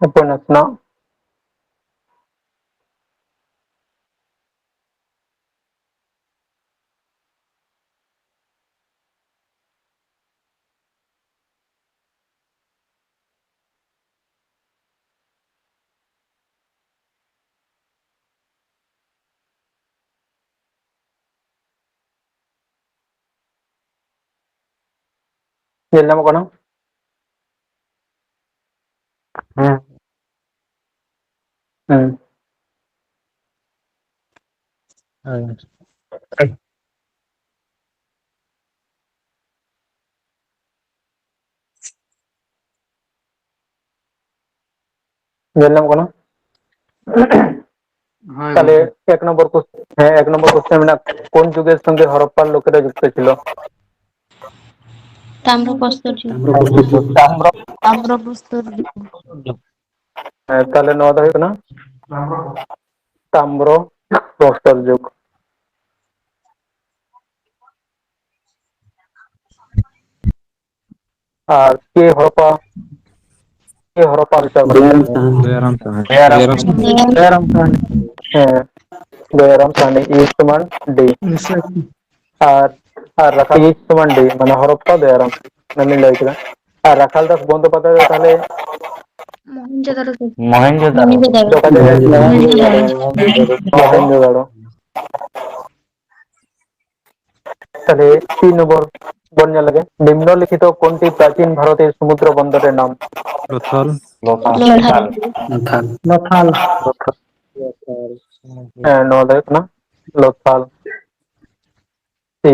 ᱦᱟᱯᱮ ᱱᱟᱥᱮᱱᱟᱜ ᱧᱮᱞ ᱧᱟᱢᱚᱜ ᱠᱟᱱᱟ? ᱦᱮᱸ᱾ ᱦᱮᱸ᱾ ᱦᱳᱭ᱾ ᱧᱮᱞ ᱧᱟᱢᱚᱜ ᱠᱟᱱᱟ? ᱦᱳᱭ ᱛᱟᱦᱞᱮ ᱜᱚᱝᱠᱮ᱾ ᱮᱠ ᱱᱚᱢᱵᱚᱨ ᱠᱚᱥ-, ᱦᱮᱸ, ᱮᱠ ᱱᱚᱢᱵᱚᱨ question ᱢᱮᱱᱟᱜᱼᱟ, কোন যুগের সঙ্গে হরপ্পার লোকেরা যুক্ত ছিল? ᱛᱟᱢᱨᱚ ᱯᱨᱚᱥᱛᱚᱨ ᱡᱩᱜᱽ᱾ ᱛᱟᱢᱨᱚ, ᱛᱟᱢᱨᱚ ᱯᱨᱚᱥᱛᱚᱨ ᱡᱩᱜᱽ᱾ ᱦᱮᱸ, ᱛᱟᱦᱞᱮ ᱱᱚᱣᱟ ᱫᱚ ᱦᱩᱭᱩᱜ ᱠᱟᱱᱟ ᱛᱟᱢᱨᱚ ᱯᱨᱚᱥᱛᱚᱨ ᱡᱩᱜᱽ᱾ ᱟᱨ ᱠᱮ ᱦᱚᱨᱚᱯᱯᱟ, ᱠᱮ ᱦᱚᱨᱚᱯᱯᱟ ᱵᱤᱪᱟᱨ ᱢᱟᱱᱮ ᱫᱚᱭᱟᱨᱟᱢ ᱥᱟᱦᱱᱤ᱾ ᱫᱚᱭᱟᱨᱟᱢ ᱥᱟᱦᱱᱤ᱾ ᱫᱚᱭᱟᱨᱟᱢ ᱥᱟᱦᱱᱤ᱾ ᱦᱮᱸ, ᱫᱚᱭᱟᱨᱟᱢ ᱥᱟᱦᱱᱤ, ᱤ ᱥᱚᱢᱟᱱ ᱰᱤ᱾ ᱟᱨ, ᱟᱨ ᱨᱟᱠᱷᱟ ᱤ ᱥᱚᱢᱟᱱ ᱰᱤ, ᱢᱟᱱᱮ ᱦᱚᱨᱚᱯᱯᱟ ᱫᱚᱭᱟᱨᱟᱢ᱾ ᱚᱱᱟᱧ ᱞᱟᱹᱭ ᱠᱮᱫᱟ᱾ ᱟᱨ ᱨᱟᱠᱷᱟᱞ ᱫᱟᱥ ᱵᱚᱱᱫᱳᱯᱟᱫᱽᱫᱷᱟᱭ ᱫᱚ ᱛᱟᱦᱞᱮ ᱢᱚᱦᱮᱱᱡᱳᱫᱟᱲᱳ᱾ ᱢᱚᱦᱮᱱᱡᱳᱫᱟᱲᱳ᱾ ᱚᱠᱟ ᱡᱟᱭᱜᱟ ᱨᱮ? ᱢᱚᱦᱮᱱᱡᱳᱫᱟᱲᱳ᱾ ᱢᱚᱦᱮᱱᱡᱳᱫᱟᱲᱳ᱾ ᱛᱟᱦᱞᱮ ᱛᱤᱱ ᱱᱚᱢᱵᱚᱨ ᱵᱚᱱ ᱧᱮᱞ ᱞᱮᱜᱮ, নিম্নলিখিত কোনটি প্রাচীন ভারতের সমুদ্র বন্দরের নাম? ᱞᱚᱛᱷᱟᱞ᱾ ᱞᱚᱛᱷᱟᱞ᱾ ᱞᱚᱛᱷᱟᱞ᱾ ᱞᱚᱛᱷᱟᱞ᱾ ᱦᱮᱸ, ᱱᱚᱣᱟ ᱫᱚ ᱦᱩᱭᱩᱜ ᱠᱟᱱᱟ ᱞᱚᱛᱷᱟᱞ᱾ ᱥᱤ,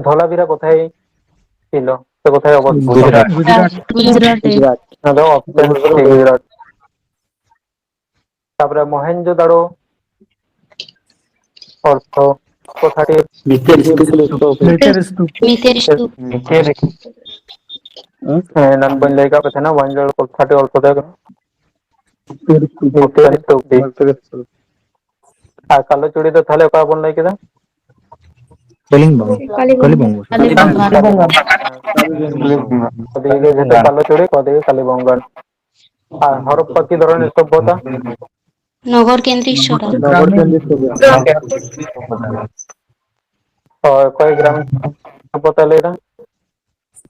ᱫᱷᱚᱞᱟᱵᱤᱨᱟ ᱠᱳᱛᱷᱟᱭ ᱥᱤᱞ? ᱥᱮ ᱠᱳᱛᱷᱟᱭ ᱚᱵᱚᱥᱛᱷᱤᱛ? ᱜᱩᱡᱽᱨᱟᱴ᱾ ᱜᱩᱡᱽᱨᱟᱴ᱾ ᱜᱩᱡᱽᱨᱟᱴ᱾ ᱚᱱᱟ ᱫᱚ option ᱥᱤ, ᱜᱩᱡᱽᱨᱟᱴ᱾ ᱛᱟᱯᱚᱨᱮ ᱢᱚᱦᱮᱱᱡᱳᱫᱟᱲᱳ ᱚᱨᱛᱷᱚ ᱠᱚᱛᱷᱟᱴᱤ ᱢᱤᱛᱮᱨ ᱥᱛᱩᱯ᱾ ᱢᱤᱛᱮᱨ ᱥᱛᱩᱯ᱾ ᱢᱤᱛᱮᱨ ᱥᱛᱩᱯ᱾ ᱦᱮᱸ, ᱮᱱᱟᱱ ᱵᱟᱹᱧ ᱞᱟᱹᱭ ᱠᱟᱜ ᱯᱮ ᱛᱟᱦᱮᱱᱟ, ᱢᱚᱦᱮᱱᱡᱳᱫᱟᱲᱳ ᱠᱚᱛᱷᱟᱴᱤ ᱚᱨᱛᱷᱚ ᱫᱚ ᱦᱩᱭᱩᱜ ᱠᱟᱱᱟ ᱢᱤᱛᱮᱨ ᱥᱛᱩᱯ᱾ ᱢᱤᱛᱮᱨ ᱥᱛᱩᱯ᱾ ᱟᱨ ᱠᱟᱞᱚ ᱪᱩᱲᱤ ᱫᱚ ᱛᱟᱦᱞᱮ ᱚᱠᱟ ᱵᱚᱱ ᱞᱟᱹᱭ ᱠᱮᱫᱟ? ᱠᱟᱞᱤᱝᱜᱚ᱾ ᱠᱟᱞᱤᱵᱚᱝᱜᱚ᱾ ᱠᱟᱞᱤᱵᱚᱝᱜᱚ᱾ ᱠᱟᱞᱤᱵᱚᱝᱜᱚ᱾ ᱠᱟᱞᱚ ᱪᱩᱲᱤ, ᱠᱟᱞᱤᱵᱚᱝᱜᱚ᱾ ᱟᱨ ᱦᱚᱨᱚᱯᱯᱟ ᱠᱤ ᱫᱷᱚᱨᱚᱱᱮᱨ ᱥᱚᱵᱽᱵᱷᱚᱛᱟ? ᱱᱚᱜᱚᱨ ᱠᱮᱱᱫᱨᱤᱠ ᱥᱚᱵᱽᱵᱷᱚᱛᱟ᱾ ᱱᱚᱜᱚᱨ ᱠᱮᱱᱫᱨᱤᱠ ᱥᱚᱵᱽᱵᱷᱚᱛᱟ᱾ ᱦᱳᱭ, ᱚᱠᱚᱭ ᱜᱨᱟᱢᱤᱱ ᱥᱚᱵᱽᱵᱷᱚᱛᱟ ᱞᱟᱹᱭ ᱫᱟ?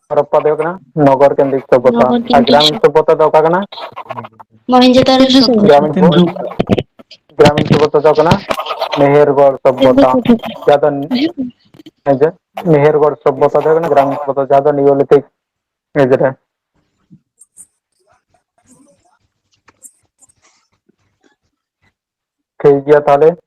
ᱦᱚᱨᱚᱯᱯᱟ ᱫᱚ ᱦᱩᱭᱩᱜ ᱠᱟᱱᱟ ᱱᱚᱜᱚᱨ ᱠᱮᱱᱫᱨᱤᱠ ᱥᱚᱵᱽᱵᱷᱚᱛᱟ᱾ ᱱᱚᱜᱚᱨ ᱟᱨ ᱠᱮᱱᱫᱨᱤᱠ ᱜᱨᱟᱢᱤᱱ ᱥᱚᱵᱽᱵᱷᱚᱛᱟ᱾ ᱥᱚᱵᱽᱵᱷᱚᱛᱟ ᱫᱚ ᱚᱠᱟ ᱠᱟᱱᱟ? ᱢᱚᱦᱮᱱᱡᱳᱫᱟᱲᱳ ᱥᱚᱵᱽᱵᱷᱚᱛᱟ᱾ ᱜᱨᱟᱢᱤᱱ ᱥᱚᱵᱽ-, ᱜᱨᱟᱢᱤᱱ ᱥᱚᱵᱽᱵᱷᱚᱛᱟ ᱫᱚ ᱠᱟᱱᱟ ᱢᱮᱦᱮᱨᱜᱚᱲ ᱥᱚᱵᱽᱵᱷᱚᱛᱟ᱾ ᱡᱟᱦᱟᱸ ᱫᱚ, ᱦᱮᱸ ᱡᱮ? ᱢᱮᱦᱮᱨᱜᱚᱲ ᱥᱚᱵᱷᱚᱛᱟ ᱫᱚ ᱦᱩᱭᱩᱜ ᱠᱟᱱᱟ ᱜᱨᱟᱢ ᱥᱚᱵᱷᱚᱛᱟ, ᱡᱟᱦᱟᱸ ᱫᱚ Neolithic age ᱨᱮ᱾ ᱴᱷᱤᱠ ᱜᱮᱭᱟ ᱛᱟᱦᱚᱞᱮ,